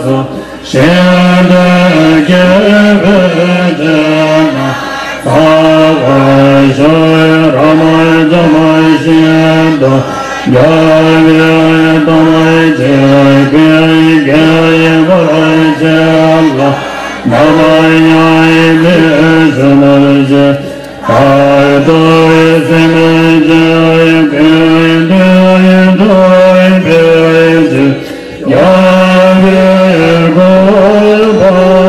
སོགས། ཞིང་དུ་སྐྱེ་བའི་དུས་ན་ཚ་བ་ཤུགས་རབ་འཇོམས་ཤིང་དུ་འཇོམས་པའི་དམ་ཚིག་གི་དགེ་བར་བྱེད་ལ་ནམ་ཡང་མི་ཞུམ་ཞིང་། བར་དུ་སེམས་ཅན་ཀུན་དོན་དུ་འབད་ཅིང་། ཡང་དགེ་བའི་གོ་འཕང་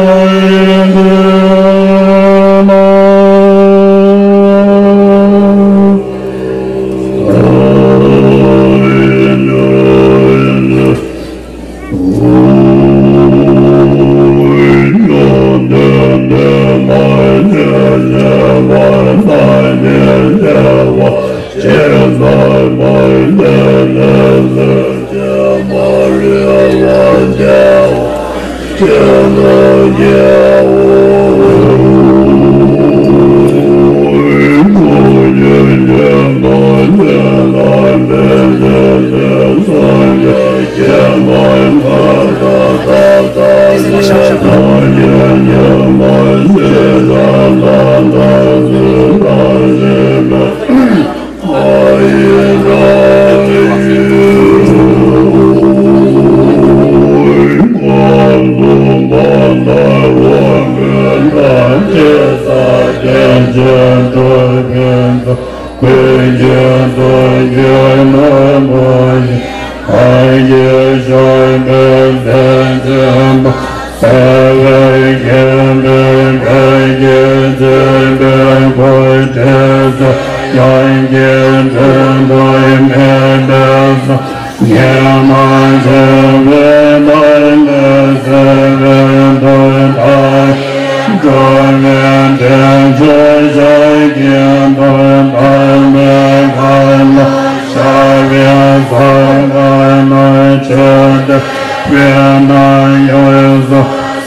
ཐོབ་པར་འདུད་ན། ཀུན་གྱི་དོན་བགྱིད་ནོར་བུ་ཡིས། གང་གིས་བཤགས་པའི་སེམས་ཅན་པ། སེལ་བའི་མཁྱེན་པའི་ཕན་བསྐྱེད་བྱེད་པའི་སྒོ་འབྱེད་ཚེ། ཡང་དགེ་འདུན་པ་མེད་པའི་ས། ཉོན་མོངས་ཆེ་བའི་ནང་ནས་སེལ་བའི་དོན་དང་། འགྲོ་བའི་འདྲེན་མཆོག་ཤཱཀྱའི་དོན་དམ་པའི་ཁ་ལ་ཤར་བའི་ས་ག་ན་ཆོས་སྡེ་པའི་ནང་ཡོངས་སུ་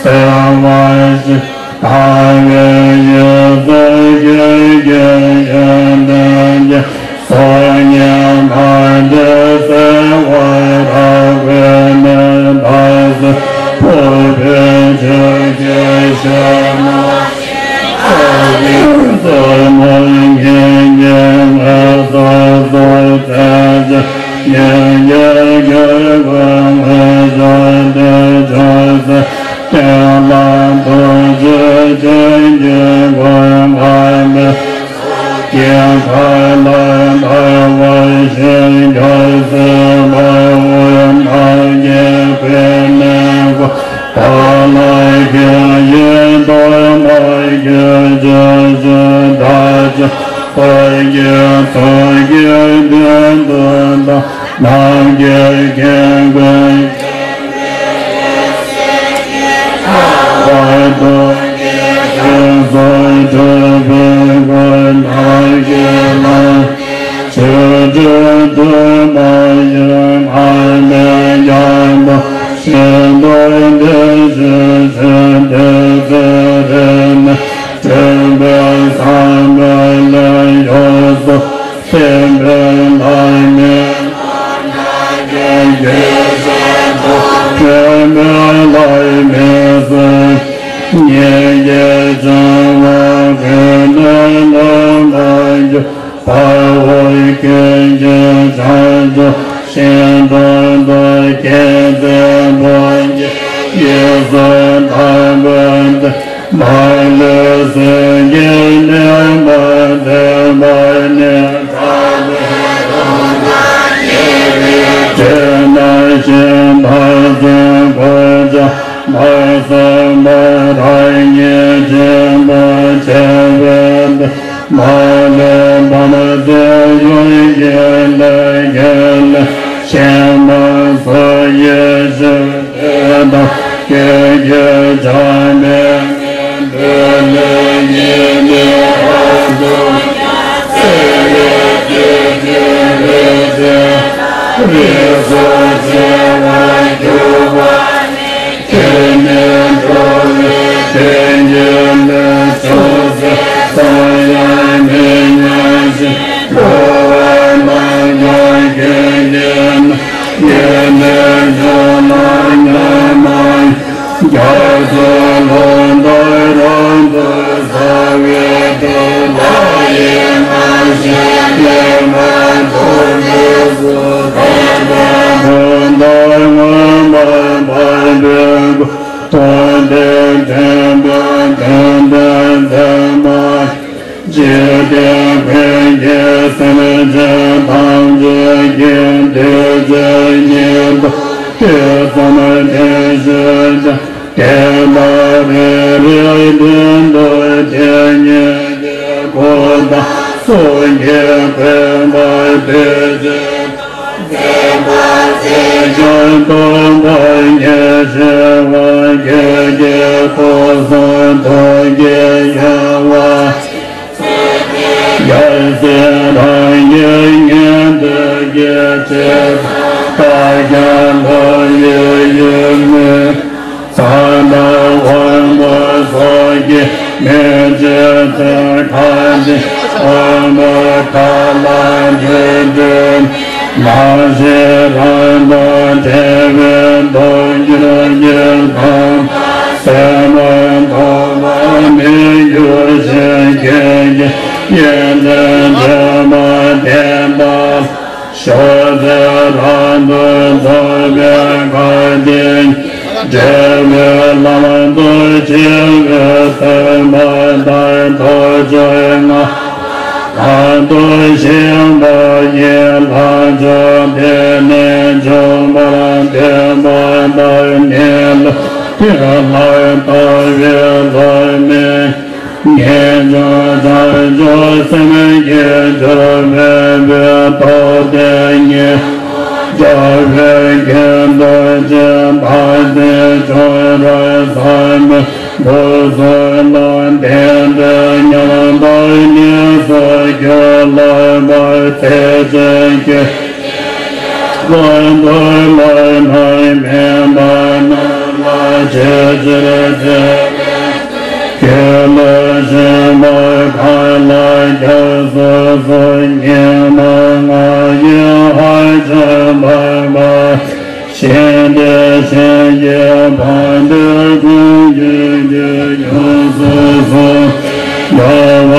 གསལ་བར་ཤོག། ལྟ་བའི་ཡིད་གསུམ་ཀུན་གྱི་ཡོན་ཏན་ཀྱི། སོ་སྙེམས་མ་འདྲེས་གསལ་བར་རབ་གུས་ནས་བདག་སྲས་ཕུར་པའི་ཆོས་ཀྱི་ཞལ་སྔ་ཕྱི་ཐུགས་ཀྱི་བསམ་མོས་བསྙེན་བཀུར་ཚོགས་གསོལ་མཛད་ཅིང་། སྙན་བརྒྱུད་གུས་པས་ངོ་ཤེས་ཏེ་ཅུང་ཟད་བསྟེན་ལ་ཐུགས་རྗེ་ཅན་གྱི་མགོན་པོ་མི་ལུས་ཀྱི་མཁའ་ལ་འཕུར་བ་བཞིན་སྐྱོབ་སྲིད་པའོ། ནམ་མཁའི་རྒྱན་ཀུན། བར་དུ་སྐྱེ་སོགས་སྤྲུལ་པའི་སྐུ། ནམ་མཁའི་ལམ། ཆོས་སྤྲུལ་སྒྲོན་མ་ཡི། མར་མེ་མཉམ་པ་ཤིན་ཏུ་བདེ་ཞིང་ཆེ། བདུད་རྩི་རིས་མེད་སྤྲུལ་པའི་ཟབ་མོའི་གླིང་ཡོངས་སུ་ཟིན་པའི་ལམ་མེ། སྒྲོན་མེ་ལམ་མེ་སོགས། ཉིད་ཀྱི་བྱིན་རླབས་ཀུན་ནས་ལམ་མ་གྱུར། དཔའ་བོ་ཀུན་གྱི་བྱང་ཆུབ་ཤིང་དྲུང་དུ། མཁྱེན་བརྩེ་ཕོ་ཉ་ཡིད་སུ་དག་པའི་མཐུས། མ་ལུས་སེམས་ཀྱི་གནས་མ་བསྟན་པ་ནི། དྲག་པོའི་རྡུལ་དང་བཅས་པའི་དྲི་མ་ཞིང་དྭངས་གསུམ་གོ་ཆ་མ་ཚང་པ་རང་ཉིད་ཆེན་པོ་བྱེད་པའི་མཐུས། མ་ལུས་བར་ཆད་ཡོངས་ཀྱི་ལས་ཀྱི་ལས་ཞན་མ་སོགས་ཡེ་ཤེས་དེ་དག་ཀྱི་རྒྱུད་ཆགས་མེད་ངེས་དོན་ལས་ཉིད་ནི་རང་སོ། ཚེ་ཡི་སྐྱེ་མཆེད་ལས་བྱུང་རིགས་སུ་ཕྱེ་བར་གྱུར་པ་ནི། སྐྱེ་མེད་འགྲོ་བའི་དོན་གྱི་ལས་ཅུང་ཟད་ཙམ་ཡང་མི་ཉམས་ཤིང་། འགྲོ་བ་རྣམས་ཀྱང་ཀུན་གྱི་ནང་ཡེ་ནས་འབྱུང་ལ་ཉམས་མ་རྒྱ་མཚོའི་ཀློང་དུ་རབ་ཏུ་ཟ་བའི་དུག་ལྷ་ཡི་རྣམ་ཤེས་ཀྱིས་མ་དུག་གཟུགས་སུ་ཐིམ་པའི་དུག་མདོག་སྔོན་པོ་འབར་བའི་སྐུ། མཐོང་ཐོས་དྲན་པས་དོན་དམ་བདེན་པ། འཇིག་རྟེན་ཀུན་གྱི་སེམས་ཅན་ཐམས་ཅད་ཀྱི་འདོད་ཆེན་ཉིད་དུ་ཐོས་བསམ་བརྟན་ཞིང་དེ་དག་རེ་རེའི་མདུན་དུ་དེ་ཉིད་ཀྱི་སྐུ་དང་གསུང་གི་མཁྱེན་པ་ཐོས་ཅིང་དད་པ་ཆེ་ཞིང་སྟོང་པ་ཉིད་ཤེས་པ་ཁྱེད་ཀྱི་སྐུ་གསུང་ཐུགས་ཀྱི་ཡོན་བདག་རྒྱལ་སྲས་རང་གི་ཉན་ཐོས་ཀྱི་ཆེད་དུ་བདག་ཀྱང་ལོག་ཡོད་ཡོད་མོད། ཚངས་དང་དབང་པོ་སོགས་ཀྱི་མི་མཇེད་དུ་ཁ་ཅིག་དབང་པོ་ཐ་ལ་འདུས་འདྲེས་ནང་ཞིང་རང་དང་བྲལ་བའི་མདོ་སྒྱུར་གྱི་ཁམས་སེམས་མ་ཐོགས་པ་མི་འགྱུར་ཞིང་ཁྱེད་ཀྱི་ཡོན་ཏན་དྲི་མ་དེ་དག་ཞོག་ཙེ་རང་དུ་རྫོགས་པའི་བཀའ་དྲིན་འབྲས་བུའི་ལམ་དུ་བྱེད་པའི་སྟོན་པ་དང་ཐུགས་ཆོས་མངའ་བ་གང་དུ་ཞིག་པ་ཡི་ལྷ་མཆོག་དེ་ནི་འབྱུང་བར་འདོད་པ་དང་ནི་ལུས་དེ་ལ་ལྟ་བའི་བློ་མིག་ངེས་འབྱུང་བྱང་ཆུབ་སེམས་ཀྱི་སྦྱོར་བས་བོད་ཐོག་དེ་ཉིད་སྐྱོབ་པའི་རྒྱན་དུ་བྱེད་པ་དེ་བྱུང་རབས་ཟབ་མོའི་སྐུ་གསུང་ཐུགས་རྟེན་འབྲེལ་ཉམས་དང་གཉིས་སུ་གྱུར་ལགས་པར་ཐེག་ཆེན་ཁྱོད་ཀྱི་ཡབ་ཀུན་ཏུ་བླ་ན་མེད་པ་རྣམས་ལ་ཆེས་ཆེར་བརྩེ་བས། ཁྱོད་ལས་གཞན་པ་གང་ལ་སྐྱབས་སུ་སོང་། ཉི་མ་ལྔ་ཡི་ཧ་ཅང་འཕགས་པ་ཞིང་དེ་བཞིན་གྱི་འཕགས་པའི་ཀུན་ཁྱེར་གྱིས་ཡོངས་སུ་བཟུང་། འགྲོ་བ་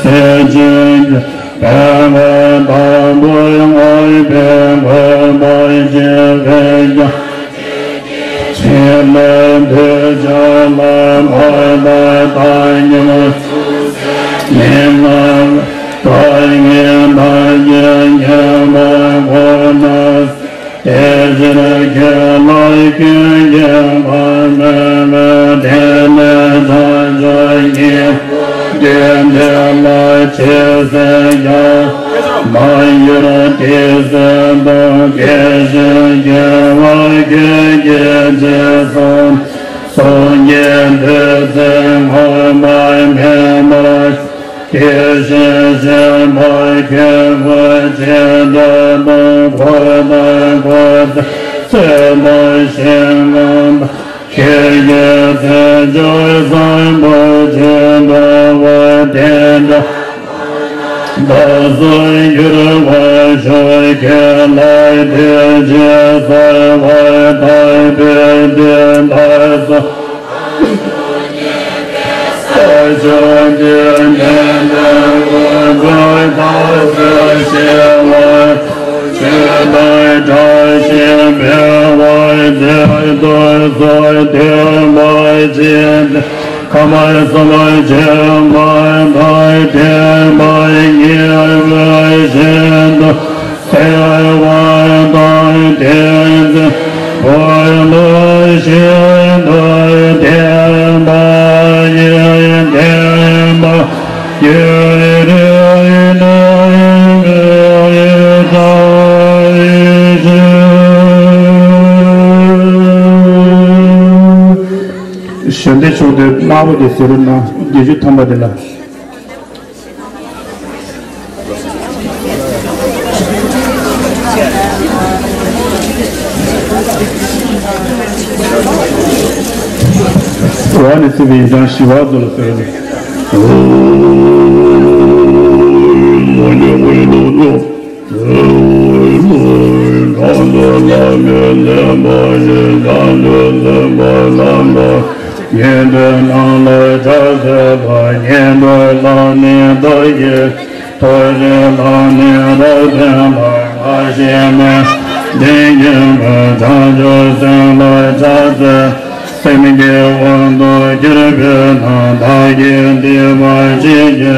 སེམས་ཅན་གྱི་ཕན་པ་དང་པོར་བསྔགས་པའི་མགོན་པོ་ཆེ་བས་ཀྱང་། ཕྱི་ལས་འདོད་ཆགས་ལ་མ་བརྟགས་བཏང་སྙོམས་སུ་མི་མངའ་བའི་དཀའ་ངལ་དག་གིས་ཉེན་པར་གོ་ན། དེ་ཕྱིར་ཁྱོད་ལ་ཀུན་མཁྱེན་དཔག་མེད་པའི་དེ་ནས་བྱང་ཆུབ་ཀྱི་མདུན་དེ་ལ་ཇི་སྲིད་ཀྱང་མ་གྱུར་དེ་སྲིད་ དང་དེ་བཞིན་རྒྱལ་བ་ཁྱེད་ཀྱི་རྗེས་སུ། གསུང་གི་བདུད་རྩི་སྔོན་མ་མེ་མར། དེ་བཞིན་གཤེགས་པ་ཁྱོད་སྐུ་ཅི་འདྲ་དང་། འཁོར་དང་འཁོར་ཚོགས་དང་ཞིང་ཁམས་དང་། ཁྱེད་ཀྱི་མཚན་མཆོག་བཟང་པོ་ཅི་འདྲ་བ། དེ་འདྲ་བདག་སོགས་འགྱུར་བར་ཤོག་ཁྱེད་ལ་དད་ཅིང་གསོལ་བ་བཏབ་པའི་དུས་མཐར་སོན། ས་ཕྱོགས་ཀྱི་གནས་དང་དབུས་གཙང་མཐའ་དག་ཞི་བར། ཆོས་དང་བཀྲ་ཤིས་འཕེལ་བར་མཛད་དུ་གསོལ། ཐེག་པ་ཆེན་ཁམས་གསུམ་འབྱེད་པ་དང་། ཐེག་པ་ཉེ་བའི་ཞིང་དུ་སྐྱེ་བ་དང་། དེ་ཚེ་འཁོར་ལོ་ཤིན་ཏུ་ཐེག་པ་ཡི། ཐེག་པ་ཡི་རིགས་ནི་མི་ཐོབ་ཅིང་། གཞན་དེ་ཕྱོགས་དེ་དམར་པོ་དེ་ཟེར་ན་བརྒྱད་ཅུ་ཐམ་པ་དེ་ལ། འོག་ནས་ཚིག་པའི་ཡིག་ཆ་ཞི་བ་ཚོ་ལ་ཟེར་ནས། ཉན་ཐོས་ལ་ནི་བདག་གིས། ཐུགས་རྗེ་ལ་ནི་རབ་བརྟན་ལ། ང་ཞེ་མེད་བདེན་བཞིའི་བྱང་ཆུབ་སེམས་ལ་ཕྱག་འཚལ། སེམས་ཀྱི་དབང་དུ་གྱུར་པས་ན་བདག་གིས་བསྟོད་པ་བྱེད་ཀྱི།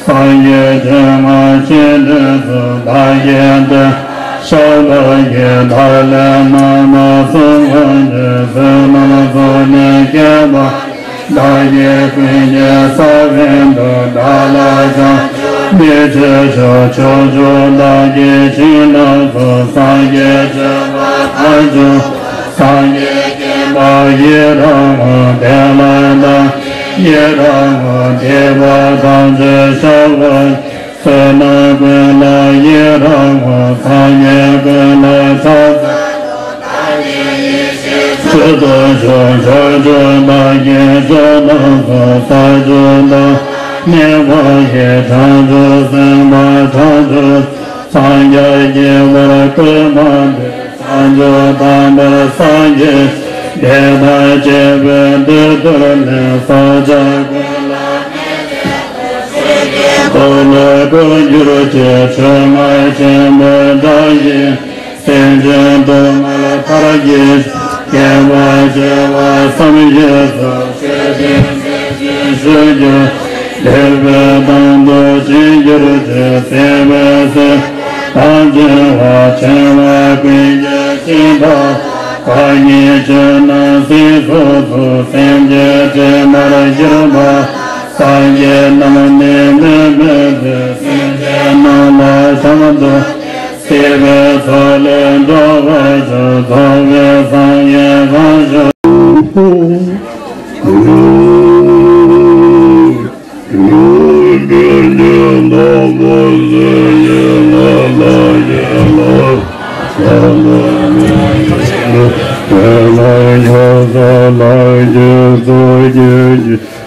སངས་རྒྱས་ཆོས་རྣམས་ཆོས་ནི་གསུངས། བདག་གིས་བསྟོད་ཕྱག་འཚལ་ལོ། བདག་ལས་རྣམ་པ་གསུམ་དབང་ཆེན་བསོད་ནམས་ཚོགས་ནི་བསྐལ་པ། བདག་གིས་ཀུན་གྱི་ས་བོན་དུ། བདག་ལ་བྱང་ཆུབ་མི་ཕྱེད་ཕྱོགས། ཕྱོགས་བཅུ་བདག་གི་ཞིང་རྣམས་སུ། སངས་རྒྱས་སྤྱོད་པ་དང་བཅས་སངས་རྒྱས་མཁྱེན་པ་ཡི་རང་ངོ་། དེ་ལ་བདག་ཡི་རང་ངོ་། སྡིག་པ་ཐམས་ཅད་བཤགས་པ། བསོད་ནམས་ཀུན་ལ་ཡི་རང་ངོ་། སངས་རྒྱས་ཀུན་ལ་ཕྱག་འཚལ་ལོ། བདག་ནི་ཡེ་ཤེས་མཆོག་ཏུ་ཞུགས། ཕྱོགས་བཅུ་བདག་གི་ཕྱོགས་རྣམས་སུ། ས་བཅུ་བདག་གནས་པ་ཡི། བྱང་ཆུབ་སེམས་དཔའ་བྱང་ཆུབ་སངས་རྒྱས་ཀྱི་བར་བསྐལ་པ་འདིར། བྱང་ཆུབ་དམ་པར་སངས་རྒྱས་ཤིང་། དེ་དང་བཅས་པའི་བདུད་འདུལ་ནས། སྲོག་ཆགས་ཀུན་ལ་ཁོ་ལ་བསྐུར་གྱུར་ཅིག་ཆོས་རྔ་ཆེན་པོའི་སྒྲ་ཡིས། སེམས་ཅན་སྡུག་བསྔལ་མཐར་གྱིས་སྐྱོབ། བསྐལ་པ་བྱེ་བ་བསམ་ཡས་སུ། ཆོས་དོན་མཛད་ཅིང་བཞུགས་གྱུར། འདོད་པའི་དོན་དུ་བྱེད་གྱུར་ཅིག་སྲིད་པའི་སེམས་དང་བྲལ་བ། འཆིང་བ་ཀུན་གྱི་འཆིང་ཐག་བག་ཉལ་ཆོས་རྣམས་ཟིན་སོགས་སུ། སེམས་ཅན་དྲི་མར་གྱུར་པ། སངས་རྒྱས་རྣམས་ནི་མི་མོས་ཏེ། སེམས་ཅན་རྣམས་ལ་བྱམས་སུ་སྲིད་པའི་མཚོ་ལས་འགྲོ་བར་ཤོག་རྫོགས་པའི་སངས་རྒྱས་གང་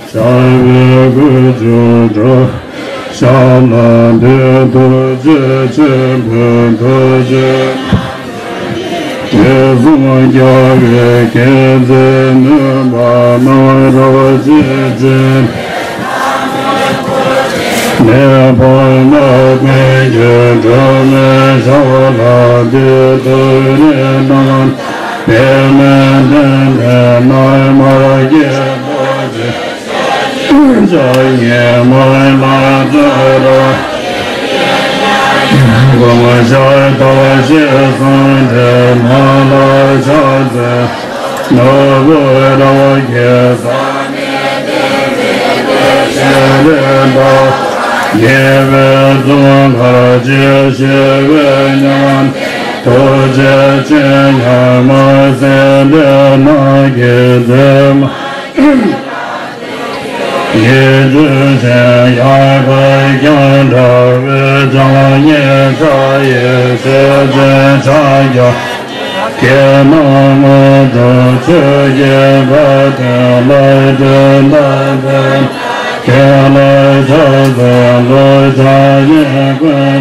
བྱུང་ཞབས་པད་སྐུ་མཆོག་གྲུབ། ཞབས་ལ་འདུད། ཐུགས་རྗེ་ཆེན་པོའི་ཐུགས་རྗེ། དུས་གསུམ་རྒྱལ་བའི་མཁྱེན་བརྩེ་ནུས་པ་རྣམ་རོལ་ཅན། གནས་བར་མ་ཀུན་གྱི་སྒྲོན་མེ་ཞབས་ལ་འདུད། ཐུགས་རྗེ་རྣམ་པདྨས་མནན་ཏེ་རྣམ་པར་རྒྱལ་ཐུགས་རྗེ། ཕྱག་གཉིས་སྨོན་ལམ་སྩོལ་རོ། དགོངས་ཞབས་ལྟ་བ་ཞེས་གསུངས་ཏེ་ནང་ལ་ཕྱག་འཚལ། ནོར་བུ་ར་བ་གི་ས་ནི་དེ་ནི་དེ་ཞལ་ལས་འདའ། རྒྱལ་བའི་གཙུག་ལག་ཅེས་བཤད་པའི་མྱང་འདས། ཐུགས་རྗེ་ཆེ་ཡ་མ་སྲིན་འདི་ནང་གི་མཛེས་མ། ཡིད་སྤྲུལ་ཞིང་གཡོ་བ་ཀུན་འདྲ་བའི་ཕྱག་གཉིས་ཕྱག་གཡས་ཞལ་ཅན་ཕྱག་རྒྱ། ཁྱེད་རྣམས་སྔོན་དུ་ཆོས་ཀྱི་དགའ་སྟོན་ལ་སྤྲོ་ད་འདོད། ཁྱེད་ལ་ཕྱག་འཚལ་ལོ། ཕྱག་གཡས་ཀུན་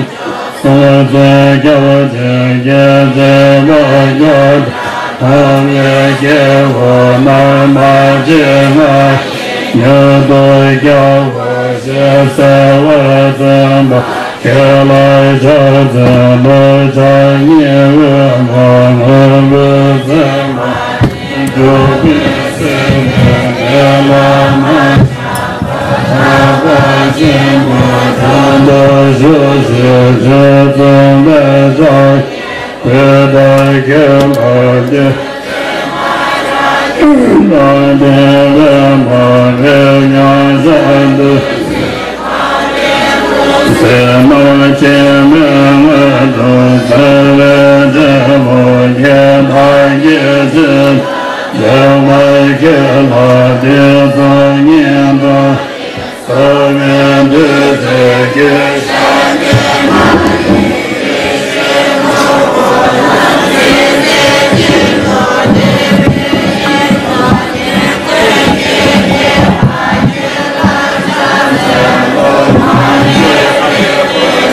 སྲུང་བརྩོན་སྐྱབས་ཆེན་གྱི་མཛད་པ་རྒྱ་ཆེ། ཐོབ་པའི་སྐྱེ་བོ་རྣམས་མ་སྐྱེས་སྔ་ཡི། མྱུར་དུ་སྐྱེ་བོ་ཞེས་བྱ་བར་སྟོན་པ། ཁྱེད་ལ་ཕྱག་འཚལ་ལོ། ཕྱག་གཉིས་པའི་མགོན་པོ་སེམས་དཔའ་འཇུག་པའི་སེམས་དཔའི་བླ་མ། ཆགས་པ་ཆེན་པོ་དམ་པ་བཞུགས་ཤིང་རྗེ་བཙུན་པའི་ཕྱག་གཡས་ཀུན་ཏུ་མཁྱེན་པ་སྟེ། དང་ལྡན་པའི་མ་རིག་མྱང་འདས་དུས་བཟོད་པ་ཆེན་པོས་མངོན་དུ་མཛད་པའི་འབྲས་བུ་ཡི་དྭགས་ཀྱི་ཚེ་འདས་མ་ཁྱེད་ལ་དུས་གསུམ་ཉིད་དུ། ཐོབ་པའི་མཐུ་ཆེན་གྱི་ཞབས་ཀྱིས་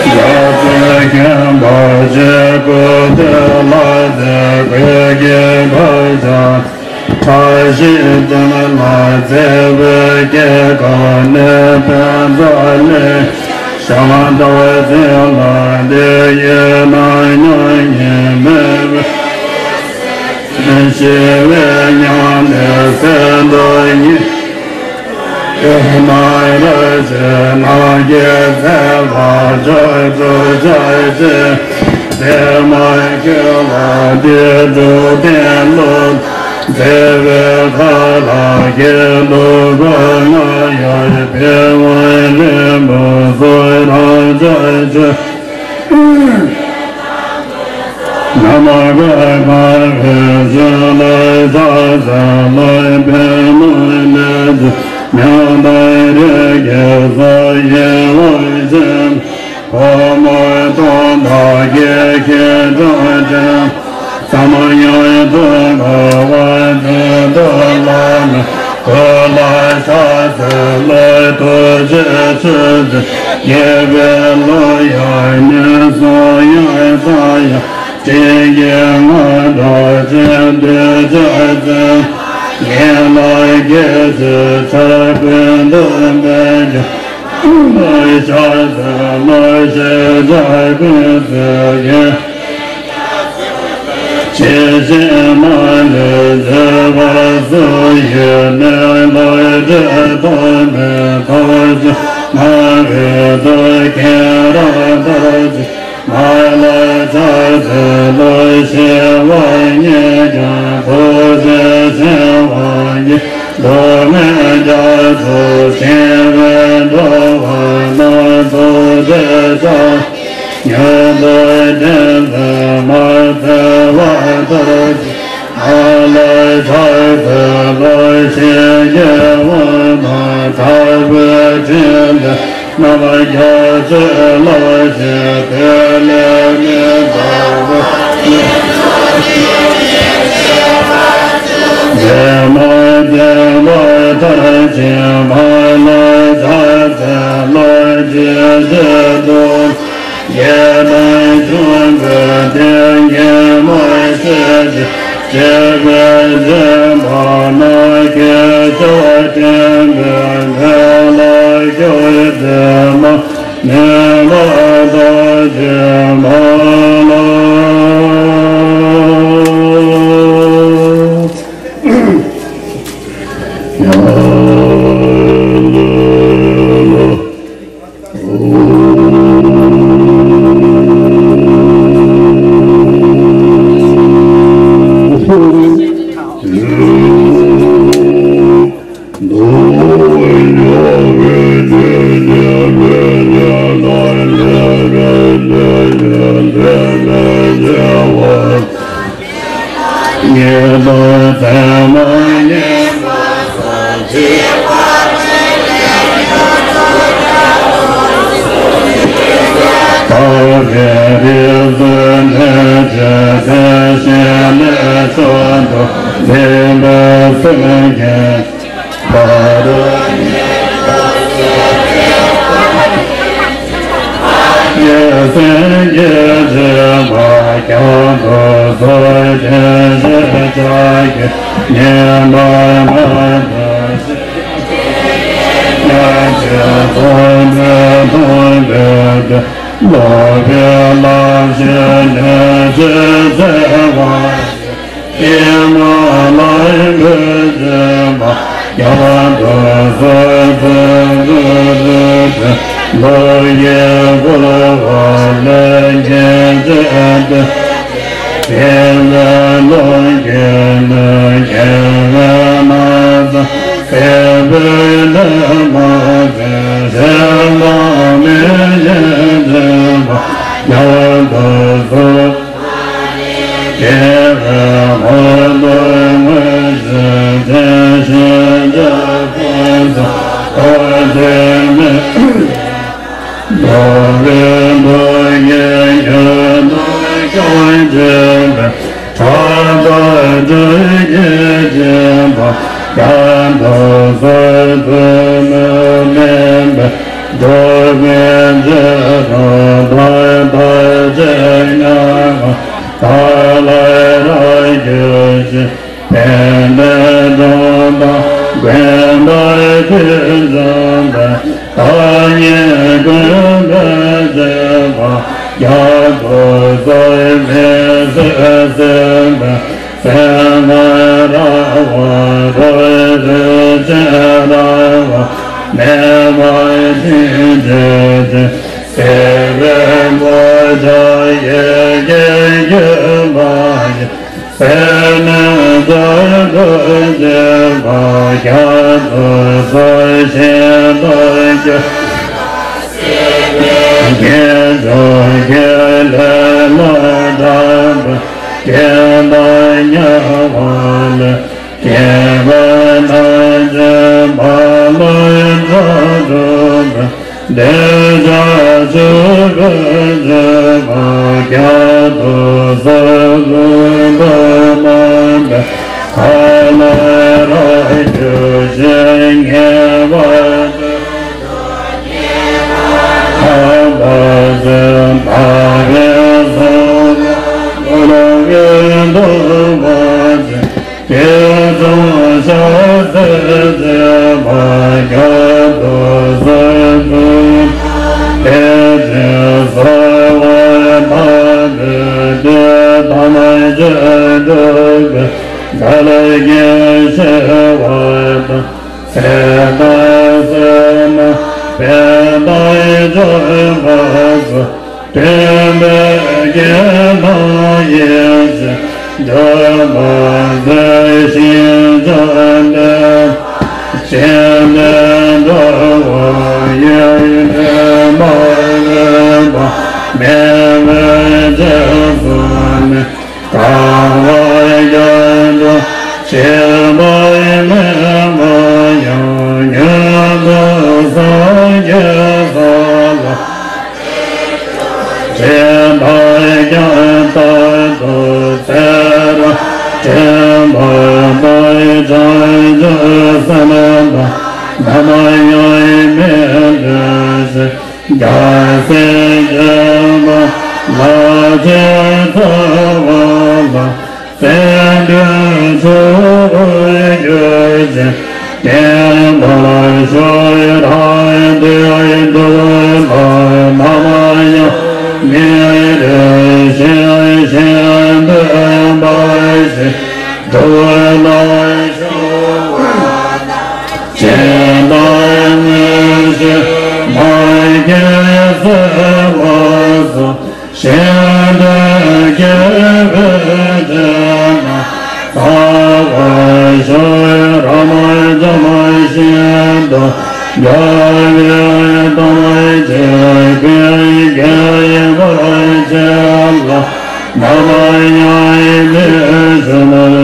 བདག་ཚེ་མཁྱེན་པ་ཆེ་སྐུ་དེ་ལ་དེ་སྐུ་གི་གོ་ཆ། བཀྲ་ཤིས་བདེ་ལེགས་མཛད་པའི་སྐྱེ་སྒོ་ནས་ཕན་ཚུན་ལེན། ཞག་ལྟ་བུ་ཚེ་ལ་འདི་ཡི་ནང་མྱ་ངན་མེད་པའི་ཞི་བའི་མྱང་འདས་གསལ་སྟོང་ཉིད། མ་ར་ཅེ་ནང་གི་ཚེ་ལ་ཕྱོགས་དྲུག་ཕྱག་བཞི་བདེ་མ་ཁྱོད་ལ་འདི་དྲུག་བསྟན་ལུགས། མཛད་པའི་མཁའ་ལ་དགེ་ལུགས་སྒོ་ལྔ་ཡོད། པི་ཝང་རིང་པོ་སུ་རང་ཕྱོགས་ཆོས། ན་མ་ག་ག་རེ་ཞུ་ལ་ཕྱག་འཚལ་ལོ། པདྨོ་ལས་ཀྱི་མྱང་འདས་རིགས་ཀྱི་སྲོག་ཡིད་འོང་ཅན། ཕོ་མོ་སྟོང་དང་དགེ་བཤེས་གྲགས་ཅན། ས་མ་ཡ་ཐུབ་པ་དཔལ་སྤྲུལ་བླ་མའི་སྐུ་ལ་ཕྱག་འཚལ་ལོ། ཐུགས་རྗེ་ཆེ་ཚེ་རྒྱས་པའི་བློ་ཡང་ནུས་གསུང་ཡང་རྩལ་ཡང་དྲིན་གྱིས་མངའ་གྲགས་ཅན། གདུལ་བྱ་ཚེ་ངན་ལ་སྐྱེ་ཚེ་ཆ་ཀུན་ཏུ་དཔལ་གྱི་ཕྱག་འཚལ་ལོ། ཤེས་བྱ་ཀུན་ཚེ་རྒྱས། ཇི་བཞིན་མ་ལུས་མཛད་པ་སུ་ཡིས་ནི། ལོག་འདྲེན་སྟོང་པའི་ཐོབ་བྱ་མ་རིག་ཏུ། མཁྱེན་རབ་མཐར་ཕྱིན་མ་ལ་ཕྱག་འཚལ་ལོ། ཞི་བ་ཉིད་ཀྱང་ཐུགས་རྗེ་ཆེན་པོ་ཉིད། སྡུག་བསྔལ་རྒྱ་མཚོ་ཞི་བའི་འགྲོ་བ་རྣམས་ཐུགས་རྗེའི་ཕྱག་མྱུར་དུ་བརྟན་པར་མ་འཚལ་བ་ལྟར། མ་ལ་ཕྱག་འཚལ་ལོ། ཞི་རྒྱས་དབང་ཐང་དྲག་པོའི་ཕྲིན་ལས་རྣམ་རྒྱལ་ཚུལ་བཞིན་ཐོས་ལས་མི་འདའ་བ། མཛད་མ་བདེན་པ་མཐར་ཕྱིན་མ་ལ་ཕྱག་འཚལ་ལོ། ཇི་སྲིད་དུ་རྒྱལ་དང་འབྱུང་པོའི་གཏན་གྱི་མ་ཤེས་ཏེ། སྐྱེ་བའི་འཛིན་པ་རྣམས་ཁྱེད་ཞབས་བརྟན་པའི་དོན་ལ་སྐྱོར་ཏེ་མ་ནུས་པ་དག་ཅིག་མ་ལ། ཉེ་དུ་ཚད་མ་ཉེ་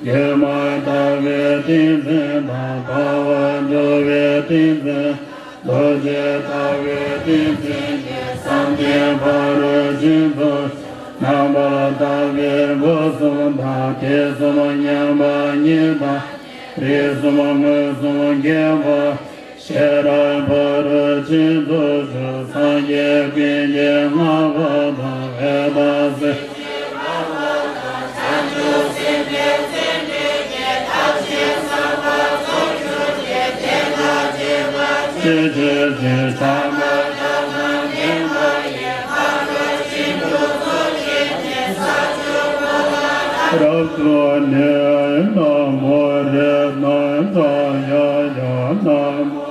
ཡོད་མ་ལྟ་བའི་ཏིང་འཛིན་དང་། འཕགས་པ་འགྲོ་བའི་ཏིང་འཛིན། རྡོ་རྗེ་ལྟ་བུའི་ཏིང་འཛིན་གྱིས་བསམ་གཏན་ཕ་རོལ་ཕྱིན་ཚོགས། རྣམ་པར་དག་པའི་སྒོ་གསུམ་དང་། ཐེག་གསུམ་མཉམ་པ་ཉིད་དང་། རིགས་གསུམ་མངོན་སུམ་རྒྱས་པ། ཤེས་རབ་ཕ་རོལ་ཕྱིན་ཚོགས་སུ། སངས་རྒྱས་ཀུན་གྱིས་བསྔགས་པ་དང་། འོད་དཔག་མེད་རབ་ཏུ་གནས། ན་མོ་རེ་ན་ད་ཡ་ཡ། ན་མོ།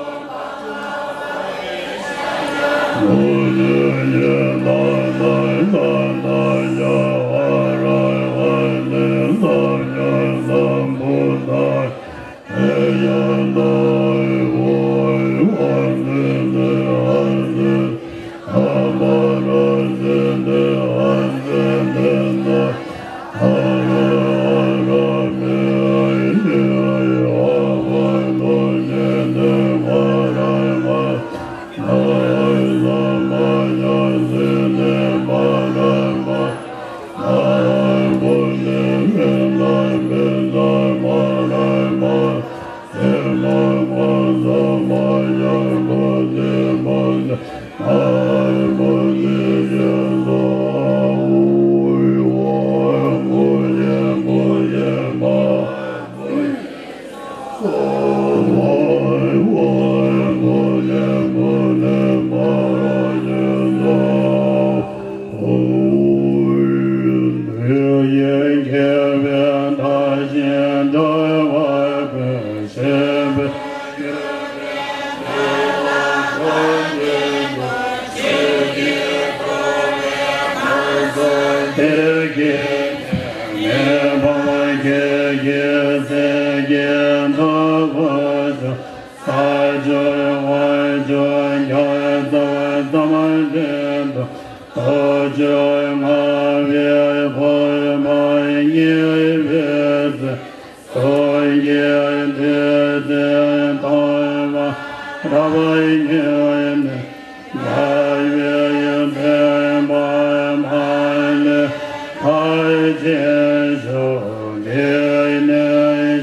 བའི་མཐའ་བཞིན་འགྲོ་བ་ཀུན་ཞི་བའི། དེར་སྐྱེས་ནས་མི་ཕམ་ཁྱེད་ཀྱི་སེམས་ཀྱི་མཐུ་བོ་ཆུ། ས་བཅུ་དབང་ཕྱུག་ཁྱབ་བདག་ཐམས་ཅད་དུ། ཐུགས་རྗེ་མངའ་བའི་གོ་འཕང་བརྙེས་པའི་ཚེ། གསུང་གི་ཐོས་ཚད་མཐོང་བ་རབ་མྱོས་ནས། རྒྱལ་བའི་བསྟན་པ་མ་ལུས་མཐར་ཕྱིན་ཤོག་དེ་ནས་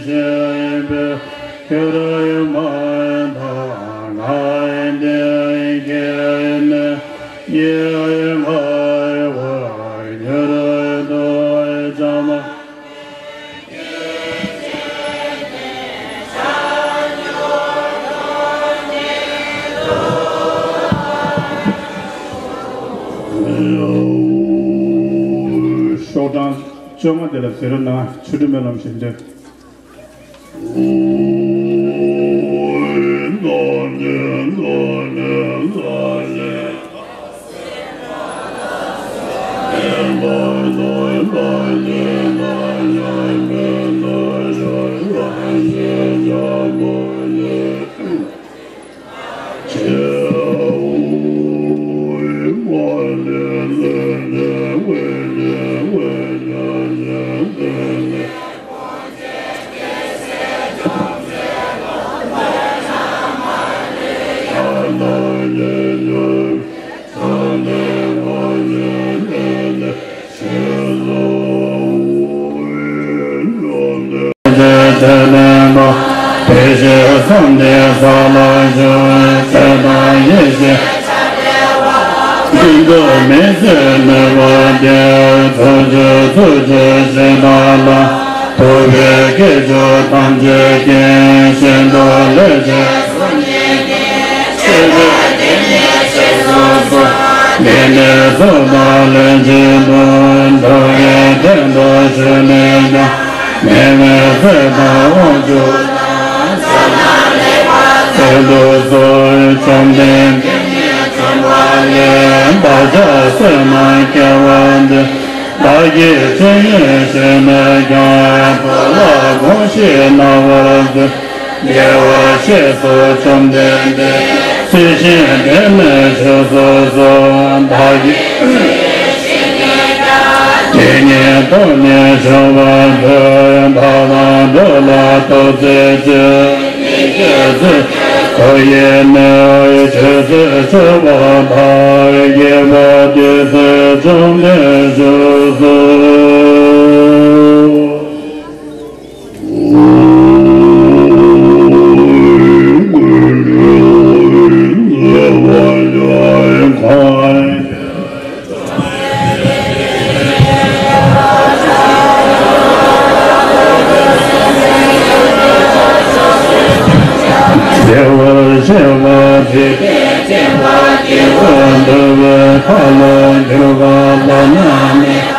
གཤེགས་པའི་ཁྱོད་མ་ཐག་ངན་ལྡན་གྱི་ནད་ཡིས་ཀ་བར་མྱུར་དུ་བྱང་། ཤོག་གྲངས་བཅོ་ལྔ་དེ་ལ་ཟེར་རོ་ན་ཆོ་འཕྲུལ་སྨོན་ལམ་བཞེས་འདོད། དེ་བཞིན་གསུམ་ལྡན་ས་ལ་བཞུགས། ཆོས་དང་ཡེ་ཤེས་ཀུན་ཏུ་མི་ཟད་ནུས་པ་ལྡན། ཐུགས་རྗེ་ཐུགས་རྗེ་ཞེས་བྱ་ལ། ཐུབ་པའི་སྐྱེས་མཆོག་ཐམས་ཅད་ཀྱིས། ཤིན་ཏུ་ལས་ཆེ། ཆེ་བའི་དེ་ཉིད་ཆེས་སུ་གསོལ། འདི་ནི་གཙུག་ཏོར་ལས་བྱེད་དོ། འགྲོ་བའི་དོན་དུ་གཞོལ་ནས་ཀྱང་། མི་མེད་ཚེ་དང་དབང་ཕྱུག་དང་། བསོད་ནམས་ལེགས་པ་བསྩལ་དུ་གསོལ། བཅོམ་ལྡན་འདས་ཉིད་ཐོབ་པ་ལས། བདག་ཅག་བསོད་ནམས་སྐྱེ་བར་འདོད། བདག་གིས་ཅི་ཡང་བྱས་ན་ཡང་། བདག་ལ་དགོངས་ཤིག་གནང་བར་མཛོད། བདེ་བར་གཤེགས་སོ་བཅོམ་ལྡན་འདས། ཚུལ་བཞིན་དེ་ནས་མཆོད་སོ་གསོལ། བདག་གིས་དེ་ཉིད་ཐོབ་ནས་བྱུང་བར་མཛོད། བདག་དང་འགྲོ་ལ་ཐུགས་བརྩེ་ཆེ། ཐུགས་ཡིད་ནི་ཆོས་སྲིད་མཆོད་པ་དང་། དགྱེས་པ་དེ་ཚེ་བཅོམ་ལྡན་མཆོག་གསོལ། བདེ་བར་གཤེགས་པ་དེ། འདུལ་བའི་ཐབས་ལ་འགྱུར་བ་ལ་ནི།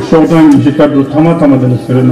ཤོག་གྲངས་ཉི་ཤུ་རྩ་དྲུག་ཐ་མ་ཐ་མ་དེ་ལ་ཟེར་ན།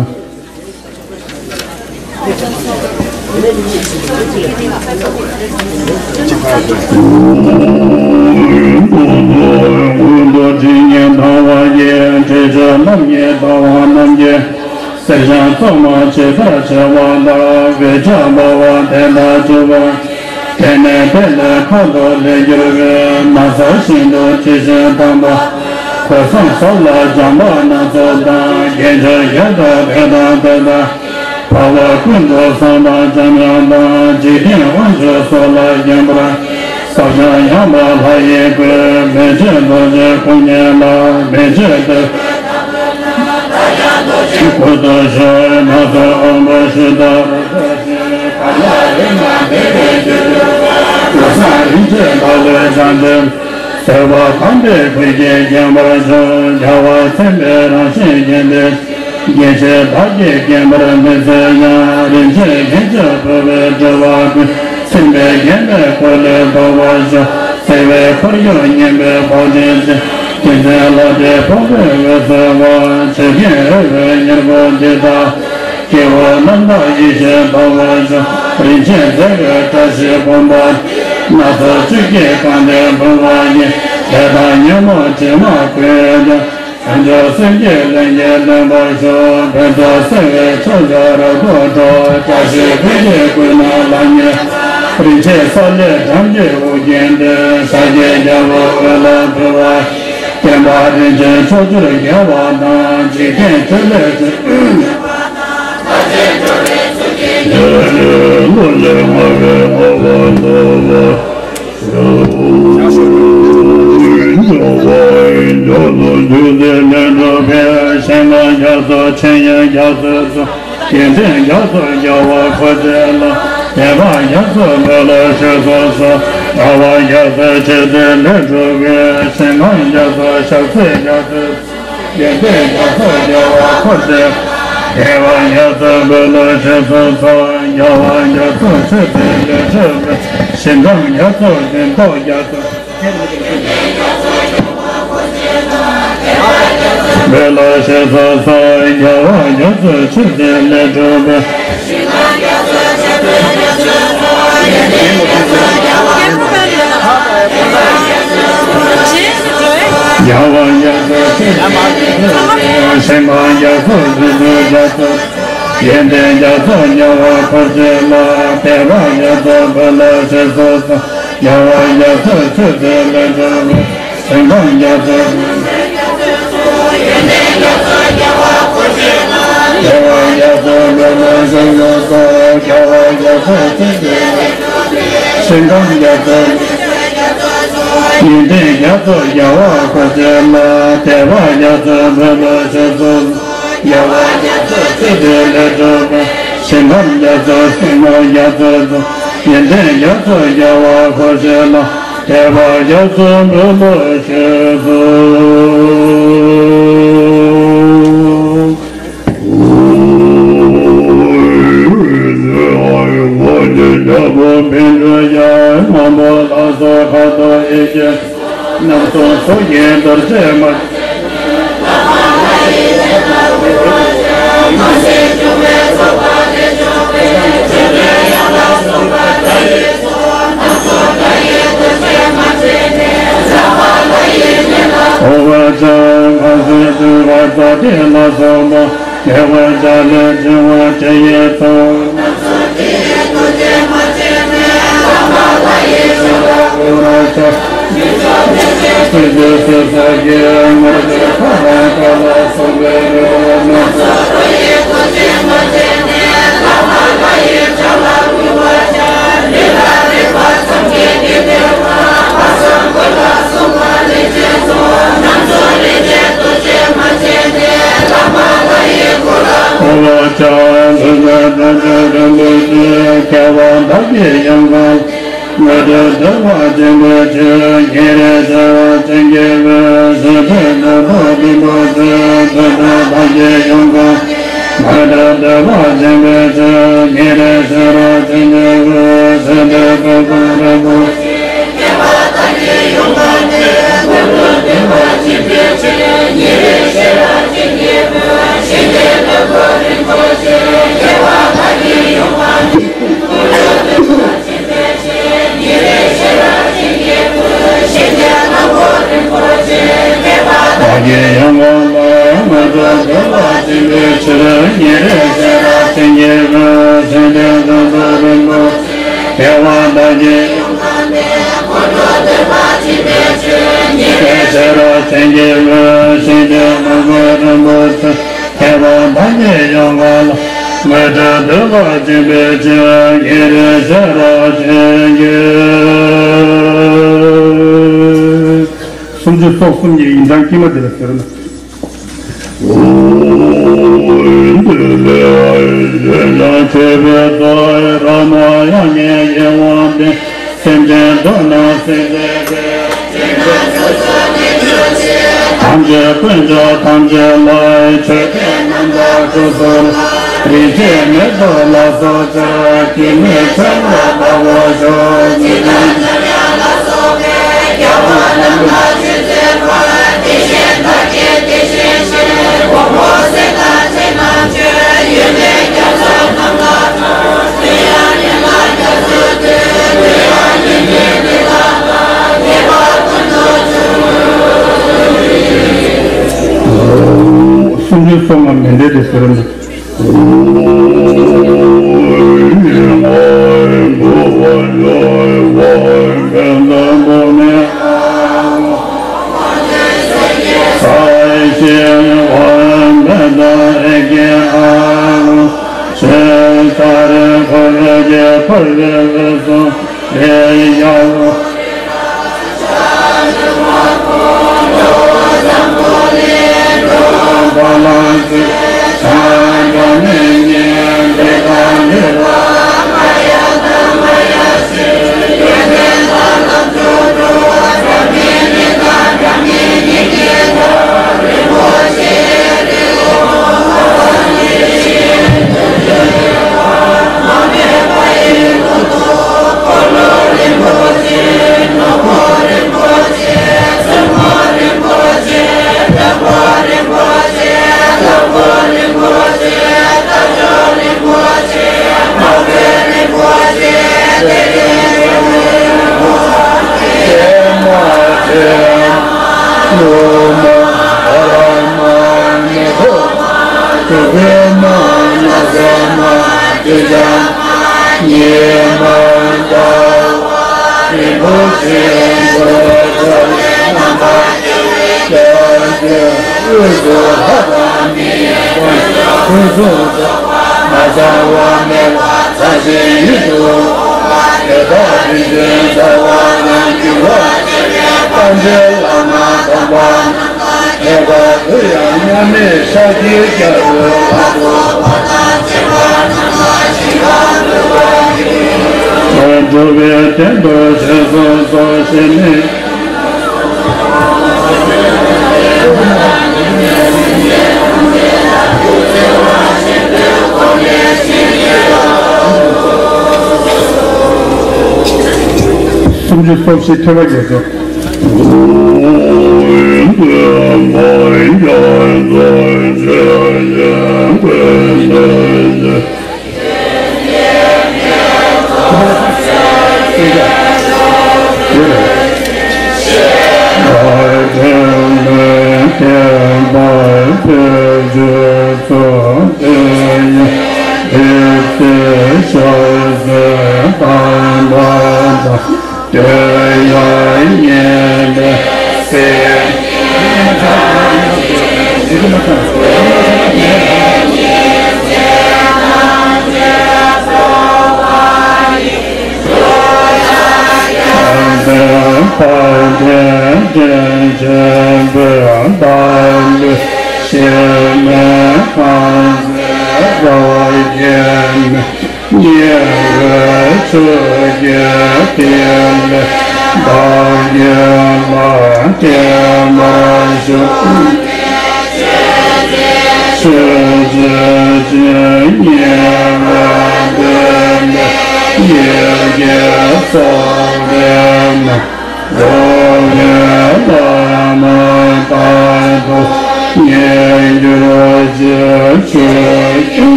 ཐབས་ཤེས་ཡངས་པ་ལྷ་ཡི་སྐུ། མི་མཇེད་རྡོ་རྗེ་སྐུ་བརྙེས་ལ། མི་མཇེད་རྡོ་རྗེ་སྐུ་དང་ཞོལ། ནགས་ཚལ་དབང་པོ་བཞི་དང་རུ་ཁག་བཞི། ག་ལ་རི་ན་བདེ་བའི་རྒྱུ། ལོ་བཟང་རིན་ཆེན་བདག་བློའི་བྱང་ཆུབ། བཟོད་པ་དམ་པའི་སྐུ་བཞིས་བརྒྱན་པར་ཤོག་རྒྱལ་བ་སེམས་དཔའི་རང་བཞིན་བརྒྱན་ཏེ། དགེ་བཤེས་བདག་གིས་བརྒྱན་པར་མི་ཟད་ཡང་། རིན་ཆེན་རྒྱན་ཆ་ཕུལ་བའི་སྤྲུལ་པ་ཀུན། སེམས་དཔའི་བརྒྱན་པའི་འཁོར་ལས་ལྡོག་པར་ཤོག་བརྩེ་བའི་འཁོར་ཡུག་སྙན་པའི་བོགས་འདྲེན་ཅན། བསྟན་འཛིན་བློ་གྲོས་ཕུང་པོའི་འོད་གསལ་བ། ཆོས་ཀུན་དབུལ་བའི་མྱུར་བུ་འདི་དག་སྐྱེ་བོ་རྣམ་དག་ཡེ་ཤེས་རྟོགས་པར་ཤོག་རིན་ཆེན་མཛེས་པའི་བཀྲ་ཤིས་ཕུང་པོ། སྣ་ཚོགས་བཅུད་ཀྱིས་གང་སྟེ་འབུལ་བ་ཡི། ལས་དང་ཉོན་མོངས་དྲི་མ་ཀུན་ཀྱང་། བྱང་ཆུབ་སེམས་ཀྱི་རླན་གྱིས་ཀློན་པར་ཤོག་ཕུན་ཚོགས་བསིལ་བའི་ཕྱོགས་བཅུར་རབ་ཏུ་སྤྲོ། བཀྲ་ཤིས་ཀུན་གྱི་ཀུན་སྣང་ལ་བརྙེས། རིན་ཆེན་ས་ལེར་སྦྲང་རྒྱས་དབུ་རྒྱན་ཏེ། ཤཱཀྱའི་རྒྱལ་པོ་འོད་ལ་ཕུལ་བ། བསྟན་པ་རིན་ཆེན་ཕྱོགས་བཅུར་རྒྱས་པ་དང་། འཇིག་རྟེན་ཆོས་ལས་ཆེ། བློ་ལས་བསྔོ་བའི་བསྔོ་བ་ལ། མགྱོགས་པ་མགྱོགས་སུ་འཇུག་སྟེ་ལས་གྲུབ་པའི། ཞིང་ཁམས་རྒྱ་མཚོ་ཆོས་དབྱིངས་རྒྱ་མཚོའི་མཚོ། ཡོན་ཏན་རྒྱ་མཚོ་རྒྱལ་བ་འཁོར་བཅས་ལ། དད་པ་རྒྱ་མཚོ་འབུལ་ལོ་ཞེས་སོགས་སོ། དགའ་བ་རྒྱ་མཚོ་ཆོས་སྡེ་ལས་གྲུབ་པའི། ཞིང་ཁམས་རྒྱ་མཚོ་ཞབས་བསིལ་རྒྱ་མཚོའི། ཡོན་ཏན་རྒྱ་མཚོ་རྒྱལ་བ་འཁོར་བཅས། དད་པ་རྒྱ་མཚོ་འབུལ་ལོ་ཞེས་སོགས་སོ། དགའ་བ་རྒྱ་མཚོ་ཆོས་སྡེ་ལས་གྲུབ་པའི། ཞིང་ཁམས་རྒྱ་མཚོ་འཛིན་རྟོག་རྒྱ་མཚོ། འབུལ་ལོ་ཞེས་སོགས་སོ། རྒྱལ་བ་རྒྱ་མཚོ་ཆོས་སྡེ་ལས་གྲུབ་པའི། རྒྱལ་བ་རྒྱ་མཚོ་ཆོས་སྡེ་ལས་གྲུབ་པའི། ཞིང་ཁམས་རྒྱ་མཚོ་འཛིན་རྟོག་རྒྱ་མཚོ། ཡོན་ཏན་རྒྱ་མཚོ་རྒྱལ་བ་འཁོར་བཅས་ལ། དད་པ་རྒྱ་མཚོ་འབུལ་ལོ་ཞེས་སོགས་སོ། རྒྱལ་བ་རྒྱ་མཚོ་ཆོས་སྡེ་ལས་གྲུབ་པའི། ཞིང་ཁམས་རྒྱ་མཚོ། རྒྱལ་བ་རྒྱ་མཚོ་འབུལ་ལོ་ཞེས་སོགས་སོ། རྒྱལ་བ་རྒྱ་མཚོ་ཆོས་སྡེ་ལས་གྲུབ་པའི། ཞིང་ཁམས་རྒྱ་མཚོ། ཡོན་ཏན་རྒྱ་མཚོ་རྒྱལ་བ་འཁོར་བཅས་ལ། དད་པ་རྒྱ་མཚོ་འབུལ་ལོ་ཞེས་སོགས་སོ། རྒྱལ་བ་རྒྱ་མཚོ་ཆོས་སྡེ་ལས་གྲུབ་པའི། ཞིང་ཁམས་རྒྱ་མཚོ་སྲིན་མོ་རྒྱ་མཚོའི་མཚོ། ཡོན་ཏན་རྒྱ་མཚོ་རྒྱལ་བ་འཁོར་བཅས་ལ། དད་པ་རྒྱ་མཚོ་འབུལ་ལོ་ཞེས་སོགས་སོ། རྣམ་གསུམ་ཚོགས་ཀྱི་རྡོ་རྗེ་མ། ཨོ་བ་ཅང་ཁ་སེ་ཏུ་བ་ཙ་ཏི་ལ་སོགས་པ། དགེ་བ་བྱ་ལས་བྱུང་བ་དེ་ཡི་ཚོགས། ཨོ་བ་ཅང་། སྐྱེ་བ་བདག་གི་ཡོངས་གང་། དངོས་གྲུབ་འདོད་པ་ཆེན་པོའི་ཕྱིར། ཉེ་རིང་ཤེས་རབ་ཅན་གྱི་བུ། གཞན་དོན་དོན་དུ་རིན་པོ་ཆེ། དོན་དུ་བདག་གི་ཡོངས་གང་། དངོས་གྲུབ་འདོད་པ་ཆེན་པོའི་ཕྱིར། ཉེ་རིང་ཤེས་རབ་ཅན་གྱི་བུ། གཞན་དོན་དོན་དུ་རིན་པོ་ཆེ། བདག་གི་ཡོངས་གང་ལ། དངོས་གྲུབ་འདོད་པ་ཆེན་པོའི་ཕྱིར། ཉེ་རིང་ཤེས་རབ་ཅན་གྱི་བུ། གཞན་དོན་དོན་དུ་རིན་པོ་ཆེ། དགེ་བ་བདག་གི་ཡོངས་གང་། དངོས་གྲུབ་འདོད་པ་ཆེན་པོའི་ཕྱིར། ཉེ་རིང་ཤེས་རབ་ཅན་གྱི་བུ། གཞན་དོན་དོན་དུ་རིན་པོ་ཆེ། དགེ་བ་བདག་གི་ཡོངས་གང་ལ། དངོས་གྲུབ་འདོད་པ་ཆེན་པོའི་ཕྱིར། ཉེ་རིང་ཤེས་རབ་ཅན་གྱི། སུམ་ཅུ་སོ་གསུམ་གྱི་ཡིག་ཚང་དཀྱིལ་མ་འདི་ལ་ཟེར་ན། འདུས་པའི་ཆོས་སྐུ་རབ་མ་ཡང་ཉིད་ཀྱི་དབང་ཕྱུག་སེམས་ཅན་དོན་དང་སེམས་ཅན་ཐམས་ཅད་དཀོན་མཆོག་ཐམས་ཅད་ལ་མཆོད་པའི་རྣམ་པར་སྤྲོ་ཚུལ་ལ། རིན་ཆེན་མེ་ཏོག་ལ་སོགས་ཕྱག་འཚལ་ལོ། ཕྱག་འཚལ་ལོ། སུམ་ཅུ་སོ་ལྔ་མཎྜལ་དེ་ཟེར་ན། འགྲོ་བའི་དོན་དུ་ཞེས་སོགས་སོ་ཞེས་ནི། སུམ་ཅུ་སོ་བཞི་ཐོད་པ་བརྒྱད་ཅུ།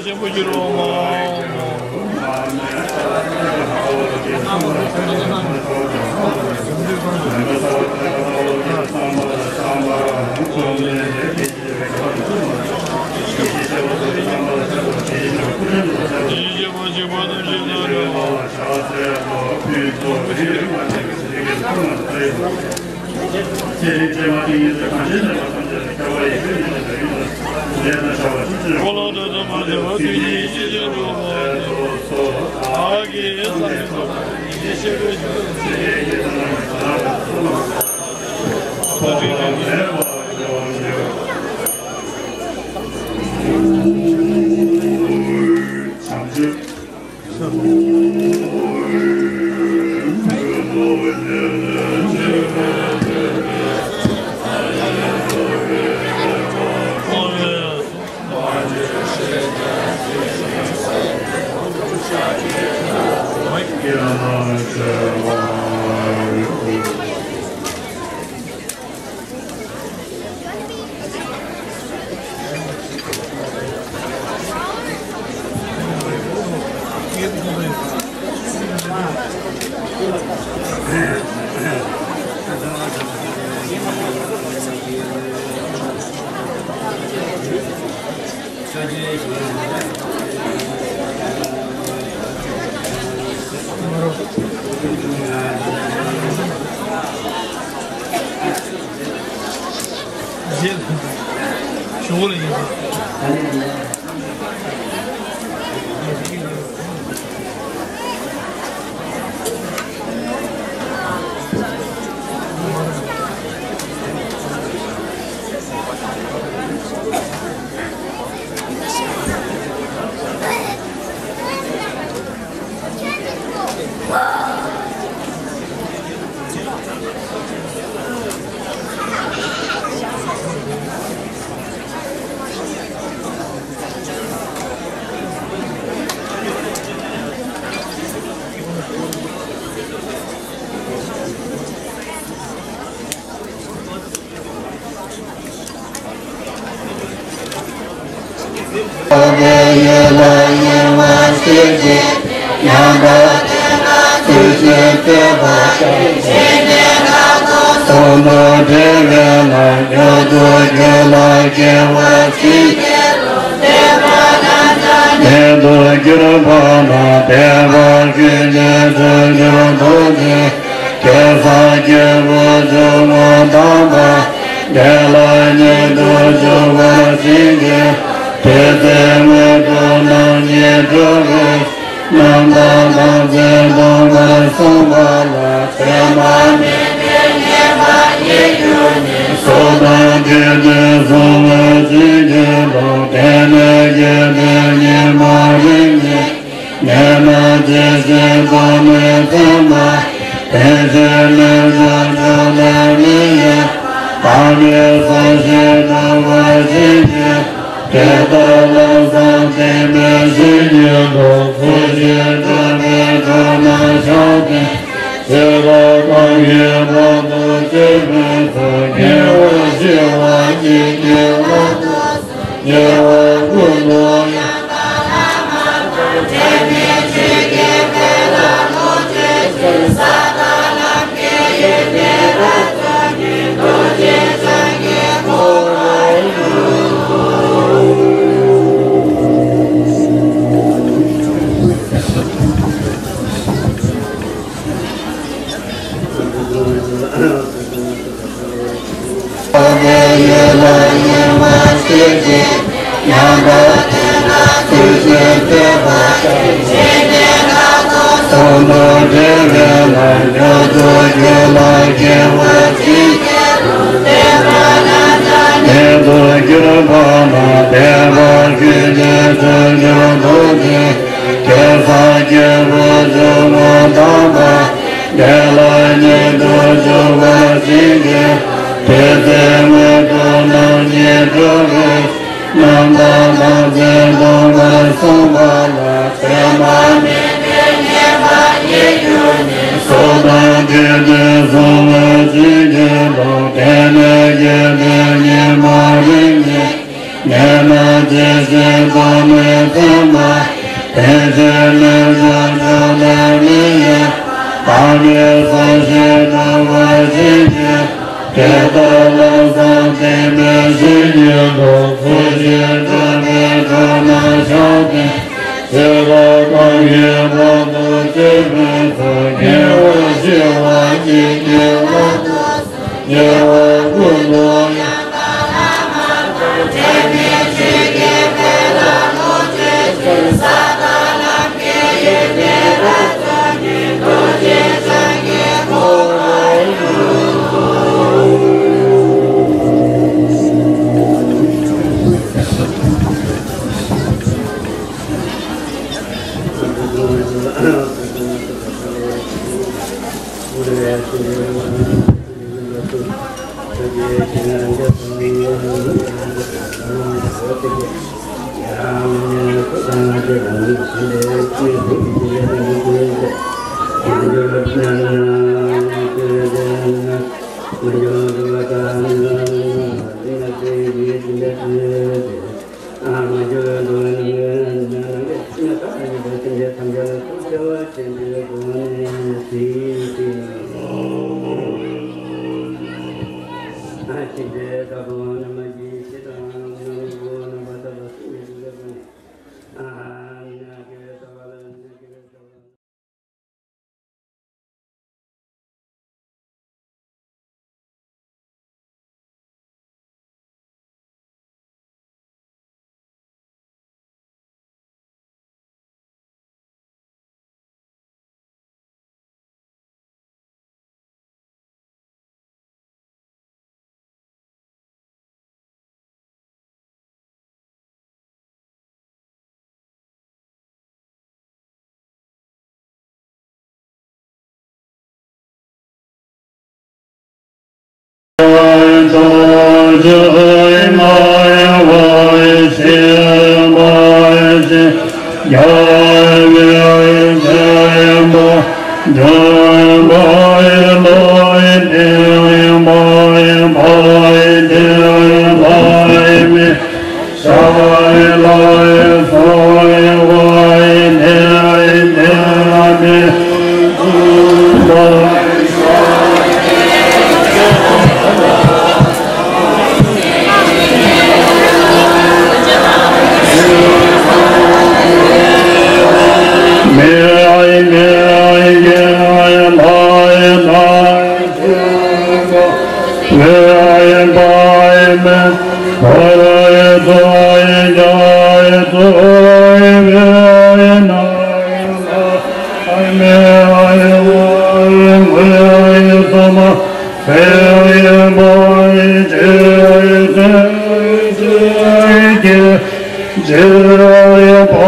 ཆེན་པོ་འགྱུར་བ་མ། གེ་སར་སྐྱེས་བུ་ཆུང་ངུ་དམ་པ། དེ་ལ་ཉིད་དུ་བཞུགས་པར་བྱིན་གྱིས། དེ་ཚེ་དངོས་གྲུབ་རྣམ་གཉིས་འགྲུབ་པའི། རྣམ་དག་ཐམས་ཅད་སྟོང་པར་གསུངས་པ་ལ། མཚན་མ་མེད་པའི་མཉེས་པ་ཉིད་གྱུར་ནས། སོ་ཐར་དེ་དུས་གསུངས་པའི་བྱིན་གྱིས་རློབས། དེ་ནས་བསྐྱེད་དེ་ཉི་མ་རེ་ཉིད། ཉེ་གནས་ཇི་བཞིན་ཐོགས་ནས་མཚན་མ། བདེ་གཤེགས་ལས་བྱུང་ཕྱོགས་ལས་མི་གཡོ། བདག་གིས་སོ་ཞེས་གྲུབ་པར་བྱིན་གྱིས། དེ་ལྟར་ལམ་བཟང་བསྟན་པའི་བཤེས་གཉེན་པོ། ཚུལ་བཞིན་སྒྲུབ་པའི་གྲོགས་རྣམས་ཤོག་ཅིག། ཤེས་རབ་ཐབས་ཀྱིས་དཔག་ཏུ་མཆིའི་ཕུན་ཚོགས། དགེ་བ་ཞི་བ་ཉིད་ཀྱི་བློ་ལྡོག་སོགས། དགེ་བ་ཀུན་ཏུ་ཡང་དག་བླ་མ་དང་། དེ་ནས་ཆོས་ཀྱི་དཔལ་ལ་རློམ་བྱེད་ཅིང་། ས་དང་ལམ་གྱི་ཡོན་ཏན་རབ་རྫོགས་ཀྱིས། རྡོ་རྗེ་འཆང་གི་གོ་འཕང་གེ་སར་སྐྱེས་བུ་ཆུང་ངུ་དམ་པ། དེ་ལ་ཉིད་དུ་བཞུགས་པར་བྱིན་གྱིས། དེ་ཚེ་དངོས་གྲུབ་རྣམ་གཉིས་འགྲུབ་པའི། རྣམ་དག་ཐམས་ཅད་སྟོང་པར་གསུངས་པ་ལ། མཚན་མ་མེད་པའི་མཉེས་པ་ཉིད་གྱུར་ནས། སོ་ཐར་དེ་དུས་གསུངས་པའི་བྱིན་གྱིས། ཉེ་རྣམས་སྐྱེ་ཤི་རྟག་མེད་མཚན་མ་ཡིན། དེ་ཕྱིར་ལན་གསུམ་བརྗོད་ལ་མི་གཡེལ། བདག་ཉིད་སོ་ཞེས་གྲགས་པ་ཇི་སྙེད་དུ། སྐྱེ་འགག་ལམ་གསུམ་ཚད་མེད་ཇི་སྙེད་དུ། འཁོར་བཅས་འགྲོ་བའི་དགྲ་རྣམས་ཕྱོགས་བཅུ་ནས། སྲིད་པ་གང་གི་དབང་དུ་སྤྱོད་པའི་ཚུལ། དགེ་བ་ཞི་བ་ཇི་སྙེད་དུ། དགེ་བ་ཀུན་ཏུ་ཡང་དག་ལ་མ་ལྟོས། འབྲལ་མེད་ཆོས་ཀྱི་དཔལ་ལ་ཐུགས་རྗེ་ཆེ། ས་དང་ལམ་གྱི་ཡོན་ཏན་རབ་རྫོགས་ཀྱི། ཐུགས་རྗེ་ཅན་གྱི་གོ་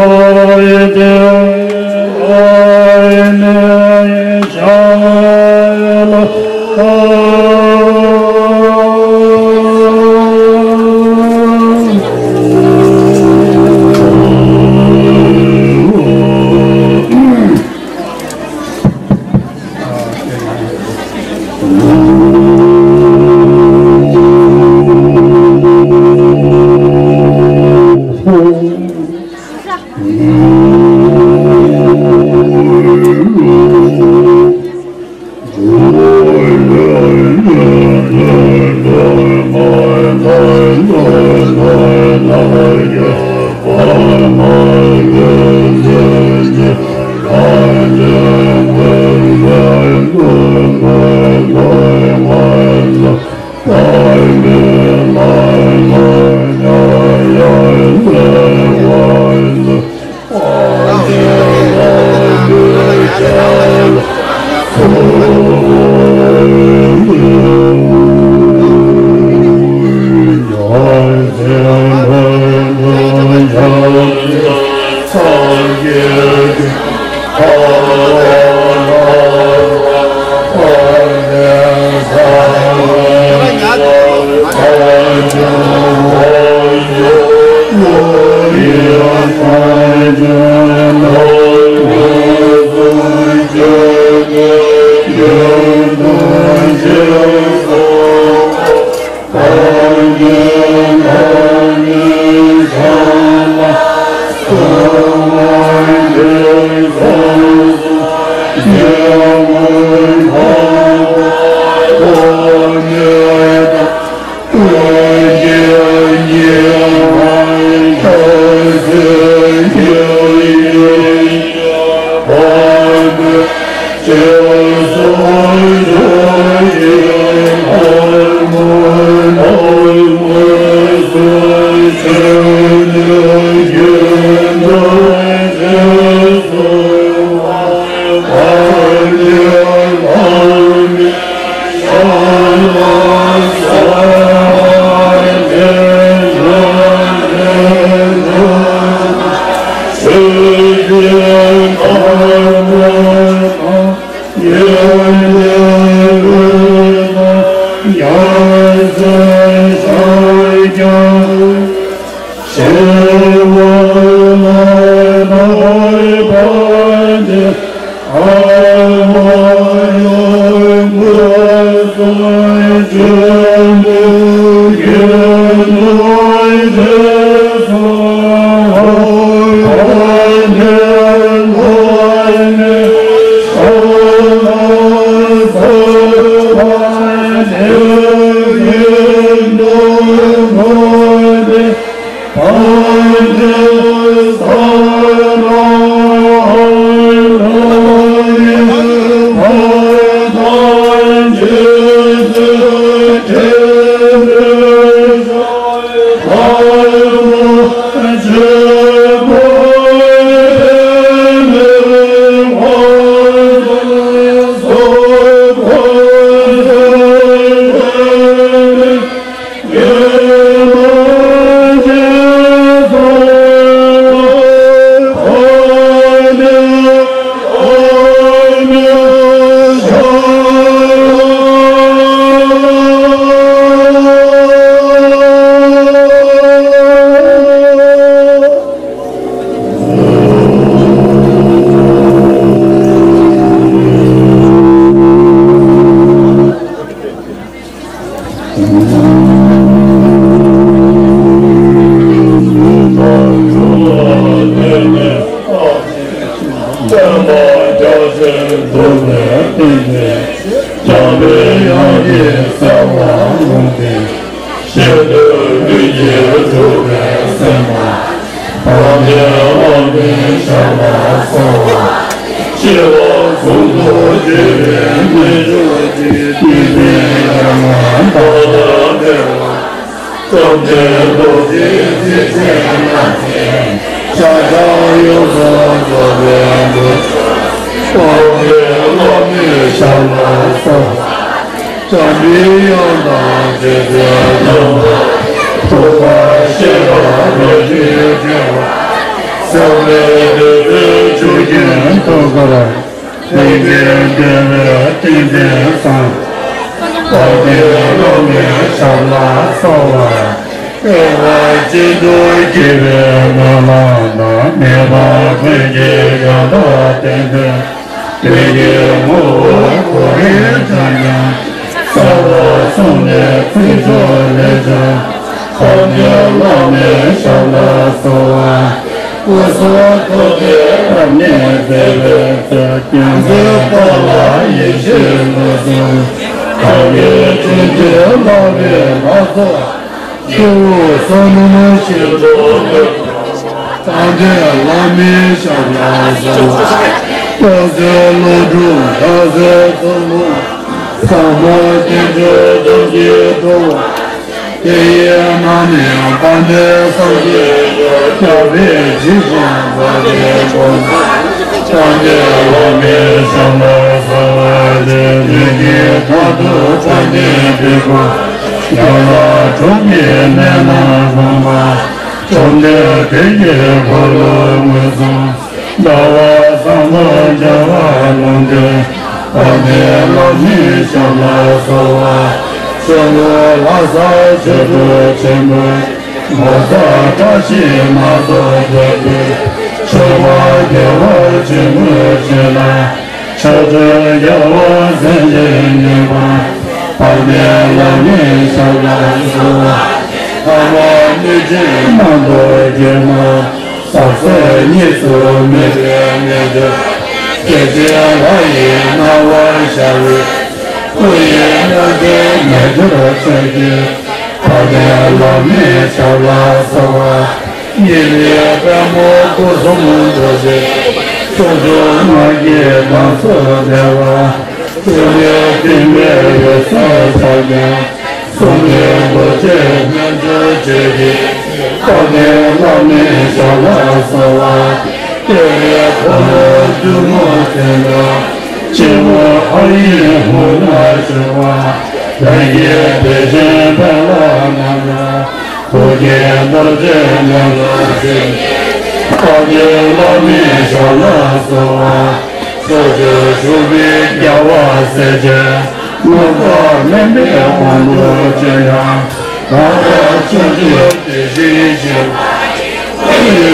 འཕང་ཡོད།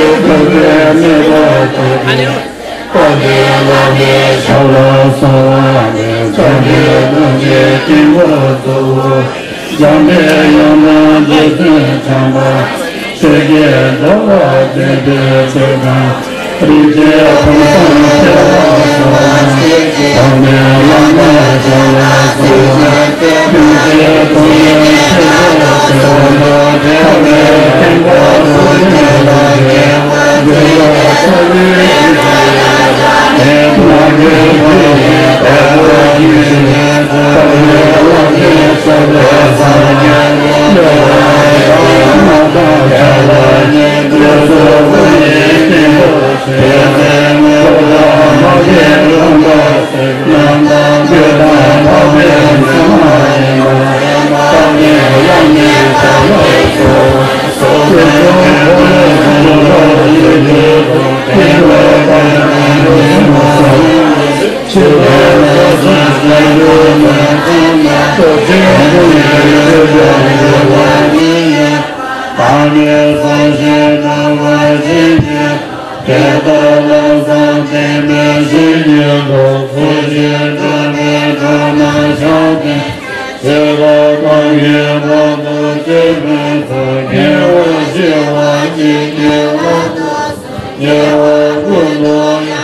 ཐུགས་རྗེ་མེད་པར་ཐུགས་རྗེ། དཔལ་ལྡན་བླ་མའི་ཞབས་ལ་གསོལ་བ་འདེབས། བཅོམ་ལྡན་ཐུགས་རྗེའི་དཀྱིལ་འཁོར་དུ། འཇམ་དཔལ་དབྱངས་ལ་རྗེ་བཙུན་བྱམས་པ། ཆོས་ཀྱི་རྡོ་རྗེ་སྤྱན་རས་གཟིགས་དང་། རིགས་ཀྱི་ཕུང་ཁམས་བདེ་བར་གསལ་བ། ཐོགས་མེད་བླ་མའི་ཞབས་ལ་གསོལ་བ། ཐུགས་རྗེ་ཐོགས་མེད་ཆེ་བའི་ཆེ་བ། ཐོགས་མེད་མཁྱེན་པ་ཐོགས་མེད་ལ་རྗེ། འདི་ལ་ས་ལེ་ཡི་ལ་ཡ། ལ་གེ་ལ་གེ་ལ་གེ་ལ་གེ་ཐོགས་མེད་བླ་མའི་ཞབས་ལ་གསོལ་བ། ལ་ཡ་ཡ་མ་དང་ཞབས་ལ་ཡ། ལ་སོ་བུ་ཡི་སྟེང་དུ། བདག་ནི་སངས་རྒྱས་རྣམ་པ་བཞི་ཡི། དེ་ལྟར་ལམ་བཟང་བདེན་མེད་བཞི་ཡི་སྒོ། ཚུལ་བཞིན་སྒྲུབ་པའི་གྲོགས་རྣམས་བྱང་ཆུབ། སྐྱེ་རྒ་ན་འཆིའི་རྦ་ཀློང་འཁྲུགས་པའི་ཚུལ། དགེ་བ་ཞི་བ་གཉིས་ཀྱི་ལམ་དུ། དགེ་བ་ཀུན་ཏུ།